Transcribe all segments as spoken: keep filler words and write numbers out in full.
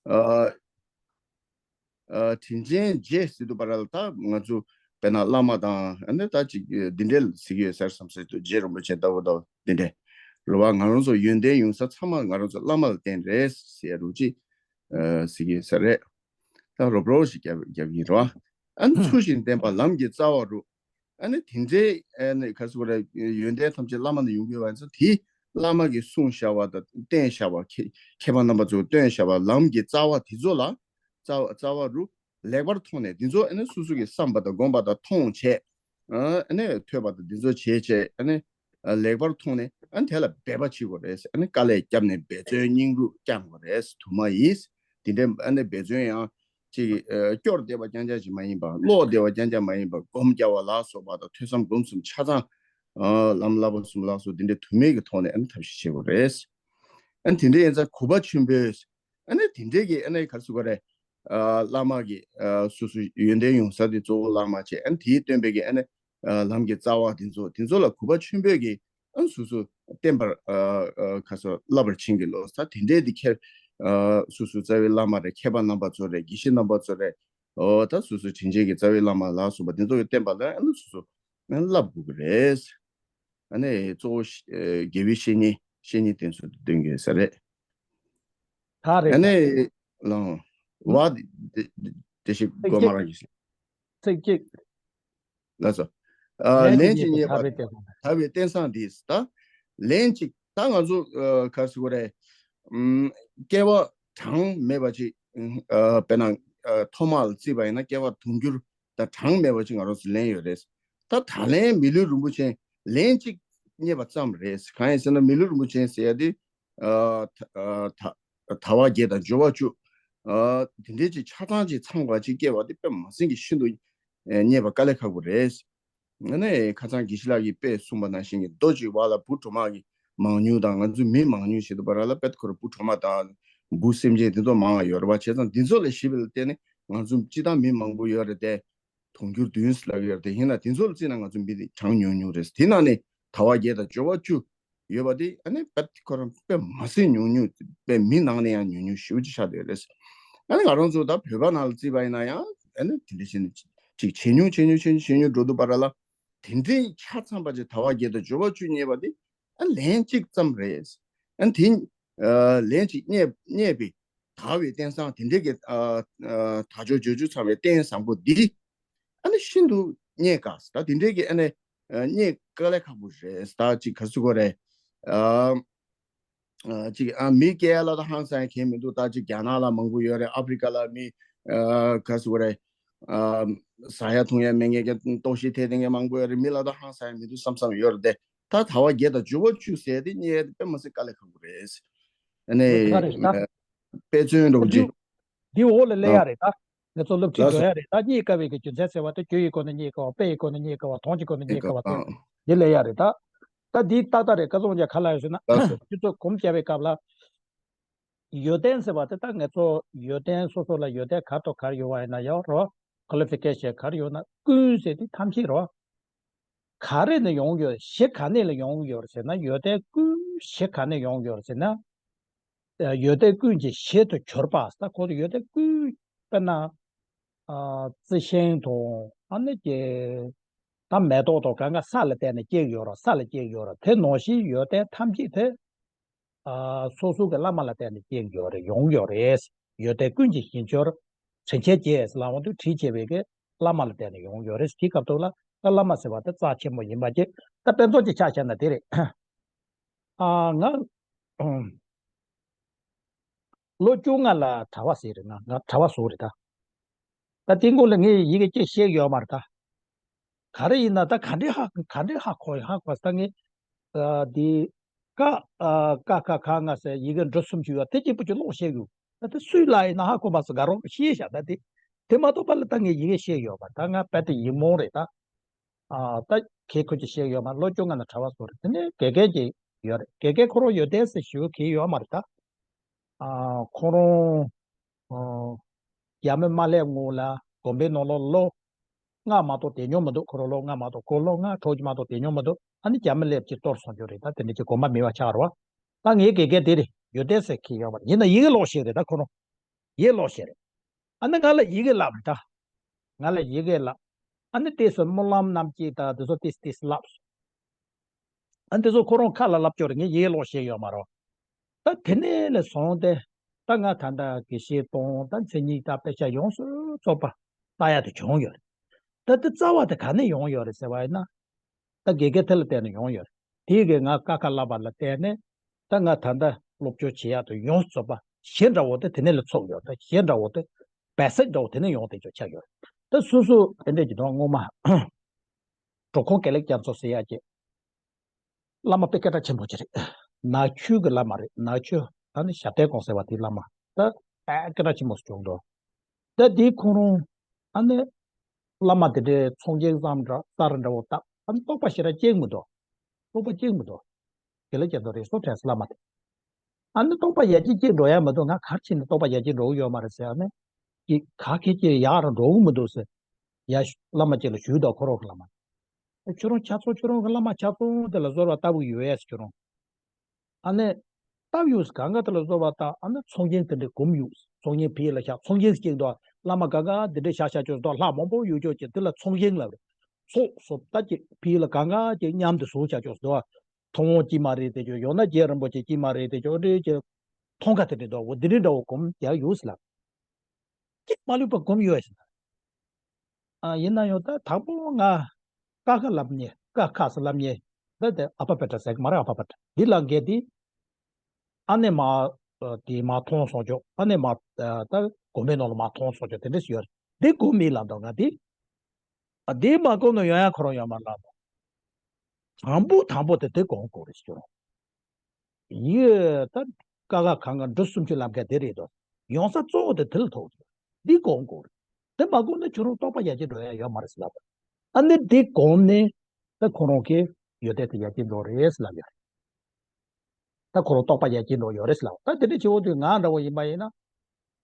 ཨ། ཨ། དྲིན་ཅན་རྗེ་ཟེར་དུས་བར་ལ་ད་ང་ཚོ་དཔེར་ན་བླ་མ་དང་ཨ་ནི་ད་ཅིག་འདི་འདྲའི་ཟེར་གྱི་ཡོད་ཟེར་བསམ་སྲིད་དུ། རྗེ་རིན་པོ་ཆེ་ལྟ་བུ་དང་འདི་འདྲའི་རེད་བ། ང་རང་ཚོ་ཡོན་ཏན་ཡོང་ས་ཚང་མ་ང་རང་ཚོ་བླ་མ་ལ་བརྟེན་རེད་ཟེར་རུ་ཅིག་ཨ། ཟེར་གྱི་ཡོད་ས་རེད། ད་རོབ་རོབ་ཞིག་རྒྱབ་རྒྱབ་ཀྱི་ཡིན་རེད་བ། ཨ་ནི་ཚུལ་བཞིན་བསྟེན་པ་ལམ་གྱི་རྩ་བ་རུ། ཨ་ནི་དེ་འདྲའི་ཨ་ནི་ག་རེ་ཟེར་དགོས་རེད། ཡོན་ཏན་ཐམས་ཅད་བླ་མ་ནས་ཡོང་གི་ཡོད་པ་ཡིན་ཙང་། དེ་བླ་མ་གིས་གསུངས་བཞག་པ་དང་བསྟན་བཞག་པ། མཁས་མཁས་པ་རྣམ་པ་ཚོས་བསྟན་བཞག་པ་ལམ་གྱི་རྩ་བ་དེ་ཚོ་ལ། རྩ་བ་རྩ་བ་རུ་ལེགས་པར་མཐོང་ནས། འདི་ཚོ་ཨ་ནི་སོ་སོ་གིས་བསམ་པ་དང་སྒོམ་པ་དང་མཐོང་བྱས། ཨ་ནི་ཐོས་པ་དང་འདི་ཚོ་བྱས་བྱས། ཨ་ནི་ལེགས་པར་མཐོང་ནས། ཨ་ནི་དེ་ལ་འབད་པ་བྱེད་དགོས་རེད། ཨ་ནི་དཀའ་ལས་བརྒྱབ་ནས་འབད་བརྩོན་སྙིང་རུས་བསྐྱང་དགོས་རེད། དུ་མ་ཡིས། དེ་འདྲའི་ཨ་ནི་འབད་བརྩོན་ཡང་ཅིག་ཨ། སྐྱོར་བསྡད་པ་རྐྱང་རྐྱང་ཞིག་མ་ཡིན་པ། ལོག་བསྡད་པ་རྐྱང་རྐྱང་མ་ཡིན་པ། སྒོམ་རྒྱག་པ་ལ་སོགས་པ་དང་། ཐོས་བསམ་སྒོམ་གསུམ་ཆ་ཚང་། ཨ། ལམ་བསླབ་པ་གསུམ་ལ་སོགས་འདི་འདྲའི་དུ་མའི་གི་ཐོག་ནས་ཨ་ནི་ཐབས་ཤེས་བྱེད་དགོས་རེད། ཨ་ནི་དེ་འདྲའི་ཡིན་ཙང་གུས་པ་ཆེན་པོས། ཨ་ནི་དེ་འདྲའི་གི་ཨ་ནི་ག་རེ་ཟེར་དགོས་རེད། ཨ། བླ་མ་གི། ཨ། སོ་སོ་ཡོན་ཏན་ཡོང་ས་དེ་གཙོ་བོ་བླ་མ་བྱས། ཨ་ནི་དེའི་སྟོན་པའི་གི་ཨ་ནི། ཨ། ལམ་གྱི་རྩ་བ་དེ་ཚོ། དེ་ཚོ་ལ་གུས་པ་ཆེན་པོས་ཀྱིས་ཨ་ནི་སོ་སོ་བསྟེན་པར། ཨ། ཨ། ག་རེ་ཟེར། བསླབ་པར་བྱིན་གྱིས་རློབས། ད་དེ་འདྲའི་དེ་ཁྱེད། ཨ། སོ་སོའི་རྩ་བའི་བླ་མ་རེད། མཁས་པ་རྣམ་པ་ཚོ་རེད། དགེ་བཤེས་རྣམ་པ་ཚོ་རེད། འོ། ད་སོ་སོའི་དྲིན་ཅན་གྱི་རྩ་བའི་བླ་མ་ལ་སོགས་པ་འདི་ཚོ་གིས་བསྟན་པ་ལ་ཨ་ནི་སོ་སོ་ཨ་ནི་བསླབ་དགོས་ཀྱི་རེད། ཨ་ནི་གཙོ་བོ་ཨ། དགེ་བའི་བཤེས་གཉེན། བཤེས་གཉེན་དེ་ཚོ་འདོན་གྱི་ཡོད་ས་རེད། ད་རེད། ཨ་ནི། ལགས། བ། དེ་དེ་ཞིག་གོ་མ་ར་གི་ཞིག་ཚིག་གཅིག་ལགས་སོ། ཨ། ལན་ལན་གཅིག་གཉིས་པ་རྙེད་པ་ཐར་པའི་དེ། ཐར་པའི་རྟེན་བཟང་འདི། ད་ལན་གཅིག་ད་ང་ཚོ། ཨ། ག་རེ་ཟེར་དགོས་རེད། ཨམ། སྐྱེ་བ་གྲངས་མེད་པ་ཅིག་ཨ། དཔེར་ན། ཨ། ཐོག་མ་ལ་བརྩིས་པ་ཡིན་ན་སྐྱེ་བ་དུང་འགྱུར་དང་གྲངས་མེད་པ་ཅིག་ང་རང་ཚོ་ལེན་ཡོད་རེད། ད་ད་ལན་མི་ལུས་རིན་པོ་ཆེ་ལན་གཅིག་རྙེད་པ་ཙམ་རེད། གང་ཡིན་ཟེར་ན་མི་ལུས་རིན་པོ་ཆེ་ཟེར་ཡ་དེ། ཨ། ད་ཨ། ད་དལ་བ་བརྒྱད་དང་འབྱོར་བ་བཅུ། ཨ། དེ་འདྲའི་ཅིག་ཆ་ཚང་ཅིག་ཚང་བ་ཅིག་སྐྱེ་བ་དེ་དཔེ་མ་སྲིད་ཀྱི་ཤིན་ཏུ་ཨ། རྙེད་པ་དཀའ་ལས་ཁག་པོ་རེད། ཨ་ནི་ཁ་སང་དགེ་བཤེས་ལགས་ཀྱིས་དཔེ་གསུངས་པ་ནང་བཞིན་གྱི། རྡོ་གཅིག་བར་ལ་བུ་གྲོག་མ་གི་མང་ཉུང་དང་། ང་ཚོ་མི་མང་ཉུང་བྱེད་དུས་བར་ལ་དཔེ་ཁོ་རང་བུ་གྲོག་མ་དང་བུ་སེམས་ཅན་དེ་ཚོ་མང་བ་ཡོད་རེད་བ། བྱས་ཙང་འདི་ཚོ་ལ་གཞིགས་པ་ལ་བརྟེན་ནས་ང་ཚོ་སྤྱིར་བཏང་མི་མང་པོ་ཡོད་རེད་དེ། དུང་འགྱུར་བདུན་ཟེར་ལབ་ཀྱི་ཡོད་རེད་དེ། ཡིན་ན་དེ་ཚོ་ལ་བརྩིས་ན་ང་ཚོ་མི་དེ་གྲངས་ཉུང་ཉུང་རེད། དེ་ནང་ནས་དལ་བ་བརྒྱད་དང་འབྱོར་བ་བཅུ་ཡོད་པ་དེ་ཨ་ནི་དཔེ་ཁོ་རང་དཔེ་མ་སྲིད་ཉུང་ཉུང་། དཔེ་མི་ནང་ནས་ཡང་ཉུང་ཉུང་ཞེ་པོ་ཅིག་ཆགས་བསྡད་ཡོད་རེད། ཨ་ནི་ང་རང་ཚོ་ད་བོད་པ་ནང་ལ་བརྩིས་པ་ཡིན་ན་ཡང་ཨ་ནི་དེ་འདྲ་བྱས་ནས་ཅིག་ཇེ་ཉུང་ཇེ་ཉུང་ཇེ་ཉུང་ཇེ་ཉུང་འགྲོ་དུས་བར་ལ། དེ་འདྲའི་ཆ་ཚང་པ་ཅིག་དལ་བ་བརྒྱད་དང་འབྱོར་བ་བཅུ་རྙེད་པ་དེ་ཨ་ལན་གཅིག་ཙམ་རེད། ཨ་ནི་དེ། ཨ། ལན་གཅིག་རྙེད་རྙེད་པའི་དལ་བའི་རྟེན་བཟང་དེ་འདྲའི་གི། ཨ། ཨ། དལ་འབྱོར་འབྱོར་བཅུ་ཚང་བའི་རྟེན་བཟང་པོ་འདི། ཨ་ནི་ཤིན་ཏུ་རྙེད་དཀའ། ད་དེ་འདྲའི་གི་ཨ་ནི། ཨ། རྙེད་དཀའ་ལས་ཁག་པོ་རེད། ད་ཅིག་ག་རེ་ཟེར་དགོས་རེད། ཨ། ཨ། ཅིག་ཨ། མི་སྐྱེ་ལ་ད་ཧང་སང་མཁན་མི་འདུག་ད་ཅིག་རྒྱ་ནག་ལ་མང་པོ་ཡོད་རེད། ཨ་ཕི་རི་ཀ་ལ་མི། ཨ། ག་རེ་ཟེར་དགོས་རེད། ཨ། ཟ་ཡ་འཐུང་ཡ་མེད་མཁན་གྱི་ལྟོགས་ཤི་ཐེབས་བསྡད་མཁན་མང་པོ་ཡོད་རེད། མི་ལ་ད་ཧང་སང་ཡ་མི་འདུག་བསམ་བསམ་ཡོད་རེད་དེ། ད་དལ་བ་བརྒྱད་དང་འབྱོར་བ་བཅུ་ཟེར་དེ་རྙེད་དཔེ་མ་སྲིད་དཀའ་ལས་ཁག་པོ་རེད། ཨ་ནི། ཨ། དཔེ་མཚོན་འདྲ་པོ་ཅིག་འདི་འོག་ལ་སླེབས་ཡ་རེད་ད། ང་ཚོ་སློབ་ཁྲིད་ལགས་སོ། འགྲོ་ཡ་རེད་ད། རྙེད་དཀའ་བའི་གི་རྒྱུ་མཚན་ཟེར་བ་དེ། རྒྱུ་ཡི་སྒོ་ནས་རྙེད་དཀའ་བ། དཔེ་ཡི་སྒོ་ནས་རྙེད་དཀའ་བ། དོན་གྱི་སྒོ་ནས་རྙེད་དཀའ་བ་དེ། འདི་སླེབས་ཡ་རེད་ད། ད་འདི་ཏག་ཏག་རེད། ཀ་ཙོང་ཅག་ག་ལ་ཡོད་ཟེར་ན། ལགས་སོ། ཁྱེད་ཚོ་སྒོམ་རྒྱག་པའི་སྐབས་ལ། ཡོན་ཏན་ཟེར་བ་དེ་ད་ང་ཚོ་ཡོན་ཏན་སོ་སོ་ལ་ཡོན་ཏན་ག་དང་ག་ཡོད་པ་ཡིན་ན་ཡང་རོ། ཀོ་ལི་ཕི་ཀེ་ཤན་ག་རེ་ཡོད་ན། ཀུན་ཟེར་དེ་ཐམས་ཅད་རོ། ག་རེ་ནས་ཡོང་གི་ཡོད། གཞི་ག་ནས་ལ་ཡོང་གི་ཡོད་ཟེར་ན། ཡོན་ཏན་ཀུན་གཞི་ག་ནས་ཡོང་གི་ཡོད་ཟེར་ན། ཡོན་ཏན་ཀུན་གྱི་གཞི་དུ་གྱུར་པ་ཟེར། ད་ཁོ་ཚོ་ཡོན་ཏན་ཀུན་དཔེར་ན། ཨ། རྩི་ཤིང་དང་། ཨ་ནི་ཀྱེ། ད་མེ་ཏོག་དང་གང་ག་ས་ལ་བརྟེན་ནས་སྐྱེ་གི་ཡོད་རེད། ས་ལ་སྐྱེ་གི་ཡོད་རེད། དེ་ནང་བཞིན་ཡོན་ཏན་ཐམས་ཅད་དེ། ཨ། སོ་སོ་གི་བླ་མ་ལ་བརྟེན་ནས་སྐྱེ་གི་ཡོད་རེད། ཡོང་གི་ཡོད་རེད། ཡོན་ཏན་ཀུན་གྱི་གཞི་གྱུར། དྲིན་ཅན་རྗེ་ཟེར་ལབ་འོང་དུས། དྲིན་ཆེ་བའི་གི་བླ་མ་ལ་བརྟེན་ནས་ཡོང་གི་ཡོད་རེད། དེའི་སྐབས་ཐོག་ལ་ད་བླ་མ་ཟེར་བ་དེ་རྩ་ཆེན་པོ་ཡིན་པ་ཅིག་ད་དཔེ་མཚོན་ཅིག་ཆ་བཞག་ན་དེ་རེད། ཨ། ང་ལོ་བཅོ་ལྔ་ལ་གྲྭ་པ་ཟིན་རེད། ང་ང་གྲྭ་པ་བཟོས་རེད་ད། ད་དེའི་སྔོན་ལ་ངས་ཡི་གེ་སྐད་ཤེས་ཡོད་མ་རེད་ད། ག་རེ་ཡིན་ན་ད་ག་འདྲའི་ཧ་ག་འདྲའི་ཧ་གོ་ཧ་གོ་ད་ངས། ཨ། འདི། ཀ། ཨ། ཀ་ཁ་ག་ང་ཟེར་ཡི་གེ་འབྲུ་སུམ་ཅུ་ཡོད། དེ་གཅིག་པུ་ཅིག་ཀློག་ཤེས་ཡོད། ད་དེ་སུས་ལབ་ཡིན་ན་ཧ་གོ་མ་སོང་། དགའ་རོགས་ཤེས་བཞག་ད་དེ། དེ་མ་གཏོགས་པ་ལ་ད་ངས་ཡི་གེ་ཤེས་ཡོད་པ། ད་ང་དཔེ་དེ་ཡིག་རྨོངས་རེད་ད། ཨ། ད་གལ་ཁོ་ཅིག་ཤེས་ཡོད་མ། ལོ་བཅོ་ལྔ་ནས་གྲྭ་པ་བཟོས་རེད། དེ་ནས་དགེ་རྒན་ཅིག་ཡོད་རེད། དགེ་རྒན་ཁོ་རང་ཡོན་ཏན་ཟེར་ཞུ་གི་ཡོད་མ་རེད་ད། ཨ། ཁོ་རང་། ཨ། རྒྱ་མི་མ་སླེབས་སྔོན་ལ་དགོན་པའི་ནང་ལོགས་ལོ་ལྔ་མ་གཏོགས་བསྡད་མྱོང་མི་འདུག་ཁོ་རང་ལོ་ལྔ་མ་གཏོགས། ཁོ་ལོ་ལྔ་དྲུག་ཅིག་མ་གཏོགས་བསྡད་མྱོང་མི་འདུག་ཨ་ནི་རྒྱ་མི་སླེབས་ཅིག་གཏོར་སོང་རྒྱུ་རེད་ད། དེ་འདྲ་ཅིག་གོམ་པ་མེད་པ་ཆགས་རེད་བ། ད་ངའི་དགེ་རྒན་དེ་རེད། ཡོན་ཏན་ཟེར་གི་ཡོད་མ་རེད། ཡིན་ན་ཡི་གེ་ཀློག་ཤེས་རེད་ད་ཁོ་རང་། ཡིག་ཀློག་ཤེས་རེད། ཨ་ནི་ང་ལ་ཡི་གེ་བསླབ་རེད་ད། ང་ལ་ཡི་གེ་བསླབ། ཨ་ནི་དེ་སོ་སྨོན་ལམ་རྣམས་ཀྱིས་ད་དེ་ཚོ་ཏིས་ཏིས་བསླབས་སོང་། ཨ་འདི་ཚོ་ཁོ་རང་ཁ་ལ་ལབ་ཀྱོག་རེད། ངས་ཡིག་ཀློག་ཤེས་ཡོད་མ་རེད། ད་དེ་ནས་ལས་བཟུང་སྟེ་ད་ང་ད་ལྟ་དགེ་བཤེས་གཏོང་ད་མཚན་ཉིད་ད་དཔེ་ཆ་ཡོངས་སུ་རྫོགས་པ་ལྟ་ཡ་དེ་བྱུང་ཡོད་རེད། ད་དེ་རྩ་བ་དེ་ག་ནས་ཡོང་ཡོད་རེད་ཟེར་བ་ཡིན་ན། ད་དགེ་རྒན་དེ་ལ་བརྟེན་ནས་ཡོང་ཡོད་རེད། དེའི་གི་ང་ཀ་ཁ་བསླབ་པ་ལ་བརྟེན་ནས་ད་ང་ད་ལྟ་སློབ་སྦྱོང་བྱེད་ཡ་དེ་ཡོངས་སུ་རྫོགས་པ་གཞི་འདྲ་བོ་དེ་དེ་ནས་ལ་ཚུགས་ཡོད། ད་གཞི་འདྲ་བོ་དེ་བེ་སིག་འདྲ་བོ་དེ་ནས་ཡོང་བསྡད་ཀྱོག་ཆགས་ཡོད་རེད། ད་སོ་སོ་དེ་འདྲས་ཀྱི་དོན་ངོ་མ། འགྲོ་ཁོང་དགེ་ལེགས་རྒྱ་མཚོ་ཟེར་ཡག་གི་བླ་མ་དཔེ་སྐད་གྲགས་ཆེན་པོ་ཅིག་རེད། ནག་ཆུ་གི་བླ་མ་རེད། ནག་ཆུ་ཨ་ནི་ཞབས་བརྟན་ཀོང་ཟེར་བ་དེའི་བླ་མ། ད་དཔེ་སྐད་གྲགས་ཆེན་པོ་ཞིག་བྱུང་འདུག་ད་དེའི་ཁོང་རང་ཨ་ནི་བླ་མ་དེ་འདྲའི་ཚོང་ཁང་བསམ་འདྲ་རྩར་འདྲ་བོ་བཏབ། ཨ་ནི་རྟོགས་པ་ཞེ་དྲག་སྐྱེ་གི་མི་འདུག་རྟོགས་པ་སྐྱེ་གི་མི་འདུག་དགེ་ལེགས་རྒྱ་མཚོ་རེད་སོ་དྲན་སོང་། བླ་མ་དེ། ཨ་ནི་རྟོགས་པ་ཡར་རྒྱས་སྐྱེ་འགྲོ་ཡ་མ་གཏོགས་ང་ག་རེ་བྱས་ནས་རྟོགས་པ་ཡར་རྒྱས་འགྲོ་གི་ཡོད་མ་རེད་ཟེར། ཨ་ནི་ཀྱི་ག་གེ་ཀྱི་ཡག་རང་འགྲོ་གི་མི་འདུག་ཟེར། ཡ་བླ་མ་ཅིག་ལ་ཞུས་དོ། ཁོ་རང་གི་བླ་མ། ཁྱོད་རང་ཆ་ཚང་ཁྱོད་རང་གི་བླ་མ་ཆ་ཚང་དེ་ལ་བཟོ་བ་ལྟ་བུ་ཡོད་ཡས་ཁྱོད་རང་། ཨ་ནི་ལྟ་བུ་ཡོད་གང་ག་དེ་ལ་བཟོ་བ་ལྟ། ཨ་ནི་ཚོང་ཁང་དེ་འདྲའི་གོམ་ཡོད། ཚོང་ཁང་ཕི་ལ་བཞག་ཚོང་ཁང་ཅིག་འདུག་བླ་མ་གང་ག་དེ་འདྲའི་བཞག་བཞག་ཆོག་འདུག་ལྷ་མང་པོ་ཡོད་ཆོག་ཅིག་དེ་ལ་ཚོང་ཁང་ལབ་རེད། ཚོགས་སོ་ལྟ་ཅིག་ཕི་ལ་གང་ག་ཅིག་མཉམ་དུ་བཟོ་བཞག་ཆོག་འདུག་མཐོང་བ་ཅི་མ་རེད་དེ་ཅོ། ཡང་ན་རྗེ་རིན་པོ་ཆེ་ཅི་མ་རེད་དེ་ཅོ། འདྲེ་ཅོ། མཐོང་ག་དེ་འདྲེ་འདྲ་བོ་འདི་འདྲེ་འདྲ་བོ་གོམ་རྒྱག་ཡོད་ཟེར་ལ། ཅིག་མ་ལུས་པ་གོམ་ཡོད་ཟེར་ལ། ཨ་ཡིན་ན་ཡང་ད་དང་པོ་ང་ཀ་ཁ་ལབ་ཉེ་ཀ་ཁ་ས་ལབ་ཉེ། ད་དེ་ཨ་ཕ་པེ་ཏྲ་ཟེར་གི་མ་རེད། ཨ་ཕ་པེ་ཏྲ་འདི་ལ་འགལ་ཏེ། ཨ་ནེ་མ་དེ་མ་མཐོང་སོང་ཅོག་ཨ་ནེ་མ་ད་གོམ་པའི་ནང་ལ་མ་མཐོང་སོང་ཅོག་དེ་འདྲེ་ཞིག་ཡོད་རེད། འདི་གོམ་མི་ལ་འདོག་ང་དེ། ཨ་དེ་མ་གོམ་ནོ་ཡོང་ཡ་ཁོ་རང་ཡོད་མ་ལ་འདོག་དང་པོ་དང་པོ་དེ་དེ་གོམ་དགོས་རེད་ཟེར། ཡིས་ད་ཀ་ཁ་གང་ག་འབྲུ་སུམ་ཅུ་ལམ་ཁ་དེ་རེད་དོ། ཡོང་ས་གཙོ་བོ་དེ་དེ་ལ་ཐུག་འདི་གོམ་དགོས་རེད། དེ་མ་གོམ་ན་ཁྱོད་རང་རྟོགས་པ་ཡར་རྒྱས་འགྲོ་ཡ་ཡོད་མ་རེད་ཟེར་ལབ། ཨ་ནི་དེ་གོམ་ནས་ད་ཁོ་རང་གི་ཡོན་ཏན་དེ་ཡར་རྒྱས་འགྲོ་རེད་ཟེར་ལབ་ཡོད། ད་ཁོ་རང་རྟོགས་པ་ཡར་རྒྱས་འགྲོ་ཡོད་རེད་ཟེར་ལབ། ད་དེ་འདྲ་བྱེད་འོ་དུས་ང་འདྲ་བོ་ཡིན་པ་ཡིན་ན།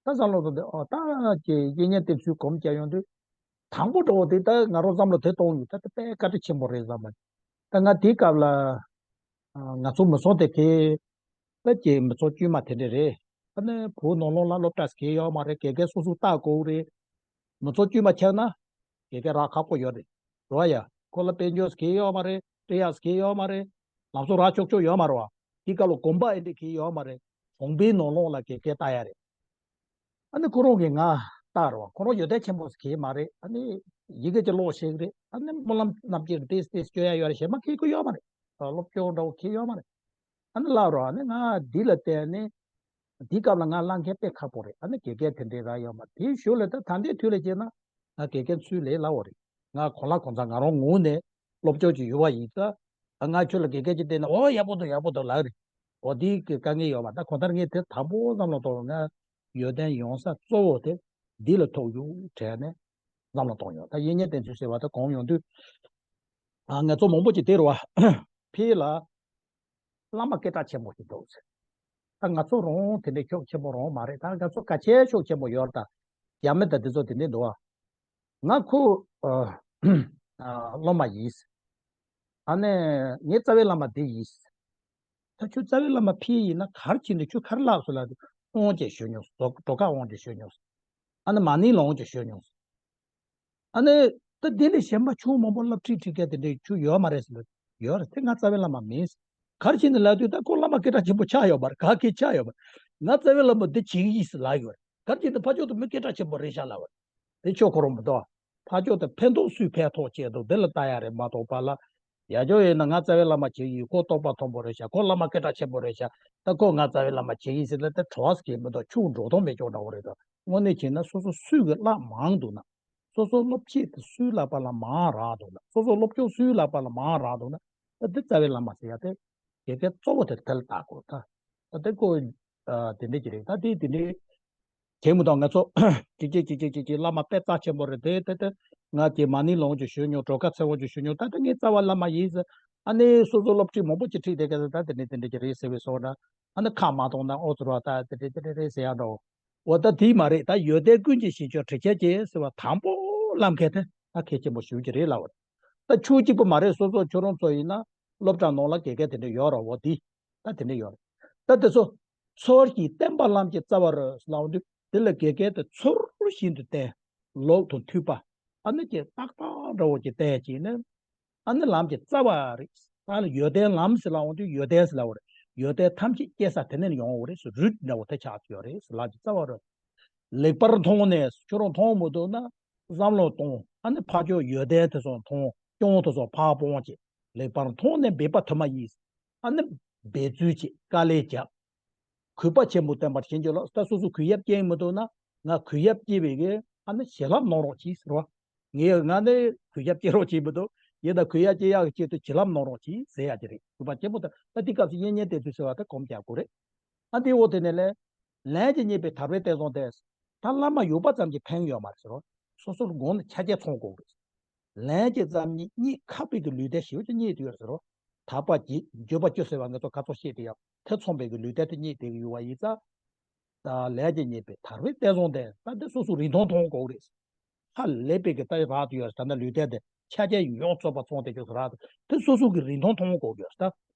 ད་བསམ་བློ་བཏང་དུས་ཨོ་ད་ཀྱི་དབྱིག་གཉེན་བསྟེན་ཚུལ་གོམ་བརྒྱབ་ཡོང་དུས། དང་པོ་འདྲ་བོ་དེ་ད་ང་རང་བསམ་བློ་དེ་གཏོང་ཡོད། ད་དེ་དཔེ་བཀའ་དྲིན་ཆེན་པོ་རེད་བསམ་པ། ད་ང་དེའི་སྐབས་ལ་ང་ཚོ་མི་ཚོགས་དེ་གའི་ད་ཀྱི་མི་ཚོགས་དཀྱུས་མ་དེ་འདྲ་རེད། ད་ནི་བོད་ནང་ལོགས་ལ་སློབ་གྲྭ་ཟེར་གྱི་ཡོད་མ་རེད། དགེ་རྒན་སོ་སོ་ལྟ་དགོས་རེད། མི་ཚོགས་དཀྱུས་མ་ཆགས་ན་དགེ་རྒན་རག་ཁག་པོ་ཡོད་རེད། རོ་ཡ་ཁོ་ལ་དཔལ་འབྱོར་ཟེར་གྱི་ཡོད་མ་རེད། སྤྲད་ཡག་ཟེར་གྱི་ཡོད་མ་རེད། ལམ་སང་རག་ཆོག་ཆོག་ཡོད་མ་རེད་བ། དེའི་སྐབས་ལ་གོམ་པ་ཨེ་འདྲ་གྱི་ཡོད་མ་རེད། གོང་པའི་ནང་ལོགས་ལ་དགེ་རྒན་ལྟ་ཡ་རེད། ཨ་ནི་ཁོ་རང་གིས་ང་ལྟ་རོགས། ཁོ་རང་ཡོན་ཏན་ཆེན་པོ་ཟེར་གྱི་མ་རེད། ཨ་ནི་ཡི་གེ་ཅིག་ཀློག་ཤེས་ཀྱི་རེད། ཨ་ནི་སྨོན་ལམ་རྣམ་འབྱེད་ཏེས་ཏེས་སྐྱོ་ཡ་ཡོད་རེད། གཞན་མ་ཁྱེད་ཀྱི་ཡོད་མ་རེད། ཨ་སློབ་སྦྱོང་འདྲ་བོ་ཁྱེད་ཡོད་མ་རེད། ཨ་ནི་ལབ་རོགས། ཨ་ནི་ང་འདི་ལ་བརྟེན་ནས་འདི་སྐབས་ལ་ང་ལ་མཁན་དཔེ་ཁག་པོ་རེད། ཨ་ནི་དགེ་རྒན་དེ་འདྲའི་རག་ཡོད་མ་རེད། དེའི་ཞོར་ལ་ད་ད་ལྟའི་དུས་ལ་བྱས་ན་ང་དགེ་རྒན་ཚུལ་ལས་སླ་བོ་རེད། ང་གང་ལ་གང་འཚམ་ང་རང་ངོས་ནས་སློབ་སྦྱོང་ཅིག་ཡོད་པ་ཡིན་ཙང་། ང་ཁྱོད་ལ་དགེ་རྒན་ཅིག་བསྟེན་ན་ཨོ་ཡག་པོ་འདུག་ཡག་པོ་འདུག་ལབ་རེད། འོ་འདི་གི་དཀའ་ངལ་ཡོད་མ་རེད། ད་གང་ལྟར་ངས་དེ་དང་པོ་བསམ་བློ་གཏོང་ང་ཡོན་ཏན་ཡོང་ས་གཙོ་བོ་དེ་འདི་ལ་ཐུག་ཡོད་དྲན་ནས་བསམ་བློ་གཏོང་ཡོད། ད་དབྱིག་གཉེན་བསྟེན་ཚུལ་ཟེར་བ་ད་གོམ་ཡོང་དུས། ཨ་ང་ཚོ་མང་པོ་ཅིག་དེ་རུ་བ་ཕི་ལ་བླ་མ་སྐད་གྲགས་ཆེན་པོ་ཞིག་འདུག་ཟེར། ད་ང་ཚོ་རང་དེ་འདྲའི་ཤུགས་ཆེན་པོ་རང་མ་རེད། ད་ང་ཚོ་ག་ཆེ་ཤུགས་ཆེན་པོ་ཡོད་རེད། ད་རྒྱ་མི་ད་དེ་ཚོ་དེ་འདྲའི་འདུག་བ། ང་ཁོ་ཨ་ཨ་སློབ་མ་ཡིན། ཨ་ནི་ངའི་རྩ་བའི་བླ་མ་འདི་ཡིན། ད་ཁྱོད་རྩ་བའི་བླ་མ་ཕི་ཡིན་ན་ག་རེ་བྱས་ནས་ཁྱོད་ག་རེ་ལབ་སོང་ལབ་དུས་དབང་ཅིག་ཞུས་མྱོང་། སྒྲོལ་དཀར་དབང་ཅིག་ཞུས་མྱོང་། ཨ་ནི་མ་ཎི་ལུང་ཅིག་ཞུས་མྱོང་། ཨ་ནི་ད་དེ་ལས་གཞན་པ་ཆུང་མང་པོ་སློབ་ཁྲིད་ཁྲིད་མཁན་དེ་འདྲའི་ཆུ་ཡོད་མ་རེད་ཟེར་ལབ། ཡོད་རེད། དེ་ང་རྩ་བའི་བླ་མ་མིན། ག་རེ་བྱས་ནས་ལབ་དུས་ད་ཁོ་བླ་མ་སྐད་གྲགས་ཆེན་པོ་ཆགས་ཡོད་མ་རེད། ག་གེ་ཆགས་ཡོད་མ་རེད། ང་རྩ་བའི་བླ་མ་འདི་བྱེད་ཀྱི་ཡིན་ཟེར་ལབ་ཡོད་རེད། ག་རེ་བྱས་ནས་ཕར་ཕྱོགས་དུ་མི་སྐད་གྲགས་ཆེན་པོ་རེད་ཤག་ལབ་པ་རེད། དེ་ཆོས་ཁོ་རང་མི་འདུག་ཕར་ཕྱོགས་དུ་ཕན་ཐོགས་སུས་ཕན་ཐོགས་བྱས་འདུག་དེ་ལ་ལྟ་ཡ་རེད་མ་གཏོགས་པ་ལ། ཡ་ཇོ་ཡིན་ན་ང་རྩ་བའི་བླ་མ་བྱེད་ཀྱི་ཡིན། ཁོ་རྟོགས་པ་མཐོན་པོ་རེད་ཤག་ཁོ་བླ་མ་སྐད་གྲགས་ཆེན་པོ་རེད་ཤག་ད་ཁོ་ང་རྩ་བའི་བླ་མ་བྱེད་ཀྱི་ཡིན་ཟེར་ལ་དེ་བྲོ་བ་ཟེར་གྱི་མི་འདུག་ཆུ་འགྲོ་སྟངས་མེད་ཀྱོག་འདྲ་བོ་རེད་དོ། དངོས་གནས་བྱས་ན་སོ་སོ་སུས་གི་བླ་མང་འདུག་ན། སོ་སོ་སློབ་ཁྲིད་དེ་སུའི་ལག་པ་ལ་མང་རག་འདུག་ན། སོ་སོ་སློབ་སྦྱོང་སུའི་ལག་པ་ལ་མང་རག་འདུག་ན། ད་འདི་རྩ་བའི་བླ་མ་ཟེར་ཡ་དེ་དགེ་རྒན་གཙོ་བོ་དེ་དེ་ལ་བལྟ་དགོས། ད་ད་དེ་ཀོ་དེ་འདྲས་ཀྱི་རེད། ད་དེ་དེ་འདྲས་གྱེས་མི་འདུག་ང་ཚོ་ཅིག་ཅིག་ཅིག་ཅིག་ཅིག་ཅིག་བླ་མ་དཔེ་རྩ་ཆེན་པོ་རེད། དེ་དེ་དེ་ང་དེ་མ་ཎི་ལུང་ཅིག་ཞུས་མྱོང་། སྒྲོལ་དཀར་ཚེ་དབང་ཅིག་ཞུས་མྱོང་། ད་དེ་ངའི་རྩ་བ་བླ་མ་ཡིན་ཟེར། ཨ་ནི་སོ་སོ་སློབ་ཁྲིད་མང་པོ་ཅིག་ཁྲིད་བསྡད་མཁན་ད་དེ་འདྲས་དེ་འདྲས་ཀྱི་རེད་ཟེར་བའི་སོགས་ན། ཨ་ནི་ཁ་མ་གཏོང་ན་ཨོ་ཚོར་བ་ད་དེ་འདྲས་དེ་འདྲས་རེད་ཟེར་ཡ་འདྲ་བོ། འོ་ད་དེ་མ་རེད། ད་ཡོན་ཏན་ཀུན་གྱི་གཞི་མཆོག་དྲི་ཆབ་ཀྱི་ཟེར་བ་དང་པོ་ལམ་ཁ་དེ་ད་གལ་ཆེན་པོ་ཞེ་ཅིག་རེད་ལབ་པ་རེད། ད་ཆུ་གཅིག་པོ་མ་རེད། སོ་སོ་ཁྱོད་རང་ཚོ་ཡིན་ན་སློབ་གྲྭ་ནང་ལ་དགེ་རྒན་དེ་འདྲ་ཡོད་རེད། འོ་དེ་ད་དེ་འདྲ་ཡོད་རེད། ད་དེ་ཚོ་ཚོར་གྱི་བསྟན་པ་ལམ་གྱི་རྩ་བ་རེད་ལབ་དུས་ དེ་ལ་དགེ་རྒན་དེ་ཚུལ་བཞིན་དུ་བསྟེན། ལོག་དང་མཐུན་པ། ཨ་ནི་ཀྱི་ཏག་ཏག་འདྲ་བོ་ཅིག་བསྟེན་བྱས་ནས། ཨ་ནི་ལམ་གྱི་རྩ་བ་རེད། ད་ལ་ཡོན་ཏན་ལམ་ཟེར་ལབ་འོང་དུས་ཡོན་ཏན་ཟེར་ལབ་པ་རེད། ཡོན་ཏན་ཐམས་ཅད་སྐྱེ་ས་དེ་ནས་ཡོང་བ་རེད་ཟེར། རུད་འདྲ་བོ་དེ་ཆགས་ཡོད་རེད་ཟེར། ལམ་གྱི་རྩ་བ་རེད། ལེགས་པར་མཐོང་ནས་ཁྱོད་རང་མཐོང་མི་ཐུབ་ན་བསམ་བློ་གཏོང་། ཨ་ནི་ཕར་ཕྱོགས་ཡོན་ཏན་དེ་ཚོ་མཐོང་། སྐྱོན་དེ་ཚོ་ཕར་སྤོང་བྱས། ལེགས་པར་མཐོང་ནས་འབད་པ་དུ་མ་ཡིས། ཨ་ནི་འབད་རྩོལ་བྱས། དཀའ་ལས་བརྒྱབ། གུས་པ་ཆེན་པོ་བསྟེན་པར་བྱིན་གྱིས་རློབས། ད་སོ་སོ་གུས་ཡབ་སྐྱེ་མི་ཐུབ་ན། ང་གུས་ཡབ་སྐྱེ་བའི་གི་ཨ་ནི་བྱིན་རླབས་གནང་རོགས་གྱིས་ཟེར་བ། ངས་ང་ནི་གུས་ཡབ་སྐྱེ་རོགས་བྱེད་མི་ཐུབ། ཡིན་ན་གུས་ཡབ་སྐྱེ་ཡག་གི་ཆེད་དུ་བྱིན་རླབས་གནང་རོགས་གྱིས་ཟེར་ཡག་གི་རེད། གུས་པ་ཆེན་པོ་དང་། ད་དེ་སྐབས་སུ་གཉེན་ཉེ་བསྟེན་ཚུལ་ཟེར་བ་དེ་གོམས་རྒྱག་དགོས་རེད། ཨ་འདི་འོག་དེ་ནས་ལས། ལན་གྱིས་རྙེད་པའི་དར་བའི་གཏེར་བཟང་དེ། ད་བླ་མ་ཡོད་པ་ཙམ་གྱིས་ཕན་ཡོད་མ་རེད་ཟེར་རོ། སོ་སོར་དགོངས་ནས་ཆ་རྐྱེན་ཚང་དགོས་རེད། ལན་གྱིས་ཙམ་ཉིད་རྙེད་ཁག་པའི་གི་ལུས་རྟེན་ཞེ་པོ་ཅིག་རྙེད་དུ་ཡོད་ཟེར་རོ། དག་པ་གྱིས་འགྱོད་པ་སྐྱོ་ཟེར་བ་ང་ཚོ་ཁ་ཚོ་བཤད་དེ་ཡང་དེ་མཚུངས་པའི་གི་ལུས་རྟེན་དེ་རྙེད་བསྡད་ཀྱི་ཡོད་པ་ཡིན་ཙང་། ད་ལས་ཀྱིས་རྙེད་པའི་དར་བའི་གཏེར་བཟང་དེ་ད་དེ་སོ་སོ་རིན་ཐང་མཐོང་དགོས་རེད། ཧ་ལས་པའི་གི་ད་རག་ཏུ་ཡོད་ད་ནི་ལུས་རྟེན་དེ་ཆ་རྐྱེན་ཡོངས་རྫོགས་པ་ཚང་བསྡད་ཀྱི་རག་ཏུ་དེ་སོ་སོ་གི་རིན་ཐང་མཐོང་དགོས་ཡོད་ད།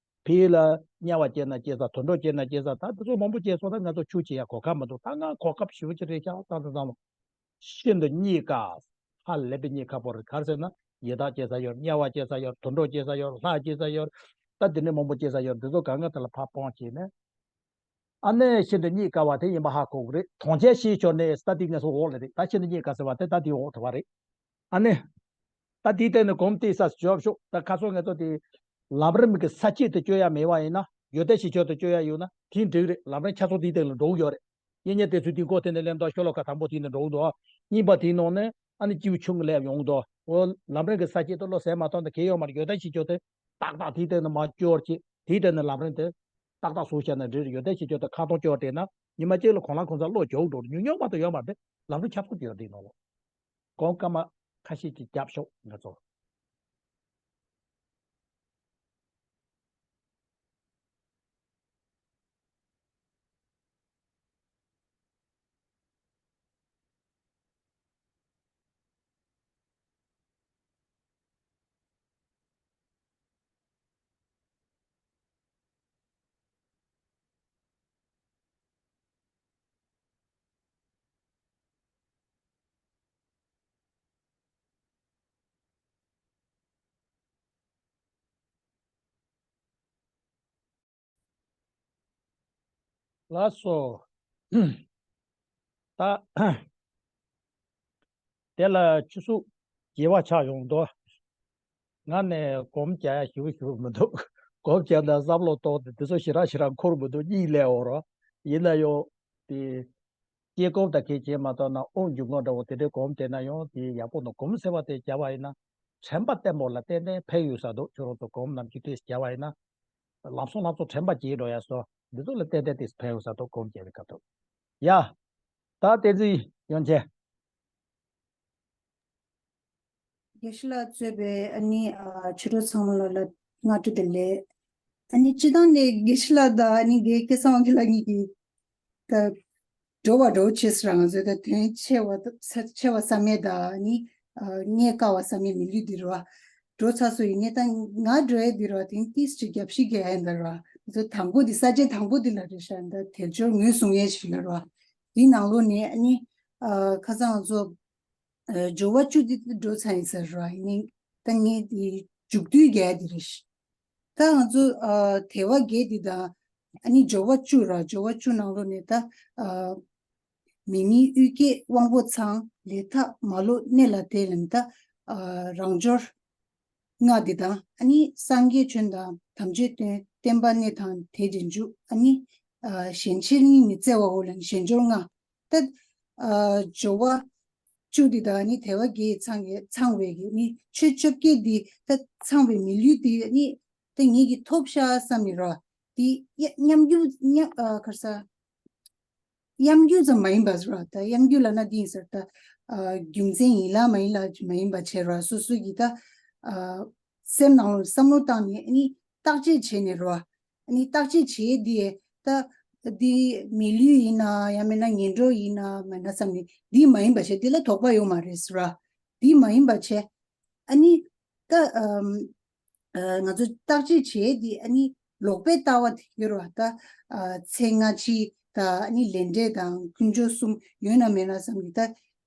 ཕི་ལ་དམྱལ་བ་སྐྱེས་ན་སྐྱེས་ས། དུད་འགྲོ་སྐྱེས་ན་སྐྱེས་ས། ད་དེ་ཚོ་མང་པོ་སྐྱེས་སོང་། ད་ང་ཚོ་ཆོས་བྱེད་ཡ་གོ་སྐབས་མི་འདུག་ད་ང་གོ་སྐབས་ཞེ་པོ་ཅིག་རེད་ཤག་བསམ་བསམ་བསམ། ཤིན་ཏུ་རྙེད་དཀའ། ཧ་ལས་པའི་རྙེད་ཁག་པོ་རེད། ག་རེ་ཟེར་ན་ཡི་དྭགས་སྐྱེ་ས་ཡོད། དམྱལ་བ་སྐྱེ་ས་ཡོད། དུད་འགྲོ་སྐྱེ་ས་ཡོད། ལྷ་སྐྱེ་ས་ཡོད། ད་དེ་ནས་མང་པོ་སྐྱེ་ས་ཡོད། འདི་ཚོ་གང་ག་དེ་ལ་ཕར་སྤོང་བྱས་ནས། ཨ་ནི་ཤིན་ཏུ་རྙེད་དཀའ་བ་དེ་ཡིན་པ་ཧ་གོ་གི་རེད། དོན་ཆེན་ཤེས་ཆོག་ནས་ད་དེ་ངེས་སོ་འོག་ལ་རེད། ད་ཤིན་ཏུ་རྙེད་དཀའ་ཟེར་བ་དེ་ད་དེའི་འོག་ཐུབ་པ་རེད། ཨ་ནི། ད་དེའི་སྟེང་ནས་གོམས་བལྟས་ས་བཅོ་ཤོག་ད་ཁ་སང་ངེད་ཚོ་དེ། ལམ་རིམ་གྱི་ས་བཅད་དེ་བཅོ་ཡ་མེད་པ་ཡིན་ན། ཡོན་ཏན་ཞིག་ཆོག་ཏུ་བཅོ་ཡ་ཡོད་ན་དེ་འགྲིག་རེད། ལམ་རིམ་ཆ་ཚང་དེའི་སྟེང་ལ་འགྲོ་གི་ཡོད་རེད། གཉེན་ཉེ་བསྟེན་ཚུལ་དེ་འགོ་དེ་ནས་ལེན་དོ། ཤོ་ལོ་ཀ་དང་པོ་དེ་ནས་འགྲོ་གི་འདུག་གཉིས་པ་དེའི་ནང་ནས་ཨ་ནི་སྐྱེས་བུ་ཆུང་གི་ལས་ཡོང་གི་འདུག་འོ་ལམ་རིམ་གྱི་ས་བཅད་དེ་བློ་ཟད་མ་ཐུབ་ན་གལ་ཡོད་མ་རེད། ཡོན་ཏན་ཞིག་ཆོག་དེ། ཏག་ཏག་དེའི་སྟེང་ནས་མར་སྐྱོར་བྱེད། དེའི་སྟེང་ནས་ལམ་རིམ་དེ། ཏག་ཏག་བཟོ་བྱས་ན་འགྲིག་རེད། ཡོན་ཏན་ཞིག་ཆོག་དེ་ཁ་ཐོག་སྐྱོར་བསྡད་ན་ཉི་མ་གཅིག་ལ་གང་ལ་གང་འཚམ་བློ་འཇོག་འགྲོ་རེད། ཉུང་ཉུང་མ་གཏོགས་ཡོད་མ་རེད། ལམ་རིམ་ཆ་ཚང་སྐྱོར་བསྡད་ནོ། གོང་སྐར་མ་ཁ་ཤས་ཀྱིས་རྒྱབ་ཤོག་ང་ཚོ། ལགས་སོ། ད། དེ་ལ་ཆུ་ཚོད་བརྒྱད་པ་ཆགས་ཡོང་འདུག་ང་ནས་གོམ་རྒྱག་ཡ་ཞིབ་ཞིབ་མི་འདུག་གོམ་རྒྱག་ན་བསམ་བློ་གཏོང་དེ་དེ་ཚོ་ཞེ་དྲག་ཞེ་དྲག་འཁོར་མི་འདུག་གཉིད་སླེབས་འོང་རོགས། ཡིན་ན་ཡང་། དེ། སྐྱེ་སྐོམ་དང་གལ་ཆེ་མ་གཏོགས་ན་དབུགས་འབྱུང་ཁུངས་འདྲ་བོ་དེ་འདྲའི་གོམ་བསྡད་ན་ཡང་དེ་ཡག་པོ་འདུག་གོམ་ཟེར་བ་དེ་བརྒྱབ་པ་ཡིན་ན། དྲན་པ་བརྟན་པོ་ལ་བརྟེན་ནས་ཕན་ཡོད་ས་འདུག་ཁྱོད་རང་ཚོ་གོམ་ནམ་རྒྱུན་དུས་བརྒྱབ་པ་ཡིན་ན། ལམ་སང་ལམ་སང་དྲན་པ་སྐྱེ་འགྲོ་ཡ་སོ། འདི་ཚོ་ལ་བརྟེན་ཏེ་དེ་ཕན་ཡོད་ས་འདུག་གོམ་རྒྱག་པའི་སྐབས་དུ། ཡ། ད་བསྟན་འཛིན་ཡོན་ཆེན། དགེ་བཤེས་ལགས་གཙོས་པའི་ཨ་ནི་ཨ་ཕྱི་དྲོ་ཚང་མ་ལ་ལ་སྔ་དྲོ་བདེ་ལེགས། ཨ་ནི་སྤྱི་བཏང་ནས་དགེ་བཤེས་ལགས་དང་ཨ་ནི་དགེ་སྐལ་བཟང་དབང་རྒྱལ་ལགས་གཉིས་ཀྱིས་ད་འགྲོ་བ་འགྲོ་བྱེད་ཟེར་ང་ཚོའི་ད་དོན་ཆེ་བ་ཆེ་བ་བསམ་མེད་དང་ཨ་ནི་ཨ་རྙེད་དཀའ་བ་བསམ་མེད་མི་ལུས་འདི་རེད་བ། འགྲོ་ཚར་སོ་ཡིན་ནའི་ད་ང་འགྲོ་ཡས་འདི་རེད་བ། དེང་ཏིས་ཅིག་རྒྱབ་ཤིག་རྒྱག་ཡས་འདི་རེད་བ། ང་ཚོ་དང་པོ་འདི་ས་བཅད་དང་པོ་འདི་ལ་རེད་ཤག་ད་དལ་འབྱོར་ངོས་བཟུང་ཡས་ཞིག་ལ་རེད་བ། འདི་ནང་ལོགས་ནས་ཨ་ནི་ཨ་ཁ་སང་ང་ཚོ། ཨ་སྦྱོར་བ་བཅུ་འདི་འགྲོ་ཚར་ཡིན་ཟེར་ར་ཡིན་ནི། ད་ངས་འདི་མཇུག་བསྡུ་རྒྱག་འདི་རེད། ད་ང་ཚོ་ཨ་དལ་བ་བརྒྱད་འདི་དང་ཨ་ནི་སྦྱོར་བ་བཅུ་ར། སྦྱོར་བ་བཅུ་ནང་ལོགས་ནས་ད་ཨ་མི་མིན་དབུས་སྐྱེས་དབང་པོ་ཚང་། ལས་ཐག་མ་ལོག་གནས་ལ་དེ་ལ་ནི་ད་ཨ་རང་འབྱོར་ལྔ་འདི་དང་ཨ་ནི་སངས་རྒྱས་བྱོན་དང་དམ་ཆོས་སྟོན། བསྟན་པ་གནས་དང་དེ་རྗེས་འཇུག་ཨ་ནི་ཨ་གཞན་ཕྱིར་སྙིང་མི་བརྩེ་བའོ་ལ་ནི་གཞན་འབྱོར་ལྔ། ད་ཨ་སྦྱོར་བ་བཅུ་འདི་དག་ནི་དལ་བ་བརྒྱད་ཚང་བའི་ཚང་བའི་གི་ནི་ཆོས་བཅོ་བརྒྱད་འདི་ད་ཚང་བའི་མི་ལུས་འདི་ནི་ད་ངེད་ཀྱིས་ཐོབ་ཤག་བསམ་ནི་ར། འདི་ཉམས་རྒྱུ་ཉམས་ཨ་ག་རེ་ཟ། གཡམ་རྒྱུ་ཙམ་མ་ཡིན་པ་ཟེར་བ། ད་གཡམ་རྒྱུ་ལབ་ན་འདི་ཡིན་ཟེར། ད་ཨ་རྒྱུ་མཚན་ཡིན་ལ་མ་ཡིན་ལ་མ་ཡིན་པ་བྱས་ར། སོ་སོ་གི་ད་ཨ་སེམས་ནང་ལ་བསམ་བློ་བཏང་ནས་ནི་བརྟག་དཔྱད་བྱས་ནས་ར། ནི་བརྟག་དཔྱད་བྱས་དེ་ད་འདི་མི་ལུས་ཡིན་ན་ཡང་མིན་ན་ངན་འགྲོ་ཡིན་ན་མིན་ན་བསམ་ནས་འདི་མ་ཡིན་པ་བྱས། འདི་ལ་དོགས་པ་ཡོད་མ་རེད་ཟེར་བ། འདི་མ་ཡིན་པ་བྱས། ཨ་ནི་ད་ཨམ་ཨ་ང་ཚོ་བརྟག་དཔྱད་བྱས་དེ་ཨ་ནི་ལོག་པའི་ལྟ་བ་དེ་ཡོད་རེད་བ། ད་ཨ་ཚེ་སྔ་ཕྱི་ དང་ཨ་ནི་ལས་འབྲས་དང་ཀུན་སྤྱོད་གསུམ་ཡོད་ན་མེད་ན་བསམ་གྱི། ད་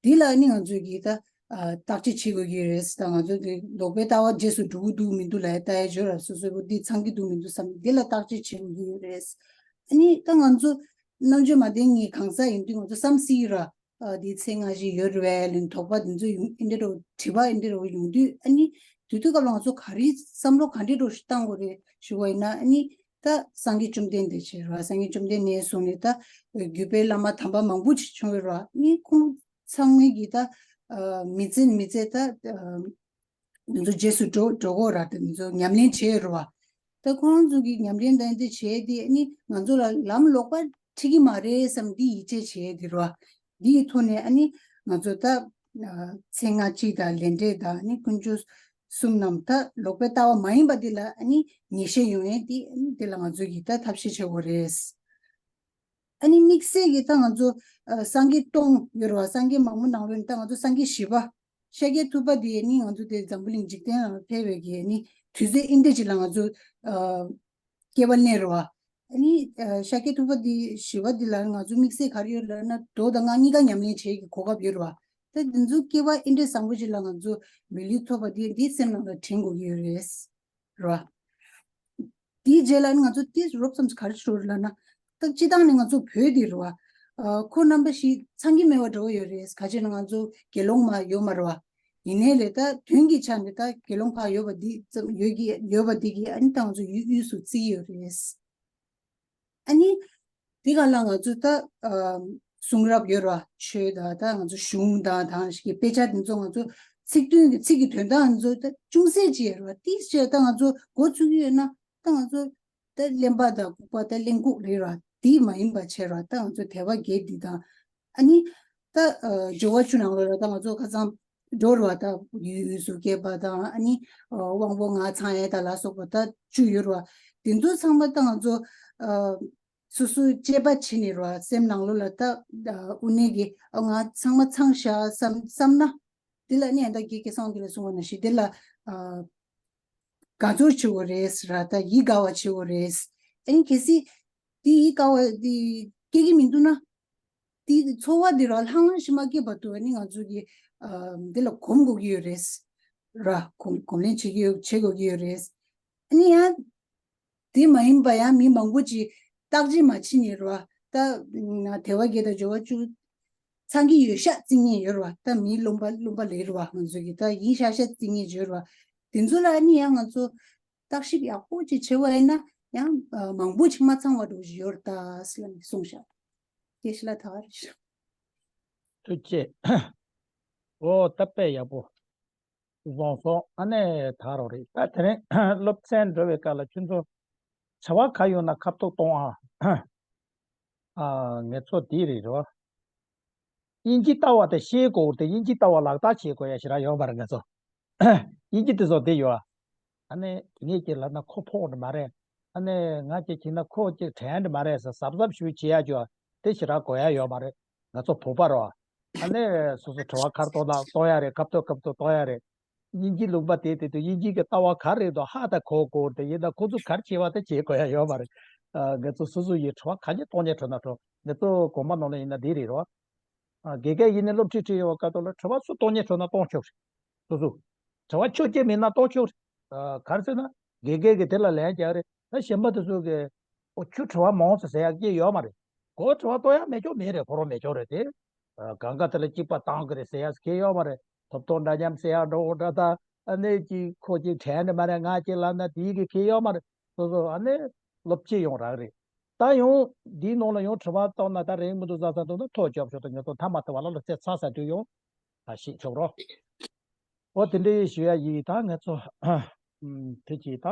འདི་ལ་ཨ་ནི་ང་ཚོས་ཀྱི་ད་ཨ་བརྟག་དཔྱད་བྱེད་དགོས་ཀྱི་རེད། ད་ང་ཚོ་འདི་ལོག་པའི་ལྟ་བ་རྗེས་སུ་འགྲོ་གི་འདུག་མི་འདུག་ལ་ཡ་ལྟ་ཡ་བརྗོད་ར། སོ་སོའི་བུ་འདི་ཚང་གི་འདུག་མི་འདུག་བསམ་འདི་ལ་བརྟག་དཔྱད་བྱེད་དགོས་ཀྱི་ཡོད་རེད། ཨ་ནི་ད་ང་ཚོ་རྣམ་དཔྱོད་མ་ལྡན་གྱི་གང་ཟག་ཡིན་དུས་ང་ཚོ་བསམ་སྲིད་ར། ཨ་འདི་ཚེ་སྔ་ཕྱི་ཡོད་རེད་པས་ལན་དོགས་པ་འདི་ཚོ་ཡོང་། ཨེ་འདྲ་རོ་དྲི་བ་ཨེ་འདྲ་རོ་ཡོང་དུས། ཨ་ནི་དུས་དུས་སྐབས་ལ་ང་ཚོ་ག་རེ་བསམ་བློ་ག་འདྲ་རོ་ཞིག་བཏང་དགོས་རེད་ཞུ་བ་ཡིན་ན། ཨ་ནི་ད་སངས་རྒྱས་བཅོམ་ལྡན་འདས་བྱས་ར། སངས་རྒྱས་བཅོམ་ལྡན་འདས་སོང་ནས་ད་བརྒྱུད་པའི་བླ་མ་དམ་པ་མང་པོ་ཅིག་བྱུང་ཡོད་ར། ཨ་ནི་ཁོང་ཚང་མས་ཀྱི་ད་ཨ་མི་ཚེ་མི་ཚེ་ད་ཨ་འདི་ཚོ་རྗེས་སུ་འགྲོ་འགྲོ་གོ་ར། དེ་འདི་ཚོ་ཉམས་ལེན་བྱས་ར་བ། ད་ཁོང་ཚོ་གི་ཉམས་ལེན་དང་དེ་བྱས་དེ་ཨ་ནི་ང་ཚོ་ལ་ལམ་ལོག་པ་ཁྲིད་ཀྱི་མ་རེད་བསམ་འདི་ཡིད་ཆེས་བྱས་དེ་ར་བ། འདི་ཡི་ཐོག་ནས་ཨ་ནི་ང་ཚོ་ད་ཨ་ཚེ་སྔ་ཕྱི་དང་ལས་འབྲས་དང་ཨ་ནི་ཀུན་སྤྱོད་གསུམ་རྣམས་ད་ལོག་པའི་ལྟ་བ་མ་ཡིན་པ་འདི་ལ་ཨ་ནི་ངེས་ཤེས་ཡོང་ཡས་འདི་ཨ་ནི་འདི་ལ་ང་ཚོ་གི་ད་ཐབས་ཤེས་བྱེད་དགོས་རེད། ཨ་ནི་དམིགས་བསལ་གྱི་ད་ང་ཚོ་ཨ་སངས་རྒྱས་སྟོང་ཡོད་ར་བ། སངས་རྒྱས་མང་པོ་ནང་ལོགས་ནས་ད་ང་ཚོ་སངས་རྒྱས་བཞི་པ་ཤཱཀྱ་ཐུབ་པ་དེ་ནི་ང་ཚོ་དེ་འཛམ་བུ་གླིང་འཇིག་རྟེན་ལ་ཕེབས་པའི་གི་ནི་དུས་ཚོད་ཨིན་དེ་ཅིག་ལ་ང་ཚོ་ཨ་སྐྱེ་བ་གནས་ར་བ། ཨ་ནི་ཨ་ཤཱཀྱ་ཐུབ་པ་དེ་བཞི་པ་དེ་ལ་ང་ཚོ་དམིགས་བསལ་ག་རེ་ཡོད་ལབ་ན། མདོ་དང་སྔགས་གཉིས་ཀ་ཉམས་ལེན་བྱེད་ཀྱི་གོ་སྐབས་ཡོད་ར་བ། ད་དེ་ཚོ་སྐྱེ་བ་ཨིན་དེ་བཟང་པོ་ཅིག་ལ་ང་ཚོ་མི་ལུས་ཐོབ་པ་དེ་འདི་སེམས་ནང་ལ་དྲན་དགོས་ཀྱི་ཡོད་རེད། ར། དེའི་རྗེས་ལ་ང་ཚོ་དེ་རོབ་ཙམ་ག་རེ་ཞུ་རེད་ལབ་ན། ད་སྤྱི་བཏང་ནས་ང་ཚོ་བོད་འདི་རེད་བ། ཨ་ཁོ་རྣམ་པ་ཞིག་ཚང་གི་མེད་པ་འདྲ་བོ་ཡོད་རེད། ག་ཅི་ན་ང་ཚོ་དགེ་སློང་མ་ཡོད་མ་རེད་བ། ཡིན་ནའི་ལས་ད་དོན་གྱི་ཆ་ནས་ད་དགེ་སློང་ཕར་ཡོད་པ་འདི་ཙམ་ཡོད་ཀྱི་ཡོད་པ་འདི་གིས་ཨ་ནི་ད་ང་ཚོ་ཡུལ་དབུས་སུ་བརྩི་ཡོད་རེད། ཨ་ནི། དེ་ག་ལ་ང་ཚོ་ད་ཨ་གསུང་རབ་ཡོད་ར། ཆོས་དང་ད་ང་ཚོ་གཞུང་དང་དང་ཞིག་གི་དཔེ་ཆ་དེ་ཚོ་ང་ཚོ་ཚིག་དོན་གྱི་ཚིག་གི་དོན་དག་ང་ཚོ་ད་ཅུང་ཟད་ཅིག་ཡོད་ར། དེ་བྱས་ད་ང་ཚོ་འགོ་ཚུགས་ཀྱི་ཡོད་ན་ད་ང་ཚོ་ད་གླེན་པ་དང་ལྐུགས་པ་ད་གླེན་ལྐུགས་རེད་ར། དེ་མ་ཡིན་པ་བྱས་ར། ད་ང་ཚོ་དལ་བ་བརྒྱད་འདི་དང་། ཨ་ནི་ད་ཨ་སྦྱོར་བ་བཅུ་ནང་ལོགས་ལ་ད་ང་ཚོ་ཁ་སང་འགྲོ་ར། ད་ཡུལ་དབུས་སུ་སྐྱེས་པ་དང་ཨ་ནི་ཨ་དབང་པོ་ལྔ་ཚང་ཡས་དང་ལ་སོགས་པ་ད་བཅུ་ཡོད་ར། དེ་ཚོ་ཚང་མ་ད་ང་ཚོ་ཨ་སོ་སོའི་དཔྱད་པ་བྱེད་ནས་ར། སེམས་ནང་ལོགས་ལ་ད་ཨ་དངོས་གནས་ཀྱི་ཨ་ང་ཚང་མ་ཚང་བཞག་བསམ་བསམ་ན། དེ་ལ་ནི་ཨ་ད་དགེ་བསྐལ་བཟང་གིས་ལ་གསུངས་པ་ནང་བཞིན་དེ་ལ་ཨ་དགའ་ཚོར་བྱེད་དགོས་རེད་ར། ད་ཡིད་དགའ་བ་བྱེད་དགོས་རེད། ཨ་ནི་གལ་སྲིད་དེ་ཡིད་དགའ་བ་དེ་སྐྱེ་གི་མི་འདུག་ན། དེ་ཚོར་བ་དེ་ར་ལྷང་ལྷང་ཞིག་མ་སྐྱེས་བར་དུ་ཨ་ནི་ང་ཚོ་གི་ཨ་འདི་ལ་གོམས་དགོས་ཀྱི་ཡོད་རེད་ར། གོམས་གོམས་ལེན་བྱེད་ཀྱི་ཡོད་བྱེད་དགོས་ཀྱི་ཡོད་རེད། ཨ་ནི་ཡང་དེ་མ་ཡིན་པ་ཡང་མི་མང་པོ་ཅིག་བརྟག་དཔྱད་མ་བྱེད་ནས་ར། ད་དལ་བ་བརྒྱད་དང་སྦྱོར་བ་བཅུ་ཚང་གི་ཡོད་ཤག་བརྩི་མཁན་ཡོད་ར། ད་མིའི་ལུང་པ་ལུང་པ་ལས་ར་བ། ང་ཚོ་གི་ད་ཡིན་ཤག་ཤག་བརྩི་མཁན་ཡོད་ར། དེ་ཚོ་ལ་ཨ་ནི་ཡང་ང་ཚོ་བརྟག་ཞིབ་ཡག་པོ་ཅིག་བྱེད་པ་ཡིན་ན་ཡང་ཨ་མང་པོ་ཅིག་མ་ཚང་བ་འདྲ་བོ་ཞིག་ཡོད་རེད་ད་ཟེར་ལབ་ནས་གསུངས་ཤག་དེ་ཞིག་ལ་ད་ག་རེ་ཞུ། ཐུགས་རྗེ་ཆེ། འོ་ད་དཔེ་ཡག་པོ་བཟང་སོང་། ཨ་ནི་ད་རོགས་རེད། ད་དེ་རིང་སློབ་ཚན་འགྲོ་བའི་སྐབས་ལ་ཁྱོད་ཚོ་དྲི་བ་ག་ཡོད་ན་ཁ་ཐུག་གཏོང་ཨ། ཨ་ངེད་ཚོ་འདི་རེད་རོ། དབྱིན་ཇིའི་ལྟ་བ་དེ་ཤེས་དགོས་ཏེ། དབྱིན་ཇིའི་ལྟ་བ་ལག་བསྟར་བྱེད་དགོས་ཡ་ཞེ་དྲག་ཡོད་མ་རེད་ང་ཚོ། དབྱིན་ཇི་དེ་ཚོ་དེ་ཡོད་ཨ། ཨ་ནི་ངས་ཅིག་ལབ་ན་ཁོ་ཕོག་འགྲོ་མ་རེད། ཨ་ནི་ང་ཅིག་བྱས་ན་ཁོ་ཅིག་དྲན་འགྲོ་མ་རེད་ཟེར་གཟབ་གཟབ་ཞུ་བྱེད་ཡ་ཅོ། དེ་ཞེ་དྲག་དགོས་ཡ་ཡོད་མ་རེད། ང་ཚོ་བོད་པ་རོ། ཨ་ནི་སོ་སོ་དྲི་བ་ག་རེ་གཏོང་ན་གཏོང་ཡ་རེད། སྐབས་ཐོག་སྐབས་ཐོག་གཏོང་ཡ་རེད། དབྱིན་ཇིའི་ལུང་པ་དེ་དེ་དུས་དབྱིན་ཇི་གི་ལྟ་བ་ག་རེ་འདུག་ཧ་ད་གོ་དགོས་ཏེ། ཡིན་ད་ཁོ་ཚོ་ག་རེ་བྱེད་པ་དེ་བྱེད་དགོས་ཡ་ཡོད་མ་རེད། ཨ་ང་ཚོ་སོ་སོ་ཡི་དྲི་བ་ག་ནས་གཏོང་ཉེ་འགྲོ་ན་འགྲོ། ང་ཚོ་དགོན་པ་ནང་ལ་ཡིན་ན་འདི་རེད་རོ། ཨ་དགེ་རྒན་ཡིན་ནའི་སློབ་ཁྲིད་ཁྲིད་ཡོང་བ་སྐབས་ཐོག་ལ་དྲི་བ་སུ་གཏོང་ཉེ་འགྲོ་ན་གཏོང་ཆོག་རེད། སོ་སོ། དྲི་བ་ཆོ་སྐྱེ་མེད་ན་གཏོང་ཆོག་རེད། ཨ་ག་རེ་ཟེར་ན་དགེ་རྒན་གྱིས་དེ་ལ་ལན་རྒྱག་རེད། ད་གཞན་པ་དེ་ཚོ་གིས་ཨོ་ཁྱོད་དྲི་བ་མང་ཟེར་ཟེར་ཡག་ཅིག་ཡོད་མ་རེད། ཁོ་དྲི་བ་གཏོང་ཡག་མེད་ཆོག་མེད་རེད། ཁོ་རང་མེད་ཆོག་རེད་དེ། ཨ་གང་ག་དེ་ལ་གཅིག་པ་བཏང་གི་རེད་ཟེར་ཡག་གང་ཡང་ཡོད་མ་རེད། ཐོབ་ཐང་འདྲ་མཉམ་ཟེར་ཡག་འགྲོ་འོ་འདྲ་ད། ཨ་ནི་ཅིག་ཁོ་ཅིག་དྲན་ནི་མ་རེད། ང་ཅིག་ལབ་ན་དེའི་གི་གང་ཡང་ཡོད་མ་རེད། སོ་སོ་ཨ་ནི་སློབ་སྤྱི་ཡོང་རག་རེད། ད་ཡང་འདིའི་ནང་ལ་ཡང་དྲི་བ་བཏང་ན་ད་རེད་མི་འདུག་ཟ་ས་འདུག་ན་ཐོག་རྒྱབ་ཤོག་ད་ངེད་ཚོ་ཐ་མ་དེ་བ་ལ་ལ་རྩེ་ཚ་ས་དུས་ཡང་ད་ཤེས་ཆོག་རོགས། འོ་དེ་འདྲའི་ཞུ་ཡ་ཡིན། ད་ངེད་ཚོ་ཨམ་དེ་ཅིག་ད་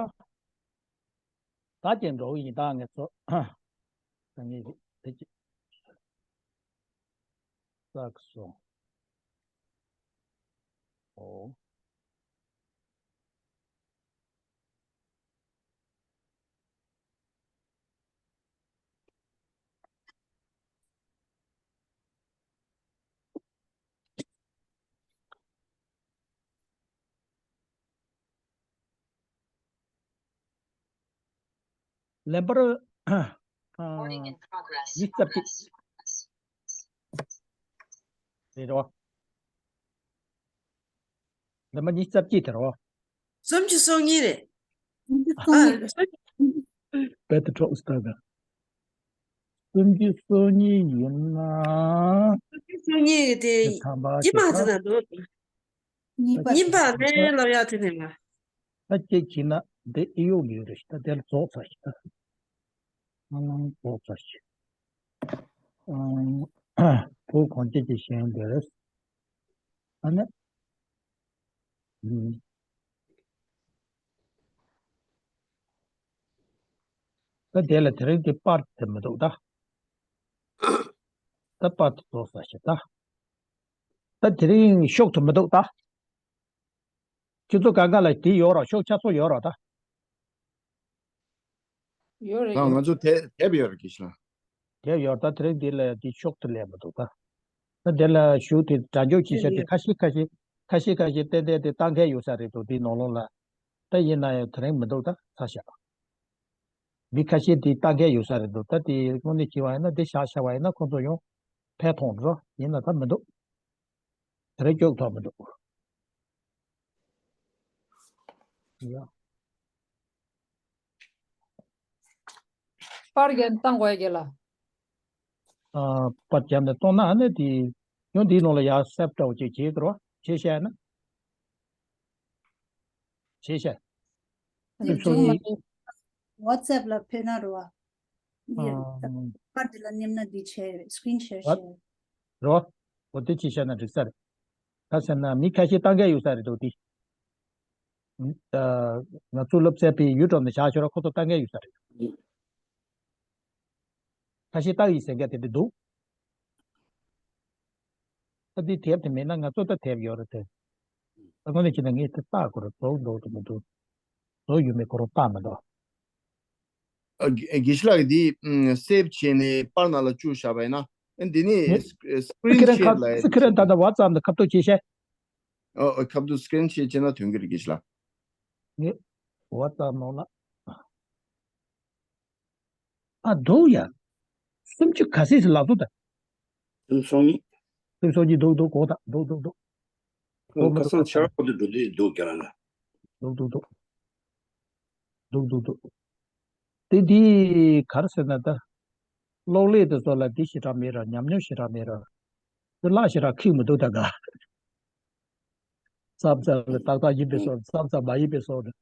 ད་ཅིག་འགྲོ་གི་ཡིན། ད་ངེད་ཚོ་ད་ངས་དེ་ཅིག་བསགས་སོང་། འོ། ལན་པར་ ཨ། ཉི་ཤུ་རྩ་གཅིག་རེད་རོ། ལེ་མ་ཉི་ཤུ་རྩ་གཅིག་དེ་རོ། སུམ་ཅུ་སོ་གཉིས་རེད། ཨ། སུམ་ཅུ་སོ་གཉིས། བེད་ཀྲོག་སྟ་ག་སུམ་ཅུ་སོ་གཉིས་ཡིན་ན། སུམ་ཅུ་སོ་གཉིས་དེ་ཇི་མ་ཟེར་ན་འདུག་གཉིས་པ། གཉིས་པ་ནས་ལབ་ཡག་དེ་ནས་མ། ད་ཅིག་བྱས་ན་འདི་ཨེ་ཡོག་ཡོད་རེད། ད་དེ་ལ་རྫོགས་ཚར་ཤག་ཨང་རྫོགས་ཚར་ཤག་ཨང་། བུ་གོང་ཅི་ཅི་ཤེས་འདོད། ཨ་ནི། ཨུམ། ད་དེ་ལ་དེ་རིང་གི་པར་དེ་མི་འདུག་ད། ད་པར་དེ་རྫོགས་ཚར་ཤག་ད། ད་དེ་རིང་ཤོག་ཐུབ་མི་འདུག་ད། ཁྱེད་ཚོ་གང་ག་ལ་དེ་ཡོད་རོགས། ཤོག་ཆ་ཚོ་ཡོད་རོགས་ད། ཡོད་རེད། ང་ང་ཚོ་དེབ་དེབ་ཡོད་རེད་དགེ་བཤེས་ལགས། དེབ་ཡོད་ད། དེ་རིང་འདི་ལ་དེ་ཤོག་ཐུབ་ལས་མི་འདུག་ད། ད་དེ་ལ་ཞུ་དེ་སྒྲ་འཇུག་ཅིག་བྱས་ཏེ་ཁ་ཤས་ཁ་ཤས་ཁ་ཤས་ཁ་ཤས་ཏན་ཏན་དེ་ལྟ་མཁན་ཡོད་ས་རེད་འདུག་འདི་ནང་ལོགས་ལ། ད་ཡིན་ན་ཡང་དེ་རིང་མི་འདུག་ད་ཚར་ཤག་མི་ཁ་ཤས་དེ་ལྟ་མཁན་ཡོད་ས་རེད་འདུག་ད་དེ་དངོས་གནས་བྱས་པ་ཡིན་ན་དེ་བཞག་བཞག་པ་ཡིན་ན་ཁོང་ཚོ་ཡང་ཕན་ཐོགས་འགྲོ། ཡིན་ན་ད་མི་འདུག་དེ་རིང་སྐྱོབ་ཐུབ་མི་འདུག་ཡ། པར་རྒྱབ་བཏང་དགོས་ཀྱི་ལ། ཨ། པར་རྒྱབ་ནས་གཏོང་ན་ཨ་ནི་དེ་ཡང་འདིའི་ནང་ལ་ཡར་སེབ་འདྲ་བོ་ཅིག་བྱེད་དགོས་རེད་བ། བྱེད་ཤེས་ན། བྱེད་ཤེས། ཨ་ནི་སོ་སོའི་ཝ་ཙེབ་ལ་ཕེབས་ན་རེད་བ། འདི་ཨ། པར་འདི་ལ་མནན་ན་འདི་བྱས་རེད། སི་ཀི་རིན་ཤོ་ཊི་བྱས་རེད། རེད་བ། འོ་དེ་བྱེད་ཤེས་ན་འགྲིག་ས་རེད། ག་ཟེར་ན་མི་ཁ་ཤས་ལྟ་མཁན་ཡོད་ས་རེད་འདུག་དེ། ཨ། ང་ཚོ་སློབ་ཚན་པའི་ཡུལ་གྲམ་ནས་བཞག་ཤོར་ཁོ་ཚོ་ལྟ་མཁན་ཡོད་ས་རེད། ཁ་ཤས་ལྟ་ཡི་ཟེར་མཁན་དེ་འདྲ་འདུག་ད་འདི་དེབ་དེ་མེད་ན་ང་ཚོ་ད་དེབ་ཡོད་རེད་དེ། ད་དངོས་གནས་བྱས་ན་ངས་དེ་ལྟ་དགོས་རེད། རྫོགས་འདུག་དང་མི་འདུག་རྫོགས་ཡོད་མེད་ཁོ་རང་ལྟ་མི་འདུག་ཨ། དགེ་དགེ་བཤེས་ལགས་ཀྱིས་འདི་ཨམ་སེབ་བྱས་ནས་པར་ནང་ལ་བཅུག་བཞག་པ་ཡིན་ན། ཨ། འདི་ནི་ངས་སི་ཀི་རིན་ཤོ་ཊི་ལ་སི་ཀི་རིན་ཤོ་ཊི་ད་ལྟ་ཝ་ཙེབ་ནང་ཁ་ཐུག་བྱས་ཤེས། ཨོ། ཨོ། ཁ་ཐུག་སི་ཀི་རིན་ཤོ་ཊི་བྱས་ན་ཐོན་གྱི་རེད་དགེ་བཤེས་ལགས། ངས་ཝ་ཙེབ་ནང་ལ། ཨ། འདུག་ཡ། སུམ་ཅུ་ག་ཚོད་ལབ་སོང་ད། སུམ་སོ་གཉིས། སུམ་སོ་གཉིས་འདུག་འདུག་གོ་ད་འདུག་འདུག་འདུག་ཁོ་ཁ་སང་ཆར་པ་དེ་འགྲོ་དུས་འདུག་རྒྱ་ལ་ལ། འདུག་འདུག་འདུག་འདུག་འདུག་འདུག་དེ་འདི་ག་རེ་ཟེར་ན་ད། གློག་ཀླད་དེ་ཚོ་ལ་འདི་ཞེ་དྲག་མེད་ར། ཉམས་མྱོང་ཞེ་དྲག་མེད་ར། དེ་བརླག་ཞེ་དྲག་ཁེགས་མི་འདུག་ད་ག་མཚམས་མཚམས་ལ་ཏག་ཏག་ཡིན་པའི་བཟོ། མཚམས་མཚམས་མ་ཡིན་པའི་བཟོ་རེད།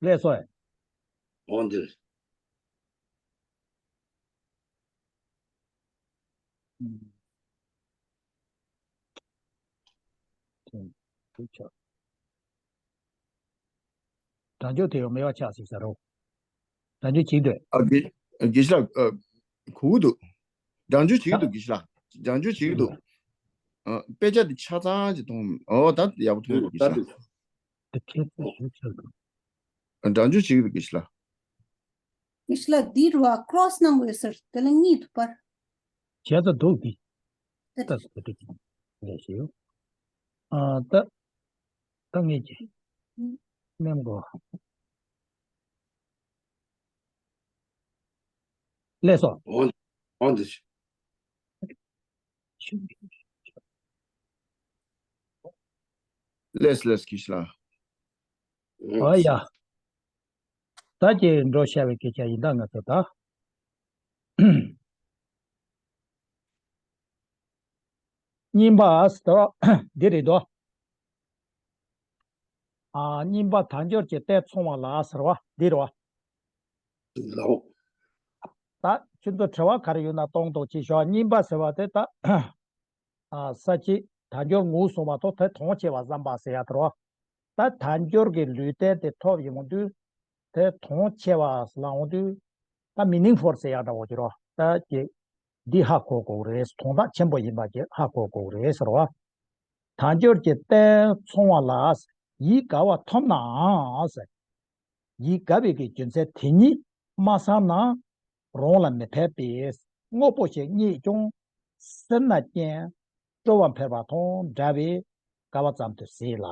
ལས་སོ། འོ་འདིར། ཨུམ། དེ་དེ་ཆགས། སྒྲ་འཇུག་དེ་ཡང་མེད་པ་ཆགས་ཟིན་ས་རོ། སྒྲ་འཇུག་བྱེད་འདོད། ཨ། དགེ་དགེ་བཤེས་ལགས། ཨ། གོ་གི་འདུག་སྒྲ་འཇུག་བྱེད་ཀྱི་འདུག་དགེ་བཤེས་ལགས། སྒྲ་འཇུག་བྱེད་ཀྱི་འདུག་ཨ། དཔེ་ཆ་དེ་ཆ་ཚང་ཅིག་མཐོང་། ཨོ། ད་ཡག་པོ་མཐོང་འདུག་དགེ་བཤེས་ལགས། དེ་ཁྱེད་ཚོས་ཞུ་ཆོག་གི། སྒྲ་འཇུག་བྱེད་ཀྱི་འདུག་དགེ་བཤེས་ལགས། དགེ་བཤེས་ལགས། འདི་རུ་ཨ་ཀྲོ་སི་གནང་དགོས་ཟེར། དེ་ལ་གཉིས་འདུག་པར། བྱས་ཙང་འདུག་འདི། ད་ད་ད་ད་ལས་ཤེས་ཡོད། ཨ། ད་ད་ངེད་ཀྱི་མེམ་གོ་ལས་སོ། འོ་འོ་འདི། ལས་ལས་ཀྱི་ཤ། ཨ་ཡ། ད་ཀྱི་འགྲོ་བྱ་བའི་སྐད་ཆ་ཡིན་ད་ང་ཚོ་ད། གཉིས་པ་ཟེར་བ་འདི་རེད་དོ། ཨ། གཉིས་པ་དལ་འབྱོར་གྱི་རྟེན་མཚུངས་པ་ལ་ཟེར་བ་འདི་རེད་བ། ལའོ། ད་ཁྱོད་ཚོ་དྲི་བ་ག་རེ་ཡོད་ན་གཏོང་དང་། ཅིག་ཞོག་གཉིས་པ་ཟེར་བ་དེ་ད། ཨ། ས་བཅད་དལ་འབྱོར་ངོ་བོ་བཟུང་བ་དང་དེ་དོན་ཆེ་བ་བསམ་པ་ཟེར་ཡ་དེ་རེད་བ། ད་དལ་འབྱོར་གྱི་ལུས་རྟེན་དེ་ཐོབ་ཡོང་དུས་དེ་དོན་ཆེ་བ་ལ་འོང་དུས་ད་མི་ནིང་ཕུལ་ཟེར་ཡ་འདྲ་བོ་ཅིག་རེད་བ། ད་ཀྱི་འདི་ཧ་གོ་དགོས་རེད། དོན་དག་ཆེན་པོ་ཡིན་པ་ཅིག་ཧ་གོ་དགོས་རེད་ཟེར་བ། དལ་འབྱོར་གྱི་རྟེན་མཚུངས་པ་ལ། ཡིད་དགའ་བ་ཐོབ་ནའང་ཟེར། ཡིད་དགའ་བའི་གི་རྒྱུ་མཚན་དེ་ཉིད་མ་བསམ་ན་རང་ལ་མི་ཕན་པས། དངོས་པོ་ཞིག་རྙེད་ཀྱང་སེར་སྣ་ཅན་སྤྲོ་བ་འཕེལ་བ་དང་འདྲ་བའི་དགའ་བ་ཙམ་དུ་ཟད་ལ།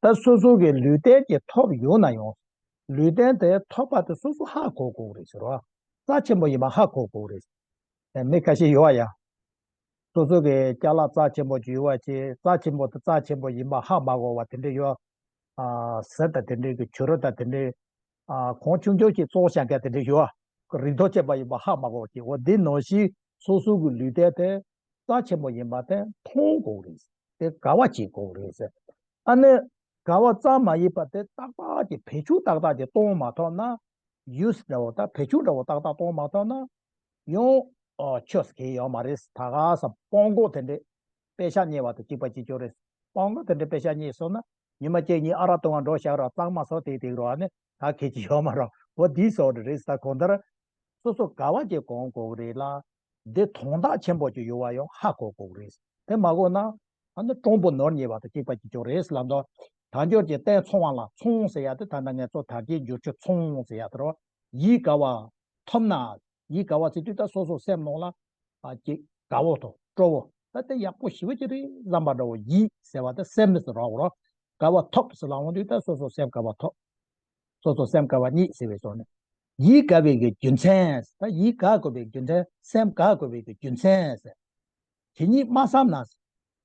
ད་སོ་སོ་གི་ལུས་རྟེན་གྱི་ཐོབ་ཡོད་ན་ཡང་ ལུས་རྟེན་དེ་ཐོབ་པ་དེ་སོ་སོ་ཧ་གོ་དགོས་རེད་ཟེར་བ། རྩ་ཆེན་པོ་ཡིན་པ་ཧ་གོ་དགོས་རེད། མི་ཁ་ཤས་ཡོད་བ་ཡ། སོ་སོ་གི་ཅ་ལག་རྩ་ཆེན་པོ་ཅིག་ཡོད་བ་ཅིག་རྩ་ཆེན་པོ་དེ་རྩ་ཆེན་པོ་ཡིན་པ་ཧ་མ་གོ་བ་དེ་འདྲ་ཡོད། ཨ་གཟི་དང་དེ་འདྲའི་གི་བྱུ་རུ་དང་དེ་འདྲའི་ཨ་གོང་ཆུང་ཆུང་ཞིག་བཙོང་བཞག་མཁན་དེ་འདྲ་ཡོད། རིན་ཐང་ཆེ་བ་ཡིན་པ་ཧ་མ་གོ་བ་ཅིག་འོ་འདི་ནང་བཞིན་སོ་སོ་གི་ལུས་རྟེན་དེ་རྩ་ཆེན་པོ་ཡིན་པ་དེ་མཐོང་དགོས་རེད། དེ་དགའ་བ་བྱེད་དགོས་རེད། ཨ་ནི་དགའ་བ་ཙམ་མ་ཡིན་པ་དེ་ཏག་ཏག་ཅིག་བེད་སྤྱོད་ཏག་ཏག་ཅིག་གཏོང་མ་ཐུབ་ན། use འདྲ་བོ་དང་བེད་སྤྱོད་འདྲ་བོ་ཏག་ཏག་གཏོང་མ་ཐུབ་ན། ཡང་ཨ་ཆོས་གལ་ཡོད་མ་རེད། ད་ག་ས་སྤོང་གོ་དེ་འདྲས་པེ་ཤག་རྙེད་པ་དང་གཅིག་པ་གཅིག་རྐྱང་རེད། སྤོང་གོ་དེ་འདྲས་པེ་ཤག་རྙེད་སོང་ན་ཉི་མ་གཅིག་གཉིས་ཨ་རག་བཏུང་བ་འགྲོ་བཞག་རོགས་གཙང་མ་བཟོ་དེ་དེ་རོགས་ཨ་ནི་ད་གལ་གྱི་ཡོད་མ་རོགས་འོ་དེའི་བཟོ་འདྲ་རེད། ད་གང་ལྟར་སོ་སོ་དགའ་བ་ཅིག་གོན་དགོས་རེད་ལ། འདི་དོན་དག་ཆེན་པོ་ཅིག་ཡོད་པ་ཡང་ཧ་གོ་དགོས་རེད། དེ་མ་གོ་ན་ཨ་ནི་སྤྲང་པོ་ནོར་རྙེད་པ་དང་གཅིག་པ་གཅིག་རྐྱང་རེད་ལབ་འདུག་དལ་འབྱོར་གྱི་རྟེན་ཚོང་བ་ལ་ཚོང་ཟེར་ཡ་དེ་ད་ལྟ་ངས་ཚོ་དལ་གྱི་འབྱོར་ཆུ་ཚོང་ཟེར་ཡ་དེ་རོ། ཡིད་དགའ་བ་ཐོབ་ན། ཡིད་དགའ་བ་ཟེར་དུས་ད་སོ་སོ་སེམས་ནང་ལ་ཨ་ཅིག་དགའ་བོ་དང་སྤྲོ་བོ་ད་དེ་ཡག་པོ་ཞེ་པོ་ཅིག་རེད་བསམ་པ་འདྲ་བོ་ཡིད་ཟེར་བ་དེ་སེམས་ཟེར་རོགས་རོ། དགའ་བ་ཐོབ་ཟེར་ལ་འོང་དུས་ད་སོ་སོ་སེམས་དགའ་བ་ཐོབ། སོ་སོ་སེམས་དགའ་བ་རྙེད་ཟེར་བའི་སོགས་ནས། ཡིད་དགའ་བའི་གི་རྒྱུ་མཚན། ད་ཡིད་དགའ་དགོས་པའི་རྒྱུ་མཚན། སེམས་དགའ་དགོས་པའི་གི་རྒྱུ་མཚན་ཟེར། དེ་ཉིད་མ་བསམ་ན།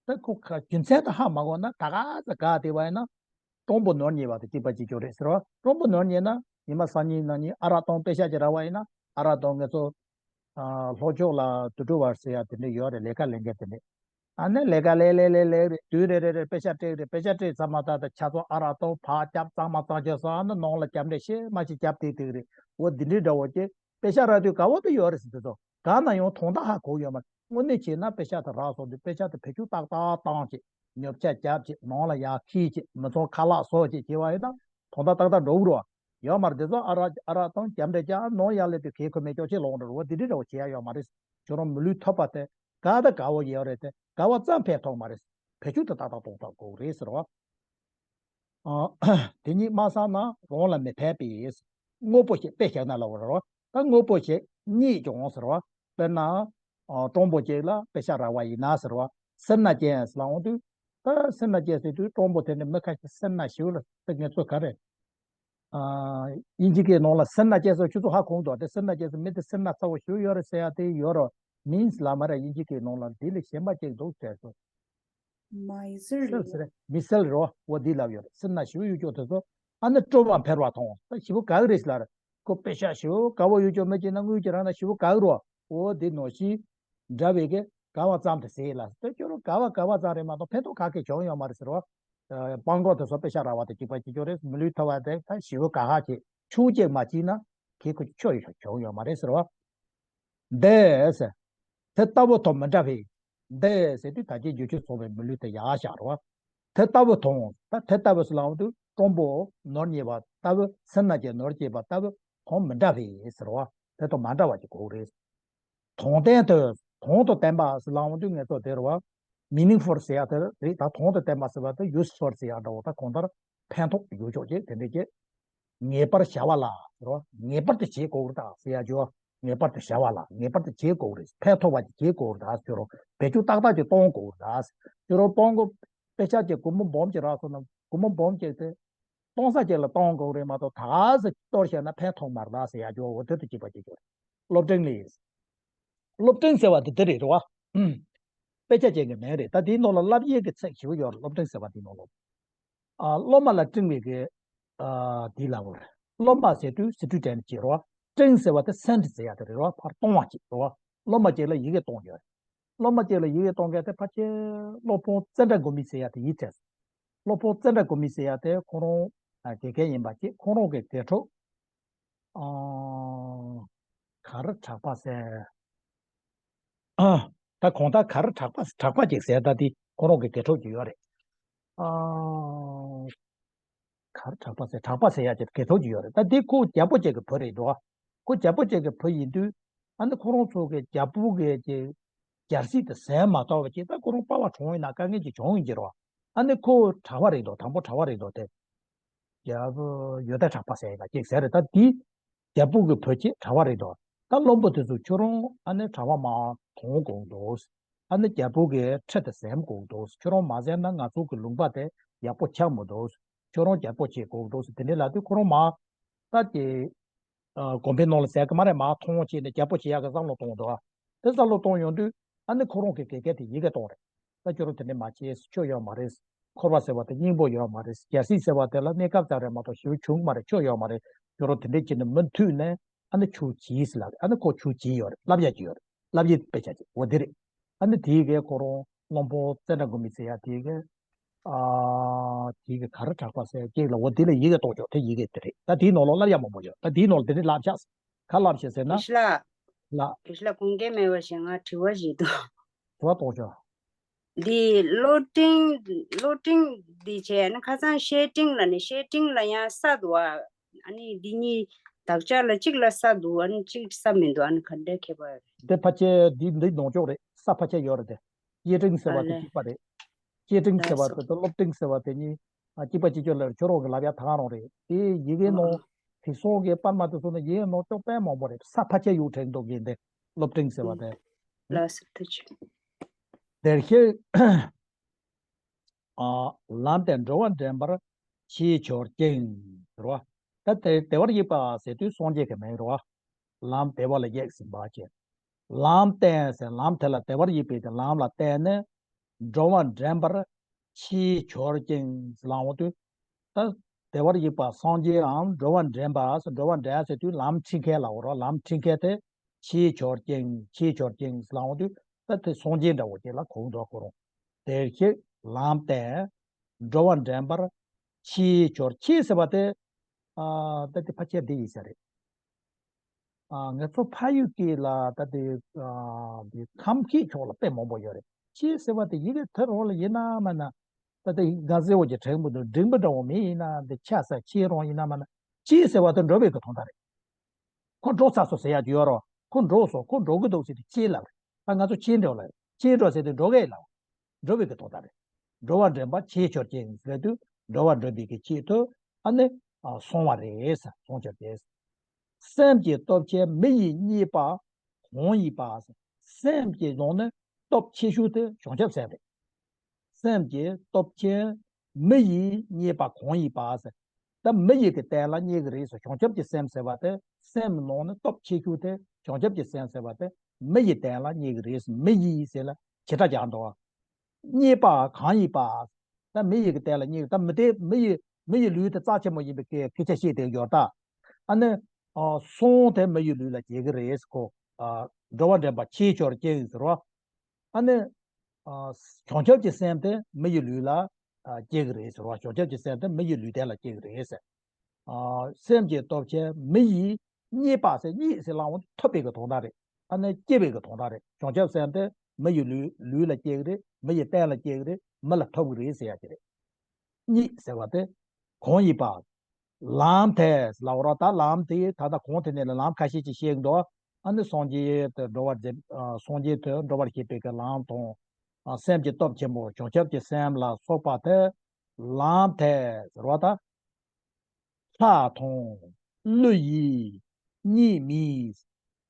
ད་ཁོ་ཁ་རྒྱུ་མཚན་ད་ཧ་མ་གོ་ན་ད་ག་ས་དགའ་བསྡད་པ་ཡིན་ན། སྤྲང་པོ་ནོར་རྙེད་པ་དང་གཅིག་པ་གཅིག་རྐྱང་རེད་ཟེར་བ། སྤྲང་པོ་ནོར་རྙེད་ན་ཉི་མ་སང་ཉིན་གནངས་ཉིན་ཨ་རག་གཏོང་པེ་ཤག་ཅིག་རག་པ་ཡིན་ན་ཨ་རག་གཏོང་ངེད་ཚོ། ཨ་ལྷོ་ཕྱོགས་ལ་དུད་འགྲོ་བར་ཟེར་ཡ་དེ་འདྲ་ཡོད་རེད། ལས་ཀ་ལས་མཁན་དེ་འདྲ། ཨ་ནི་ལས་ཀ་ལས་ལས་ལས་ལས་རེད། དུས་རེ་རེ་རེ་པེ་ཤག་སྤྲད་རེད། པེ་ཤག་སྤྲད་ཚར་མ་ཐག་ད་ཆ་ཚང་ཨ་རག་གཏོང་ཕར་རྒྱབ་གཙང་མ་གཙང་རྒྱབ་སོང་། ཨ་ནི་ནང་ལ་རྒྱབ་འདྲེ་ཤེས་མ་ཤེས་རྒྱབ་དེ་དེ་རེད། འོ་འདི་འདྲའི་འདྲ་བོ་ཅིག་པེ་ཤག་རག་དུས་དགའ་བོ་དེ་ཡོད་རེད་ཟེར་དུས་ཚོ། གང་ན་ཡང་དོན་དག་ཧ་གོ་ཡོད་མ་རེད། དངོས་གནས་བྱས་ན་པེ་ཤག་དེ་རག་སོང་དུས་པེ་ཤག་དེ་བེད་སྤྱོད་ཏག་ཏག་བཏང་བྱས། ཉོ་ཆ་རྒྱབ་བྱས། ནང་ལ་ཡར་འཁྱེར་བྱས། མི་ཚང་ཁ་ལག་བཟོ་བྱས་བྱས་པ་ཡིན་ན་དོན་དག་ཏག་ཏག་འགྲོ་གི་རེད་བ། ཡོད་མ་རེད། དེ་ཚོ་ཨ་རག་ཨ་རག་གཏོང་རྒྱབ་འདྲེ་རྒྱབ་ནང་ཡར་སླེབས་དུས་གལ་ཁོ་མེད་ཅོག་ཆེ་ལོག་འགྲོ་རེད་བ། དེ་འདྲའི་འདྲ་བོ་བྱེད་ཡ་ཡོད་མ་རེད། ཁྱོད་རང་མི་ལུས་ཐོབ་པ་དེ་དགའ་ད་དགའ་བོ་ཡོད་རེད་དེ་དགའ་བ་ཙམ་ཕན་ཐོགས་མ་རེད། བེད་སྤྱོད་དེ་ཏག་ཏག་གཏོང་ཐུབ་དགོས་རེད་ཟེར་བ། ཨ། དེ་ཉིད་མ་བསམ་ན་རང་ལ་མི་ཕན་པས། དངོས་པོ་ཞིག་དཔེ་བཞག་ན་ལབ་པ་རེད་བ། ད་དངོས་པོ་ཞིག་རྙེད་ཀྱང་ཟེར་བ། དཔེར་ན། ཨ། སྤྲང་པོ་ཅིག་ལ་པེ་ཤག་རག་པ་ཡིན་ན་ཟེར་བ། སེར་སྣ་ཅན་ཟེར་ལ་འོང་དུས། ད་སེར་སྣ་ཅན་ཟེར་དུས་སྤྲང་པོ་དེ་ནི་མི་ཁ་ཤས་སེར་སྣ་ཞེ་པོ་ལ་ད་ངེད་ཚོ་ག་རེ། ཨ། དབྱིན་ཇི་སྐད་ནང་ལ་སེར་སྣ་ཅན་ཟེར་ཁྱོད་ཚོ་ཧ་གོ་འདུག་དེ་སེར་སྣ་ཅན་ཟེར་མི་དེ་སེར་སྣ་ཚ་བོ་ཞེ་པོ་ཡོད་རེད་ཟེར་ཡ་དེ་ཡོད་རེད། མིན་ལ་མ་རེད། དབྱིན་ཇི་སྐད་ནང་ལ་འདི་ལས་གཞན་པ་ཅིག་འདུག་ཟེར་སོང་། མི་སེལ་ཟེར་རེད། མི་སེལ་རོ། འོ་འདི་ལབ་ཡོད་རེད། སེར་སྣ་ཞེ་པོ་ཡོད་ཅོག་དེ་ཚོ་ཨ་ནི་སྤྲོ་བ་འཕེལ་བ་མཐོང་། ད་ཞེ་པོ་དགའ་གི་རེད་ཟེར་ལ་རེད། ཁོ་པེ་ཤག་ཞེ་པོ་དགའ་བོ་ཡོད་ཅོག་མི་སྐྱེས་ན་དངུལ་གྱི་རང་ན་ཞེ་པོ་དགའ་གི་རོ། འོ་འདི་ནང་བཞིན་འདྲ་བའི་གི་དགའ་བ་ཙམ་དུ་ཟེར་ལ། ད་ཁྱོད་རང་དགའ་བ་དགའ་བ་ཙམ་རེད་མ་གཏོགས་ཕན་ཐོགས་ག་གེ་བྱུང་ཡོད་མ་རེད་ཟེར་བ། སྤྲང་པོ་དེ་ཚོ་པེ་ཤག་རག་པ་དང་གཅིག་པ་གཅིག་རྐྱང་རེད། མི་ལུས་ཐོབ་པ་དེ་ད་ཞེ་པོ་དགའ་ཧ་ཆེ་ཆུང་ཅིག་མ་བྱིན་ན་ཁྱེད་ཁོ་ཆོ་ཡོད་བྱུང་ཡོད་མ་རེད་ཟེར་བ། འདི་ཟེར། དེ་ལྟ་བུ་དང་མི་འདྲ་བས། འདི་ཟེར་དུས་ད་ཅི་རྒྱུ་ཆོས་ཚོགས་པའི་མི་ལུས་དེ་ཡག་ཤག་རེད་བ། དེ་ལྟ་བུ་དང་ད་དེ་ལྟ་བུ་ཟེར་ལབ་དུས་སྤྲང་པོ་ནོར་རྙེད་པ་ལྟ་བུ་སེར་སྣ་ཅན་ནོར་སྐྱེས་པ་ལྟ་བུ་དང་མི་འདྲ་བས་ཟེར་བ། དེ་དང་མ་འདྲ་བ་ཅིག་དགོས་རེད། དང་ལྡན་དུ་དང་དུ་ལྡན་པ་ཟེར་ལབ་དུས་ངེད་ཚོ་དེ་རེད་བ། meaningful ཟེར་ཡ་དེ་རེད། ད་དང་དུ་ལྡན་པ་ཟེར་བ་དེ་useful ཟེར་ཡ་འདྲ་བོ། ད་གང་ལྟར་ཕན་ཐོགས་ཡོད་ཆོག་ཅིག་དེ་འདྲས་ཀྱི་ངེས་པར་བྱ་བ་ལ་ཟེར་བ། ངེས་པར་དུ་བྱེད་དགོས་རེད་ད་ཟེར་ཡ་ཅོ། ངེས་པར་དུ་བྱ་བ་ལ་ངེས་པར་དུ་བྱེད་དགོས་རེད། ཕན་ཐོགས་པ་ཅིག་བྱེད་དགོས་རེད་ད་ཟེར་རོ། བེད་སྤྱོད་ཏག་ཏག་ཅིག་གཏོང་དགོས་རེད་ད་ཟེར་རོ། སྤྲང་པོ་པེ་ཤག་ཅིག་སྒོར་མོ་སྦོམ་ཅིག་རག་སོང་ན་སྒོར་མོ་སྦོམ་ཅིག་དེ། གཏོང་ས་ཅིག་ལ་གཏོང་དགོས་རེད་མ་གཏོགས་ད་ག་ཟེ་གཏོར་བྱས་ན་ཕན་ཐོགས་མ་རེད་ཟེར་ཡ་ཅོ། འོ་དེ་དང་གཅིག་པ་གཅིག་རྐྱང་རེད། སློབ་སྤྲིང་ལས། སློབ་སྤྲིང་ཟེར་བ་དེ་དེ་རེད་རེད་བ། ཨུམ། དཔེ་ཆ་ཅན་གྱི་མིང་རེད། ད་དེའི་ནང་ལ་བསླབ་ཡས་ཀྱི་ཚིག་ཞེ་པོ་ཡོད་རེད། སློབ་སྤྲིང་ཟེར་བ་དེའི་ནང་ལ། ཨ། སློབ་མ་ལ་སྤྲིང་བའི་གི། ཨ། དེ་ལབ་པ་རེད། སློབ་མ་ཟེར་དུས་student ཅིག་རེད་བ། སྤྲིང་ཟེར་བ་དེ་send ཟེར་ཡ་དེ་རེད་བ། ཕར་གཏོང་བ་ཅིག་རེད་བ། སློབ་མ་ཅིག་ལ་ཡི་གེ་གཏོང་ཡོད་རེད། སློབ་མ་ཅིག་ལ་ཡི་གེ་གཏོང་མཁན་དེ་ཕལ་ཆེར་སློབ་དཔོན་ཙནྡྲ་གོ་མི་ཟེར་ཡ་དེ་ཡིན་ཚེ། སློབ་དཔོན་ཙནྡྲ་གོ་མི་ཟེར་ཡ་དེ་ཁོ་རང་དགེ་རྒན་ཡིན་པ་ཅིག་ཁོ་རང་གི་དགེ་ཕྲུག་ཨ། ག་རེ་གྲགས་པ་ཟེར། ཨ། ད་གང་ལྟར་ག་རེ་གྲགས་པ་གྲགས་པ་ཅིག་ཟེར། ད་དེ་ཁོ་རང་གི་དགེ་ཕྲུག་ཅིག་ཡོད་རེད། ཨ། ག་རེ་གྲགས་པ་ཟེར། གྲགས་པ་ཟེར་ཡ་ཅིག་དགེ་ཕྲུག་ཅིག་ཡོད་རེད། ད་དེ་ཁོ་རྒྱལ་པོ་ཅིག་གི་བུ་རེད་འདུག་ཁོ་རྒྱལ་པོ་ཅིག་གི་བུ་ཡིན་དུས་ཨ་ནི་ཁོ་རང་ཚོ་གི་རྒྱལ་པོ་གི་ཅིག་རྒྱལ་སྲིད་དེ་ཟིན་མ་ཐུབ་པ་ཅིག་ད་ཁོ་རང་པ་ཕ་གྲོངས་ཡིན་ན་དཀའ་ངལ་ཅིག་བྱུང་ཡིན་གྱི་རེད་བ། ཨ་ནི་ཁོ་གྲྭ་པ་རེད་འདུག་དང་པོ་གྲྭ་པ་རེད་འདུག་དེ། རྒྱལ་པོ་ཡོ་དྷ་གྲགས་པ་ཟེར་ཡ་ཅིག་ཟེར་རེད། ད་དེ་རྒྱལ་པོ་གི་བུ་ཅིག་གྲྭ་པ་རེད་འདུག་ད་བློན་པོ་དེ་ཚོ་ཁྱོད་རང་ཨ་ནི་གྲྭ་པ་མར་གཏོང་དགོས་འདུག་ཨ་ནི་རྒྱལ་པོ་གི་ཁྲི་དེ་ཟིན་དགོས་འདུག་ཁྱོད་རང་མ་ཟིན་ན་ང་ཚོ་གི་ལུང་པ་དེ་ཡག་པོ་ཆགས་མི་འདུག་ཁྱོད་རང་རྒྱལ་པོ་བྱེད་དགོས་འདུག་དེ་འདྲ་ལབ་དུས་ཁོ་རང་མར་ ད་དེ་དགོན་པའི་ནང་ལ་ཟེར་གི་མ་རེད། མར་མཐོང་བྱས་ནས་རྒྱལ་པོ་བྱེད་ཡག་གི་བསམ་བློ་གཏོང་འདུག་ཨ། དེ་བསམ་བློ་གཏོང་ཡོང་དུས་ཨ་ནི་ཁོ་རང་གི་དགེ་རྒན་དེ་ཡི་གེ་གཏོང་རེད། ད་ཁྱོད་རང་དེ་འདྲ་མ་བྱེད། ཆོ་ཡོད་མ་རེད། འཁོར་བ་ཟེར་བ་དེ་སྙིང་པོ་ཡོད་མ་རེད། རྒྱལ་སྲིད་ཟེར་བ་དེ་ལ་གནས་སྐབས་ཙམ་རེད་མ་གཏོགས་ཞེ་པོ་བྱུང་མ་རེད། ཆོ་ཡོད་མ་རེད། ཁྱོད་རང་དེ་འདྲ་བྱས་ནས་མུ་མཐུད་ནས་ཨ་ནི་ཆོ་གྱིས་ཟེར་ལབ་རེད། ཨ་ནི་ཁོ་ཆོ་གྱིས་ཡོད་རེད། བསླབ་ཡག་གི་ཡོད་རེད། བསླབ་ཡིག་དཔེ་ཆ་ཅིག་འོ་དེ་རེད། ཨ་ནི་དེའི་གེ་ཁོ་རང་བློན་པོ་ཙནྡྲ་གོ་མི་ཟེར་ཡ་དེའི་གེ་ཨ། དེའི་གེ་ག་རེ་གྲགས་པ་ཟེར་ཡ་ཅིག་ལ། འོ་དེ་ལ་ཡི་གེ་གཏོང་ཆོག་དེ་ཡི་གེ་དེ་རེད། ད་དེའི་ནང་ལོགས་བསླབ་ཡག་མང་པོ་ཡོད། ད་དེའི་ནང་ལ་དེ་འདྲ་བསླབ་ཤག་ག་བསླབ་ཤག་ཟེར་ན། ཨེ་ཤ་ལགས། ལགས། ཨེ་ཤ་ལགས། དགོངས་འགལ་མེད་པ་ཞིག་ང་དྲི་བ་ཞིག་འདུག་དྲི་བ་གཏོང་ཆོག་འདི་སློབ་འབྲིང་སློབ་འབྲིང་འདི་བྱས་ནས་ཁ་སང་བཤེས་འབྲིང་ལ་ནི་བཤེས་འབྲིང་ལ་ཡང་ས་འདུག་ཨ། ཨ་ནི་འདི་གཉིས་བདག་ཅག་ལ་གཅིག་ལ་ས་འདུག་ཨ་ནི་གཅིག་ས་མི་འདུག་ཨ་ནི་ག་འདྲའི་ཁྱད་པར། འདི་ཕལ་ཆེར་འདི་འདི་ནང་ཅོག་རེད། ས་ཕལ་ཆེར་ཡོད་རེད་དེ། བཤེས་འབྲིང་ཟེར་བ་དེ་གཅིག་པ་རེད། བཤེས་འབྲིང་ཟེར་བ་དེ་དང་སློབ་འབྲིང་ཟེར་བ་དེ་གཉིས་ཨ་གཅིག་པ་གཅིག་ཅོག་ལ་ཁྱོད་རང་གི་ལབ་ཡ་ད་ག་རང་རེད། དེ་ཡི་གེའི་ནང་དེང་སང་གི་པར་མ་དེ་ཚོ་ནི་ཡི་གེའི་ནང་ཅོག་དཔེ་མང་པོ་རེད། ས་ཕལ་ཆེར་ཡོད་དྲན་འདུག་གི་འདི་སློབ་འབྲིང་ཟེར་བ་དེ། ལགས་སོ། ཐུགས་རྗེ་ཆེ། དེར་ཤེས། ལམ་བསྟན་འགྲོ་བ་འདྲེན་པར་ཕྱིར་བྱོན་ཅིང་ཟེར་བ། ད་དེ་བདེ་བར་གཤེགས་པ་ཟེར་དུས་སངས་རྒྱས་ཀྱི་མིང་རེད་བ། ལམ་བདེ་བ་ལ་གཤེགས་ཟིན་པ་ཅན། ལམ་བསྟན་ཟེར་ལམ་དེ་ལ་བདེ་བར་གཤེགས་པའི་དེ་ལམ་ལ་བརྟེན་ནས་འགྲོ་བ་འདྲེན་པར་ཕྱིར་བྱོན་ཅིང་ཟེར་ལབ་འོང་དུས། ད་བདེ་བར་གཤེགས་པ་སངས་རྒྱས་འམ་འགྲོ་བ་འདྲེན་པ་ཟེར། འགྲོ་བ་འདྲེན་ཟེར་དུས་ལམ་ཁྲིད་མཁན་ལབ་འོང་རོགས། ལམ་ཁྲིད་མཁན་དེ། ཕྱིར་བྱོན་ཅིང་། ཕྱིར་བྱོན་ཅིང་ལབ་འོང་དུས་ད་དེ་སངས་རྒྱས་འདྲ་བོ་ཅིག་ལ་གོ་གི་འདུག་ཁོ་རང་། དེར་གཤེགས་ལམ་བསྟན་འགྲོ་བ་འདྲེན་པར་ཕྱིར་བྱོན། ཕྱིར་ཟེར་བ་དེ་ཨ་ད་དེ་ཕལ་ཆེར་འདི་ཡིན་ས་རེད། ཨ་ང་ཚོ་ཕ་ཡུལ་སྐད་ལ་ད་དེ་ཨ་དེ་ཁམས་སྐད་ཕྱོགས་ལ་དཔེ་མང་པོ་ཡོད་རེད། ཕྱིར་ཟེར་བ་དེ་ཡི་གེ་དེ་རང་ལ་ཡིན་ན་མིན་ན། ད་དེ་ང་ཟེར་བ་གྱི་དྲན་པོ་འདུག་འགྲིག་པ་འདྲ་བོ་མི་ཡིན་ན། འདི་ཆ་ས་ཁྱེད་རང་ཡིན་ན་མིན་ན། ཕྱིར་ཟེར་བ་དེ་འགྲོ་བའི་གི་དོན་དག་རེད། ཁོ་འགྲོ་ཚར་སོང་ཟེར་ཡག་ཡོད་རོགས། ཁོ་འགྲོ་སོང་། ཁོ་འགྲོ་གི་འདུག་ཟེར་དུས་ཕྱིར་ལབ་རེད། ད་ང་ཚོ་ཕྱིར་འགྲོ་ལབ་རེད། ཕྱིར་འགྲོ་ཟེར་དུས་འགྲོ་གི་ལབ། འགྲོ་བའི་གི་དོན་དག་རེད། འགྲོ་བ་འདྲེན་པ་ཕྱིར་བྱོན་ཅིང་ཟེར་དུས་འགྲོ་བ་འདྲེན་པའི་གི་ཆེད་དུ་ཨ་ནི་ཨ་སོང་བ་རེད་ཟེར། སོང་ཆོག་རེད། སེམས་ཀྱི་སྟོབས་ཆེན་མི་ཡི་རྙེད་པ་གང་ཡིན་པ། སེམས་ཀྱི་ནང་ནས་སྟོབས་ཆེ་ཤོས་དེ་བྱང་ཆུབ་སེམས་རེད། སེམས་ཀྱི་སྟོབས་ཆེན་མི་ཡིས་རྙེད་པ་གང་ཡིན་པ་ཟེར། ད་མི་ཡི་གི་རྟེན་ལ་རྙེད་ཀྱི་རེད་ཟེར། བྱང་ཆུབ་ཀྱི་སེམས་ཟེར་བ་དེ་སེམས་ནང་ནས་སྟོབས་ཆེ་ཤོས་དེ་བྱང་ཆུབ་ཀྱི་སེམས་ཟེར་བ་དེ་མི་ཡི་རྟེན་ལ་རྙེད་ཀྱི་རེད་ཟེར། མི་ཡིས་ཟེར་ལ་བྱེ་བྲག་སྦྱར་འདུག་རྙེད་པ་གང་ཡིན་པ། ད་མི་ཡི་གི་རྟེན་ལ་རྙེད། ད་མི་དེ་མི་ཡི་མི་ཡི་ལུས་དེ་རྩ་ཆེན་མོ་ཡིན་པའི་སྐད་སྐད་ཆ་བཤད་དེ་ཡོད་ད། ཨ་ནི་ཨ་སོང་དེ་མི་ཡི་ལུས་ལ་སྐྱེ་གི་རེད་ཁོ། ཨ་འགྲོ་བ་འདྲེན་པ་ཕྱིར་བྱོན་ཅིང་ཟེར་བ། ཨ་ནི་ཨ་བྱང་ཆུབ་ཀྱི་སེམས་དེ་མི་ཡི་ལུས་ལ་ཨ་སྐྱེ་གི་རེད་ཟེར་བ། བྱང་ཆུབ་ཀྱི་སེམས་དེ་མི་ཡི་ལུས་རྟེན་ལ་སྐྱེ་གི་རེད་ཟེར། ཨ་སེམས་ཀྱི་སྟོབས་ཆེན་མི་ཡིས་རྙེད་པ་ཟེར། རྙེད་ཟེར་ལབ་འོང་ཐོབ་པའི་གི་དོན་དག་རེད། ཨ་ནི་སྐྱེ་བའི་གི་དོན་དག་རེད། བྱང་ཆུབ་སེམས་དེ་མི་ཡི་ལུས་ལུས་ལ་སྐྱེ་གི་རེད། མི་ཡི་རྟེན་ལ་སྐྱེ་གི་རེད། མི་ལ་ཐོབ་གི་རེད་ཟེར་ཡ་གི་རེད། རྙེད་ཟེར་བ་དེ་གང་ཡིན་པ། ལམ་དེ་ལབ་རོགས། ད་ལམ་དེ་ད་ལྟ་གོང་དེ་ནས་ལ་ལམ་ཁ་ཤས་ཅིག་བཤད་ཀྱི་འདུག་ཨ་ནི་སངས་རྒྱས་དེ་འགྲོ་བ་འདྲེན་ཨ་སངས་རྒྱས་དེ་འགྲོ་བར་བྱེད་པའི་གི་ལམ་དང་། ཨ་སེམས་ཀྱི་སྟོབས་ཆེན་པོ་བྱང་ཆུབ་ཀྱི་སེམས་ལ་སོགས་པ་དེ་ལམ་དེ་ཟེར་བ་ད། ལྷ་དང་ཀླུ་ཡིས་རྙེད་མིན།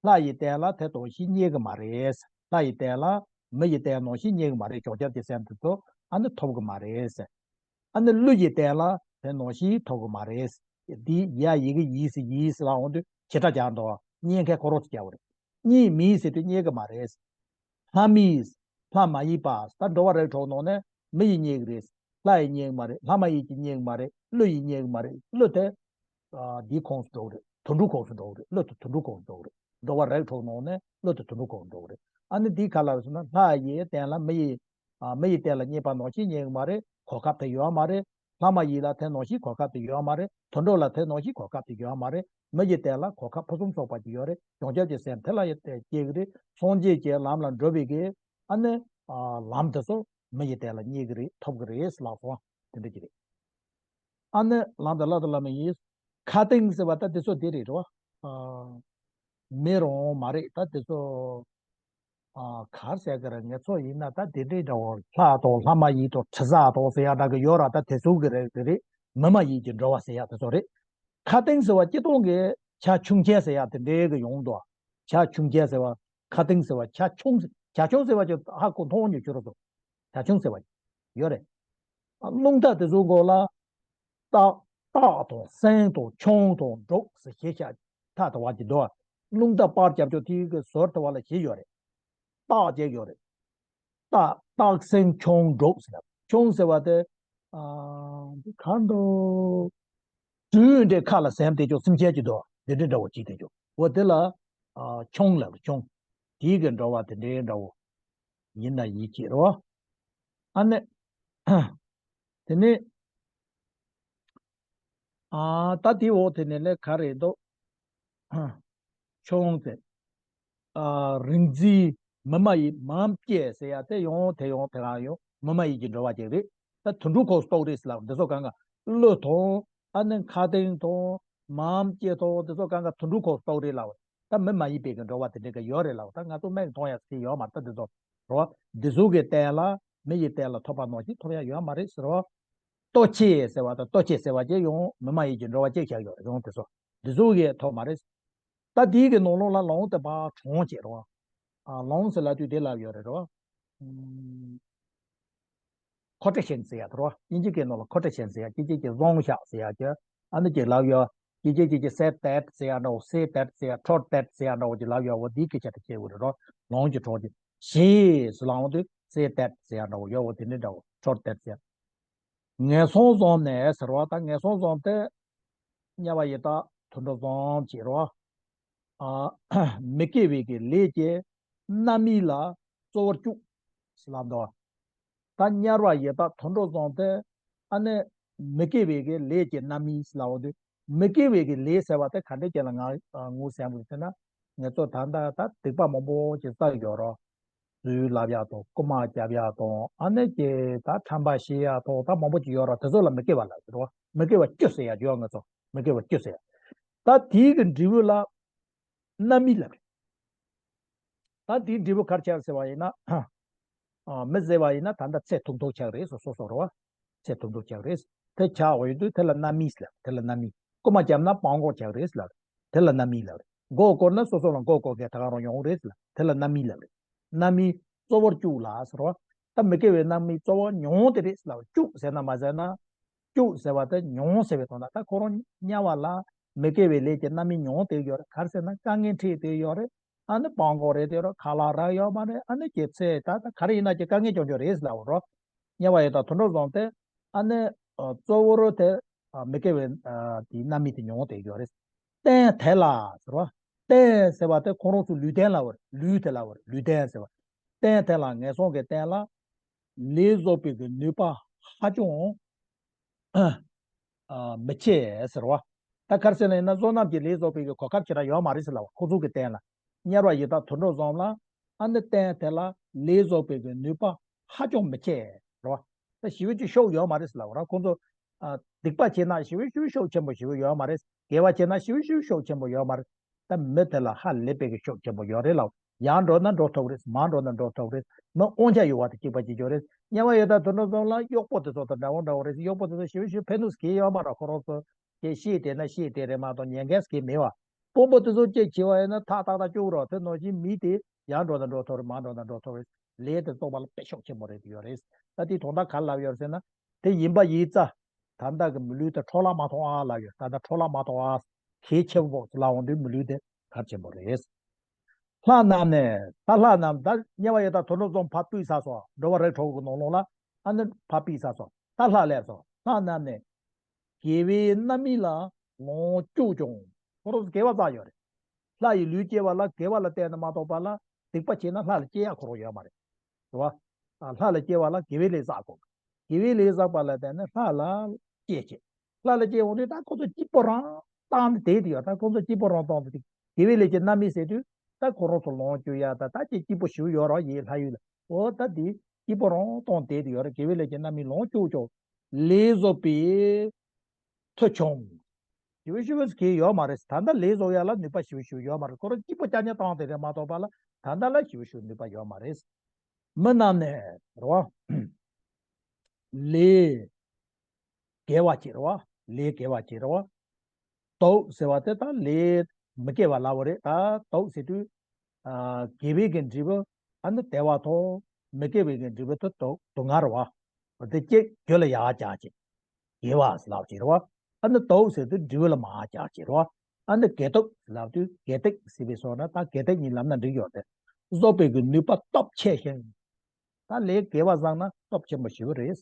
ལྷ་ཡི་རྟེན་ལ་དེ་ནང་བཞིན་རྙེད་གི་མ་རེད། ལྷ་ཡི་རྟེན་ལ་མི་ཡི་རྟེན་ནང་བཞིན་རྙེད་གི་མ་རེད། བྱང་ཆུབ་ཀྱི་སེམས་དེ་ཚོ་ཨ་ནི་ཐོབ་གི་མ་རེད། ཨ་ནི་ཀླུ་ཡི་རྟེན་ལ་དེ་ནང་བཞིན་ཐོབ་གི་མ་རེད། འདི་ཡ་ཡི་གེ་ཡིས་ཡིས་ལབ་འོང་དུས་བྱེ་བྲག་སྦྱར་འདུག་རྙེད་མཁན་ཁོ་རང་ཚོ་རྒྱག་པ་རེད། རྙེད་མིན་ཟེར་དུས་རྙེད་གི་མ་རེད། ལྷ་མིན། ལྷ་མ་ཡིན་པ། ད་འགྲོ་བ་རིགས་དྲུག་ནང་ནས་མི་ཡིས་རྙེད་ཀྱི་རེད། ལྷ་ཡིས་རྙེད་ཀྱི་མ་རེད། ལྷ་མ་ཡིན་གྱིས་རྙེད་ཀྱི་མ་རེད། ཀླུ་ཡིས་རྙེད་ཀྱི་མ་རེད། ཀླུ་དེ་ཨ་འདིའི་ཁོངས་སུ་འགྲོ་གི་རེད། དུད་འགྲོའི་ཁོངས་སུ་འགྲོ་གི་རེད། ཀླུ་དེ་དུད་འགྲོའི་ཁོངས་སུ་འགྲོ་གི་རེད། འགྲོ་བ་རིགས་དྲུག་ནང་ནས་ཀླུ་དེ་དུད་འགྲོའི་ཁོངས་སུ་འགྲོ་གི་རེད། ཨ་ནི་འདིའི་ཁ་ལ་སོང་ན་ལྷ་ཡི་རྟེན་ལ་མི་ཡི་ཨ་མི་ཡི་རྟེན་ལ་རྙེད་པ་ནང་བཞིན་རྙེད་ཀྱི་མ་རེད། གོ་སྐབས་དེ་ཡོད་མ་རེད། ལྷ་མ་ཡིན་ལ་དེ་ནང་བཞིན་གོ་སྐབས་དེ་ཡོད་མ་རེད། དུད་འགྲོ་ལ་དེ་ནང་བཞིན་གོ་སྐབས་དེ་ཡོད་མ་རེད། མི་ཡི་རྟེན་ལ་གོ་སྐབས་ཕུན་སུམ་ཚོགས་པ་ཅིག་ཡོད་རེད། བྱང་ཆུབ་ཀྱི་སེམས་དེ་ལ་ཡང་དེ་སྐྱེ་གི་རེད། སངས་རྒྱས་ཀྱི་ལམ་ལ་འགྲོ་བའི་གི་ཨ་ནི་ཨ་ལམ་དེ་ཚོ་མི་ཡི་རྟེན་ལ་རྙེད་གི་རེད། ཐོབ་གི་རེད་ལབ་སོང་། དེ་འདྲ་ཅིག་རེད། ཨ་ནི་ལམ་དེ་བླ་དང་བླ་མ་ཡིས། ཁ་ཏིང་ཟེར་བ་ད་དེ་ཚོ་དེ་རེད་རོ། ཨ་མི་རང་མ་རེད། ད་དེ་ཚོ། ཨ་ག་རེ་ཟེར་གི་རེད། ངེད་ཚོ་ཡིན་ན་ད་དེ་འདྲའི་འདྲ་བོ་ལྷ་དང་ལྷ་མ་ཡིན་དང་དྲི་ཟ་དང་ཟེར་ཡ་འདྲ་གི་ཡོད་ར། ད་དེ་ཚོ་གི་རེད། དེ་རེད། མི་མ་ཡིན་གྱི་འགྲོ་བ་ཟེར་ཡ་དེ་ཚོ་རེད། ཁ་ཏིང་ཟེར་བ་སྤྱིར་བཏང་གི་ཆ་ཆུང་ཆེན་ཟེར་ཡ་དེ་འདྲའི་གི་ཡོང་འདུག་ཆ་ཆུང་ཆེན་ཟེར་བ། ཁ་ཏིང་ཟེར་བ་ཆ་ཆུང་། ཆ་ཆུང་ཟེར་བ་ཅིག་ཧ་གོ་མཐོང་ཉོ་ཆུ་རོ་སོ། ཆ་ཆུང་ཟེར་བ་ཡོད་རེད། ཨ་རླུང་རྟ་དེ་ཚོ་མགོ་ལ་རྟ། སྟག་དང་སེང་དང་ཁྱུང་དང་འབྲུག་ཟེར་ཞེས་བྱ་ཐ་དད་པ་གྱི་འདུག་རླུང་རྟ་སྤར་རྒྱབ་ཀྱོག་དེའི་གི་ཟུར་དུ་བ་ལ་བཞི་ཡོད་རེད། སྟག་བརྒྱད་ཡོད་རེད། སྟག་སྟག་སེང་ཁྱུང་འབྲུག་ཟེར་ལ། ཁྱུང་ཟེར་བ་དེ་ཨ་འདི་གང་འདུག་སྦྲུལ་འདྲའི་ཁ་ལ་ཟེར་དེ་ཅོག་སེམས་ཅན་གྱི་འདུག་དེ་འདྲའི་འདྲ་བོ་གཅིག་དེ་ཅོག་འོ་དེ་ལ་ཨ་ཁྱུང་ལབ་རེད། ཁྱུང་། དེའི་གི་འགྲོ་བ་དེ་འདྲའི་འདྲ་བོ་ཡིན་ན་ཡིན་གྱི་རེད་བ། ཨ་ནི། དེ་ནས་ཨ་ད་དེའི་འོག་དེ་ནས་ལས་ག་རེ་འདུག་ཁྱུང་དེ། ཨ་རིག་འཛིན་མི་མ་ཡིན་མམ་སྐྱེས་ཟེར་ཡ་དེ་ཡོང་དེ་ཡོང་དེ་གང་ཡོང་མི་མ་ཡིན་གྱི་འགྲོ་བ་ཅིག་རེད། ད་དུད་འགྲོ་ཁོ་སྟོག་རེད་ཟེར་ལ་འདི་ཚོ་གང་ག་ཀླུ་དང་ཨ་ནི་མཁའ་ལྡིང་དང་མམ་སྐྱེས་དང་འདི་ཚོ་གང་ག་དུད་འགྲོ་ཁོ་སྟོག་རེད་ལ། ད་མི་མ་ཡིན་པའི་གི་འགྲོ་བ་དེ་འདྲ་གི་ཡོད་རེད་ལ། ད་ང་ཚོ་མིག་གིས་མཐོང་ཡ་ཟེར་ཡོད་མ་རེད། ད་འདི་ཚོ་རོ། འདི་ཚོ་གི་སྟེང་ལ་མི་ཡི་སྟེང་ལ་ཐོབ་པ་ནང་བཞིན་ཐོབ་ཡ་ཡོད་མ་རེད་ཟེར་རོ། ལྟོ་ཆས་ཟེར་བ་དང་ལྟོ་ཆས་ཟེར་བ་ཅིག་ཡང་མི་མ་ཡིན་གྱི་འགྲོ་བ་ཅིག་བཞག་ཡོད་རེད། ཡང་དེ་ཚོ་འདི་ཚོ་གིས་ཐོབ་མ་རེད། ད་དེའི་གི་ནང་ལོགས་ལ་ལོང་དེ་ཕར་གྲོངས་བྱས་རོ། ཨ་ལོང་ཟེར་ལབ་དུས་དེ་ལབ་ཡོད་རེད་རོ། ཁོ་ཏྲ་ཤན་ཟེར་ཡ་དེ་རོ། དབྱིན་ཇི་སྐད་ནང་ལ་ཁོ་ཏྲ་ཤན་ཟེར་ཡ། སྐད་ཆ་གི་བཟང་ཤག་ཟེར་ཡ་གི་ཨ་ནི་གི་ལབ་ཡོད། སྐད་ཆ་གི་གི་སེ་ཏེད་ཟེར་ཡ་འདྲ་བོ། སེ་ཏེད་ཟེར་ཡ། ཁྲོ་ཏེད་ཟེར་ཡ་འདྲ་བོ་གི་ལབ་ཡོད། འོ་དེའི་སྐད་ཆ་དེ་བྱེད་དགོས་རེད་རོ། ལོང་གི་གྲོགས་ཀྱི་ཞེས་ཟེར་ལབ་འོང་དུས་སེ་ཏེད་ཟེར་ཡ་འདྲ་བོ་ཡོད། འོ་དེ་འདྲ་འདྲ་བོ་ཁྲོ་ཏེད་ཟེར་ཡ། ངན་སོང་བཟང་ནས་ཟེར་བ་དང་ངན་སོང་བཟང་དེ་དམྱལ་བ་ཡི་དྭགས་དུད་འགྲོ་བཟང་བྱེད་རོ། ཨ་མི་དགེ་བའི་གི་ལས་ཀྱི་རྣམ་སྨིན་ལ་གཙོ་བོར་བཅུག་ཟེར་ལབ་འདུག་ད་དམྱལ་བ་ཡི་དྭགས་དུད་འགྲོ་བཟང་དེ་ཨ་ནི་མི་དགེ་བའི་གི་ལས་ཀྱི་རྣམ་སྨིན་ཟེར་ལབ་འོང་དུས་མི་དགེ་བའི་གི་ལས་ཟེར་བ་དེ་ག་འདྲ་ཅིག་ལ་ང་ངོས་ཟིན་དགོས་ཟེར་ན། ང་ཚོ་ད་ལྟ་ད་སྡིག་པ་མང་པོ་ཅིག་བསགས་ཡོད་རོ། གསོལ་ལབ་ཡག་དང་རྐུ་མ་རྒྱབ་ཡག་དང་ཨ་ནི་ཅིག་ད་ཁྲམ་པ་བཤད་ཡག་དང་ད་མང་པོ་ཅིག་ཡོད་རོ། དེ་ཚོ་ལ་མི་དགེ་བ་ལབ་ཀྱི་རོ། མི་དགེ་བ་བཅུ་ཟེར་ཡག་ཡོད། ང་ཚོ་མི་དགེ་བ་བཅུ་ཟེར་ཡག་ད་དེའི་གི་འབྲས་བུ་ལ་རྣམ་སྨིན་ལབ་རེད། ད་དེའི་འབྲས་བུ་ག་རེ་ཆགས་ཟེར་བ་ཡིན་ན། ཨ་མི་ཟེར་བ་ཡིན་ན་ད་ལྟ་ཚེ་ཐུང་ཐུང་ཆགས་རེད། སོ་སོ་སོ་རོ། ཚེ་ཐུང་ཐུང་ཆགས་རེད། དེ་ཆགས་འོང་དུས་དེ་ལ་རྣམ་སྨིན་ལབ། དེ་ལ་རྣམ་སྨིན། རྐུ་མ་བརྒྱབ་ན་སྤྲང་པོ་ཆགས་རེད་ལབ། དེ་ལ་རྣམ་སྨིན་ལབ་རེད། མགོ་བསྐོར་ན་སོ་སོ་ལ་མགོ་བསྐོར་མཁན་ད་ག་རང་ཡོང་རེད་ལབ། དེ་ལ་རྣམ་སྨིན་ལབ་རེད། རྣམ་སྨིན་གཙོ་བོར་བཅུག་ལ་ཟེར་བ། ད་མི་དགེ་བའི་རྣམ་སྨིན་གཙོ་བོ་མྱོང་དེ་རེད་ལབ། བཅུག་ཟེར་ན་མ་ཟེར་ན། བཅུག་ཟེར་བ་དེ་མྱོང་ཟེར་བའི་དོན་དག་ད་ཁོ་རང་དམྱལ་བ་ལ་མི་དགེ་བའི་ལས་ཀྱི་རྣམ་སྨིན་མྱོང་དེ་ཡོད་རེད། ག་རེ་ཟེར་ན་དཀའ་ངལ་འཕྲད་དེ་ཡོད་རེད། ཨ་ནི་སྤྲང་པོ་རེད་དེ་རོ། ཁ་ལག་རག་ཡོད་མ་རེད། ཨ་ནི་ཁྱེད་ཚེ་ད་ད་ག་རེ་ཡིན་ན་ཁྱེད་དཀའ་ངལ་སྐྱོན་སྐྱོན་རེད་ལབ་རོ། དམྱལ་བ་ཡི་དྭགས་དུད་འགྲོ་བཟང་དེ་ཨ་ནི་ཨ་གཙོ་བོ་རོ་དེ་ཨ་མི་དགེ་བའི་ཨ་དེའི་རྣམ་སྨིན་དེ་མྱོང་དེ་ཡོད་རེད། རྟེན་དེ་ལ་ཟེར་བ། རྟེན་ཟེར་བ་དེ་ཁོ་རང་ཚོ་ལུས་རྟེན་ལབ་རེད། ལུས་དེ་ལབ་རེད། ལུས་རྟེན་ཟེར་བ། རྟེན་དེ་ལ་ངན་སོང་གི་རྟེན་ལ་ལས་བཟོད་པའི་གི་ནུས་པ་ཧ་ཅང་ཨ་མི་ཆེ་ཟེར་བ། ད་ག་རེ་ཟེར་ན་ཡིན་ན་བསོད་ནམས་ཀྱི་ལས་བཟོད་པའི་གི་གོ་སྐབས་ཅིག་ར་ཡོད་མ་རེད་ཟེར་ལབ་པ། ཁོ་ཚོ་གི་རྟེན་ལ། དམྱལ་བ་ཡི་དྭགས་དུད་འགྲོ་བཟང་ལ་ཨ་ནི་རྟེན་དེ་ལ་ལས་བཟོད་པའི་གི་ནུས་པ་ཧ་ཅང་མི་ཆེ་རེད་བ། ད་ཞེ་པོ་ཅིག་ཤུགས་ཡོད་མ་རེད་ཟེར་ལབ་པ་ར། ཁོ་ཚོ་ཨ་སྡིག་པ་བྱས་ན་ཞེ་པོ་ཞེ་པོ་ཤུགས་ཆེན་པོ་ཞེ་པོ་ཡོད་མ་རེད། དགེ་བ་བྱས་ན་ཞེ་པོ་ཞེ་པོ་ཤུགས་ཆེན་པོ་ཡོད་མ་རེད། ད་མི་དེ་ལ་ཧ་ལས་པའི་གི་ཤུགས་ཆེན་པོ་ཡོད་རེད་ལབ། ཡར་འགྲོ་ན་འགྲོ་ཐུབ་རེད། མར་འགྲོ་ན་འགྲོ་ཐུབ་རེད། མི་དབང་ཆ་ཡོད་པ་དེ་གཅིག་པ་གཅིག་རྐྱང་རེད། དམྱལ་བ་ཡི་དྭགས་དུད་འགྲོ་བཟང་ལ་གཡོག་པོ་དེ་ཚོ་དང་འདྲ་བོ་འདྲ་བོ་རེད། གཡོག་པོ་དེ་ཚོ་ཞེ་པོ་ཞེ་པོ་ཕན་ཐོགས་གང་ཡང་ཡོད་མ་རེད། ཁོ་རང་ཚོ་ཅིག་བཤད་བསྡད་ན་བཤད་བསྡད་རེད་མ་གཏོགས་ཉན་མཁན་ཟེར་མཁན་མེད་པ། དཔོན་པོ་དེ་ཚོ་ཅིག་བྱས་པ་ཡིན་ན་ཐག་ཏག་ཏག་བཅུག་རོགས། དེ་ནང་བཞིན་མི་དེ་ཡར་འགྲོ་ན་འགྲོ་ཐུབ་རེད། མར་འགྲོ་ན་འགྲོ་ཐུབ་རེད། ལས་དེ་བཙོག་པ་ལ་དཔེ་ཤུགས་ཆེན་པོ་རེད་ཡོད་རེད། ད་དེ་དོན་དག་ག་རེ་ལབ་ཡོད་རེད་ཟེར་ན། དེ་ཡིན་པ་ཡིན་ཙང་། ད་ལྟ་གི་མི་ལུས་དེ་འཕྲོ་བརླག་མ་གཏོང་ཨ་ལབ་ཡོད། ད་ལྟ་འཕྲོ་བརླག་མ་གཏོང་ཨ། གལ་ཆེན་པོ་ལབ་འོང་དུས་མི་ལུས་དེ་གལ་ཆེན་པོ་རེད། ལྷ་རྣམས་ནི། ད་ལྷ་རྣམས་ད་དམྱལ་བ་ཡི་དྭགས་དུད་འགྲོ་བཟང་ཕར་ཕུད་ཚར་སོང་། འགྲོ་བ་རིགས་དྲུག་གི་ནང་ལོགས་ལ་ཨ་ནི་ཕར་ཕུད་ཚར་སོང་། ད་ལྷ་སླེབས་སོང་། ལྷ་རྣམས་ནི། དགེ་བའི་རྣམ་སྨིན་ལ་ལོངས་སྤྱོད་ཀྱང་། ཁོ་རང་ཚོ་དགེ་བ་བསགས་ཡོད་རེད། ལྷ་ཡི་ལུས་སྐྱེ་བ་ལ་དགེ་བ་ལ་བརྟེན་ནས་མ་གཏོགས་པ་ལ་སྡིག་པ་བྱས་ན་ལྷ་ལ་སྐྱེ་ཡག་ཁོ་རང་ཡོད་མ་རེད། རེད་བ། ཨ་ལྷ་ལ་སྐྱེ་བ་ལ་དགེ་བའི་ལས་བསགས་དགོས། དགེ་བའི་ལས་བསགས་པ་ལ་བརྟེན་ནས་ལྷ་ལ་སྐྱེ་བྱེད། ལྷ་ལ་སྐྱེ་འོང་དུས་ད་ཁོ་ཚོ་སྐྱིད་པོ་རང་བཏང་སྟེ་བསྡད་ཡོད། ད་ཁོ་ཚོ་སྐྱིད་པོ་རང་བཏང་སྟེ་དགེ་བའི་ལས་ཀྱི་རྣམ་སྨིན་ཟེར་དུས་ད་ཁོ་རང་ཚོ་ལོངས་སྤྱོད་ཡ་ད་ད་ཅིག་སྐྱིད་པོ་ཞིག་ཡོད་རོགས་ཡིན་ལྷ་ཡུལ་ལ། འོ་ད་དེ་སྐྱིད་པོ་རང་བཏང་སྟེ་བསྡད་ཡོད་རེད། དགེ་བའི་ལས་ཀྱི་རྣམ་སྨིན་ལོངས་སྤྱོད་ཀྱང་ལས་བཟོད་པའི་མཐུ་ཆུང་། ཞེ་པོ་ཞེ་པོ་གང་ཡང་ཡོད་མ་རེད། ད་ལྟ་ལས་བཟོ་ཡ་ལ་ནུས་པ་ཞེ་པོ་ཞེ་པོ་ཡོད་མ་རེད། ཁོ་རང་སྐྱིད་པོ་རྐྱང་རྐྱང་བཏང་སྟེ་རེད་མ་གཏོགས་པ་ལ་ད་ལྟ་ལ་ཞེ་པོ་ཞེ་པོ་ནུས་པ་ཡོད་མ་རེད། མི་རྣམས་ནི་རེད་བ། ལས་དགེ་བ་བྱེད་རེད་བ། ལས་དགེ་བ་བྱེད་རེད་བ། དུག་ཟེར་བ་དེ་ད་ལས་མི་དགེ་བ་ལབ་པ་རེད། ད་དུག་ཟེར་དུས་ཨ་དགེ་བའི་གི་འབྲས་བུ་ཨ་ནི་བདེ་བ་དང་མི་དགེ་བའི་གི་འབྲས་བུ་དེ་དུག་དུག་ལྔ་རེད་བ། དེ་གཅིག་རྒྱུད་ལ་ཡར་བཅག་ཅིག་དགེ་བ་ལབ་ཅིག་རེད་བ། ཨ་ནི་དོགས་ཟེར་དུས་འབྲས་བུ་ལ་མར་སྦྱར་བྱེད་རོ། ཨ་ནི་དགེ་སྟོབས་ལབ་དུས་དགེ་སྡིག་ཟེར་བའི་སོགས་ན་ད་དགེ་སྡིག་གཉིས་ལབ་ན་འགྲིག་ཡོད་དེ། གསོག་པའི་གི་ནུས་པ་སྟོབས་ཆེ་ཞིང་། ད་ལས་དགེ་བ་བསགས་ན་སྟོབས་ཆེན་པོ་ཞེ་པོ་རེད།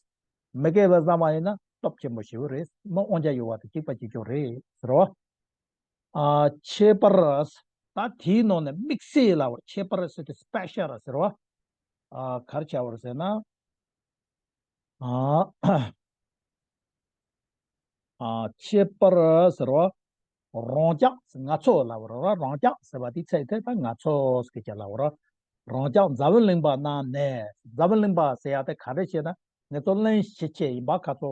མི་དགེ་བ་བསགས་པ་ཡིན་ན་སྟོབས་ཆེན་པོ་ཞེ་པོ་རེད། མི་དབང་ཆ་ཡོད་པ་དང་གཅིག་པ་གཅིག་རྐྱང་རེད་ཟེར་བ། ཨ་ཁྱད་པར། ད་དེའི་ནང་ནས་དམིགས་བསལ་ལབ་པར་ཁྱད་པར་ཟེར་དུས་སྤེ་ཤལ་ཟེར་བ། ཨ་ག་རེ་བྱ་བར་ཟེར་ན། ཨ་ཨ་ཁྱད་པར་ཟེར་བ། རང་ཅག་ང་ཚོ་ལབ་པར་རང་ཅག་ཟེར་བ་དེའི་ཚིག་དེ་ད་ང་ཚོ་ཟེར་གྱི་ལབ་པར། རང་ཅག་འཛམ་བུ་གླིང་པ་རྣམས་ནས། འཛམ་བུ་གླིང་པ་ཟེར་ཡ་དེ་ག་རེ་བྱས་ན་ང་ཚོ་གླིང་ཕྱི་ཕྱོགས་ཡིན་པ། ཁ་ཚོ་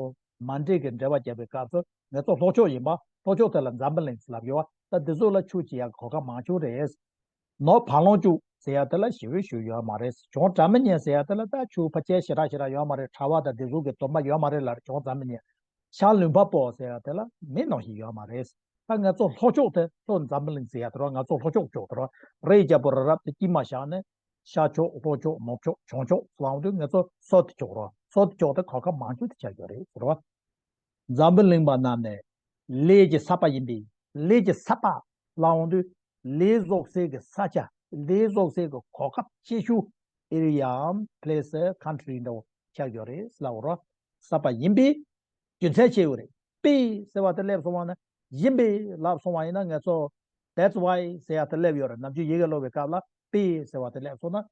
མ་འདྲེས་ཀྱི་འབྲེལ་བ་བརྒྱབ་པའི་སྐབས་སུ་ང་ཚོ་ལྷོ་ཕྱོགས་ཡིན་པ། ལྷོ་ཕྱོགས་དེ་ལ་འཛམ་བུ་གླིང་ཟེར་ལབ་ཡོད་པ། ད་འདི་ཚོ་ལ་ཆོས་བྱེད་ཡག་གོ་སྐབས་མང་ཤོས་རེད། ནོར་བ་ལང་སྤྱོད་ཟེར་ཡ་དེ་ལ་ཞེ་པོ་ཞིག་ཡོད་མ་རེད། གྱོང་དྲ་མི་ཉན་ཟེར་ཡ་དེ་ལ་ད་ཆོས་ཕལ་ཆེར་ཞེ་དྲག་ཞེ་དྲག་ཡོད་མ་རེད། གྲྭ་པ་དང་སྡེ་ཟུར་གྱི་སྡོམ་པ་ཡོད་མ་རེད་ལ་གྱོང་དྲ་མི་ཉན། ཤ་ལུས་འཕགས་པོ་ཟེར་ཡ་དེ་ལ་མི་ནང་བཞིན་ཡོད་མ་རེད། ད་ང་ཚོ་ལྷོ་ཕྱོགས་དེ་ལྷོ་འཛམ་བུ་གླིང་ཟེར་ཡ་དེ་རོ། ང་ཚོ་ལྷོ་ཕྱོགས་ཕྱོགས་དེ་རོ། རི་རྒྱལ་པོ་རི་རབ་དེ་དཀྱིལ་མ་བཞག་ནས་ཤར་ཕྱོགས་ལྷོ་ཕྱོགས་ནུབ་ཕྱོགས་བྱང་ཕྱོགས་ལབ་དུས་ང་ཚོ་སོ་དེ་ཕྱོགས་རོ། སོ་དེ་ཕྱོགས་དེ་གོ་སྐབས་མང་ཤོས་དེ་ཆགས་ཡོད་རེད་ཟེར་བ། འཛམ་བུ་གླིང་པ་རྣམས་ནས་ལས་ཀྱི་ས་པ་ཡིན་པས། ལས་ཀྱི་ས་པ་ལབ་འོང་དུས་ལས་བཟོ་སའི་གི་ས་ཆ། ལས་བཟོ་སའི་གི་གོ་སྐབས་ཆེ་ཤོས་ཨེ་རི་ཡའམ་པེ་ལེ་སི་ཁན་ཊི་རི་འདྲ་བོ་ཆགས་ཡོད་རེད་ལབ་རོ། ས་པ་ཡིན་པས་རྒྱུ་མཚན་ཆེ་བོ་རེད། པས་ཟེར་བ་དེ་སླེབས་སོང་བ་ན་ཡིན་པས་ལབ་སོང་བ་ཡིན་ན་ང་ཚོ་that's why ཟེར་ཡ་དེ་སླེབས་ཡོད་རེད། ནམ་རྒྱུན་ཡི་གེ་ཀློག་པའི་སྐབས་ལ་པས་ཟེར་བ་དེ་སླེབས་སོང་ན།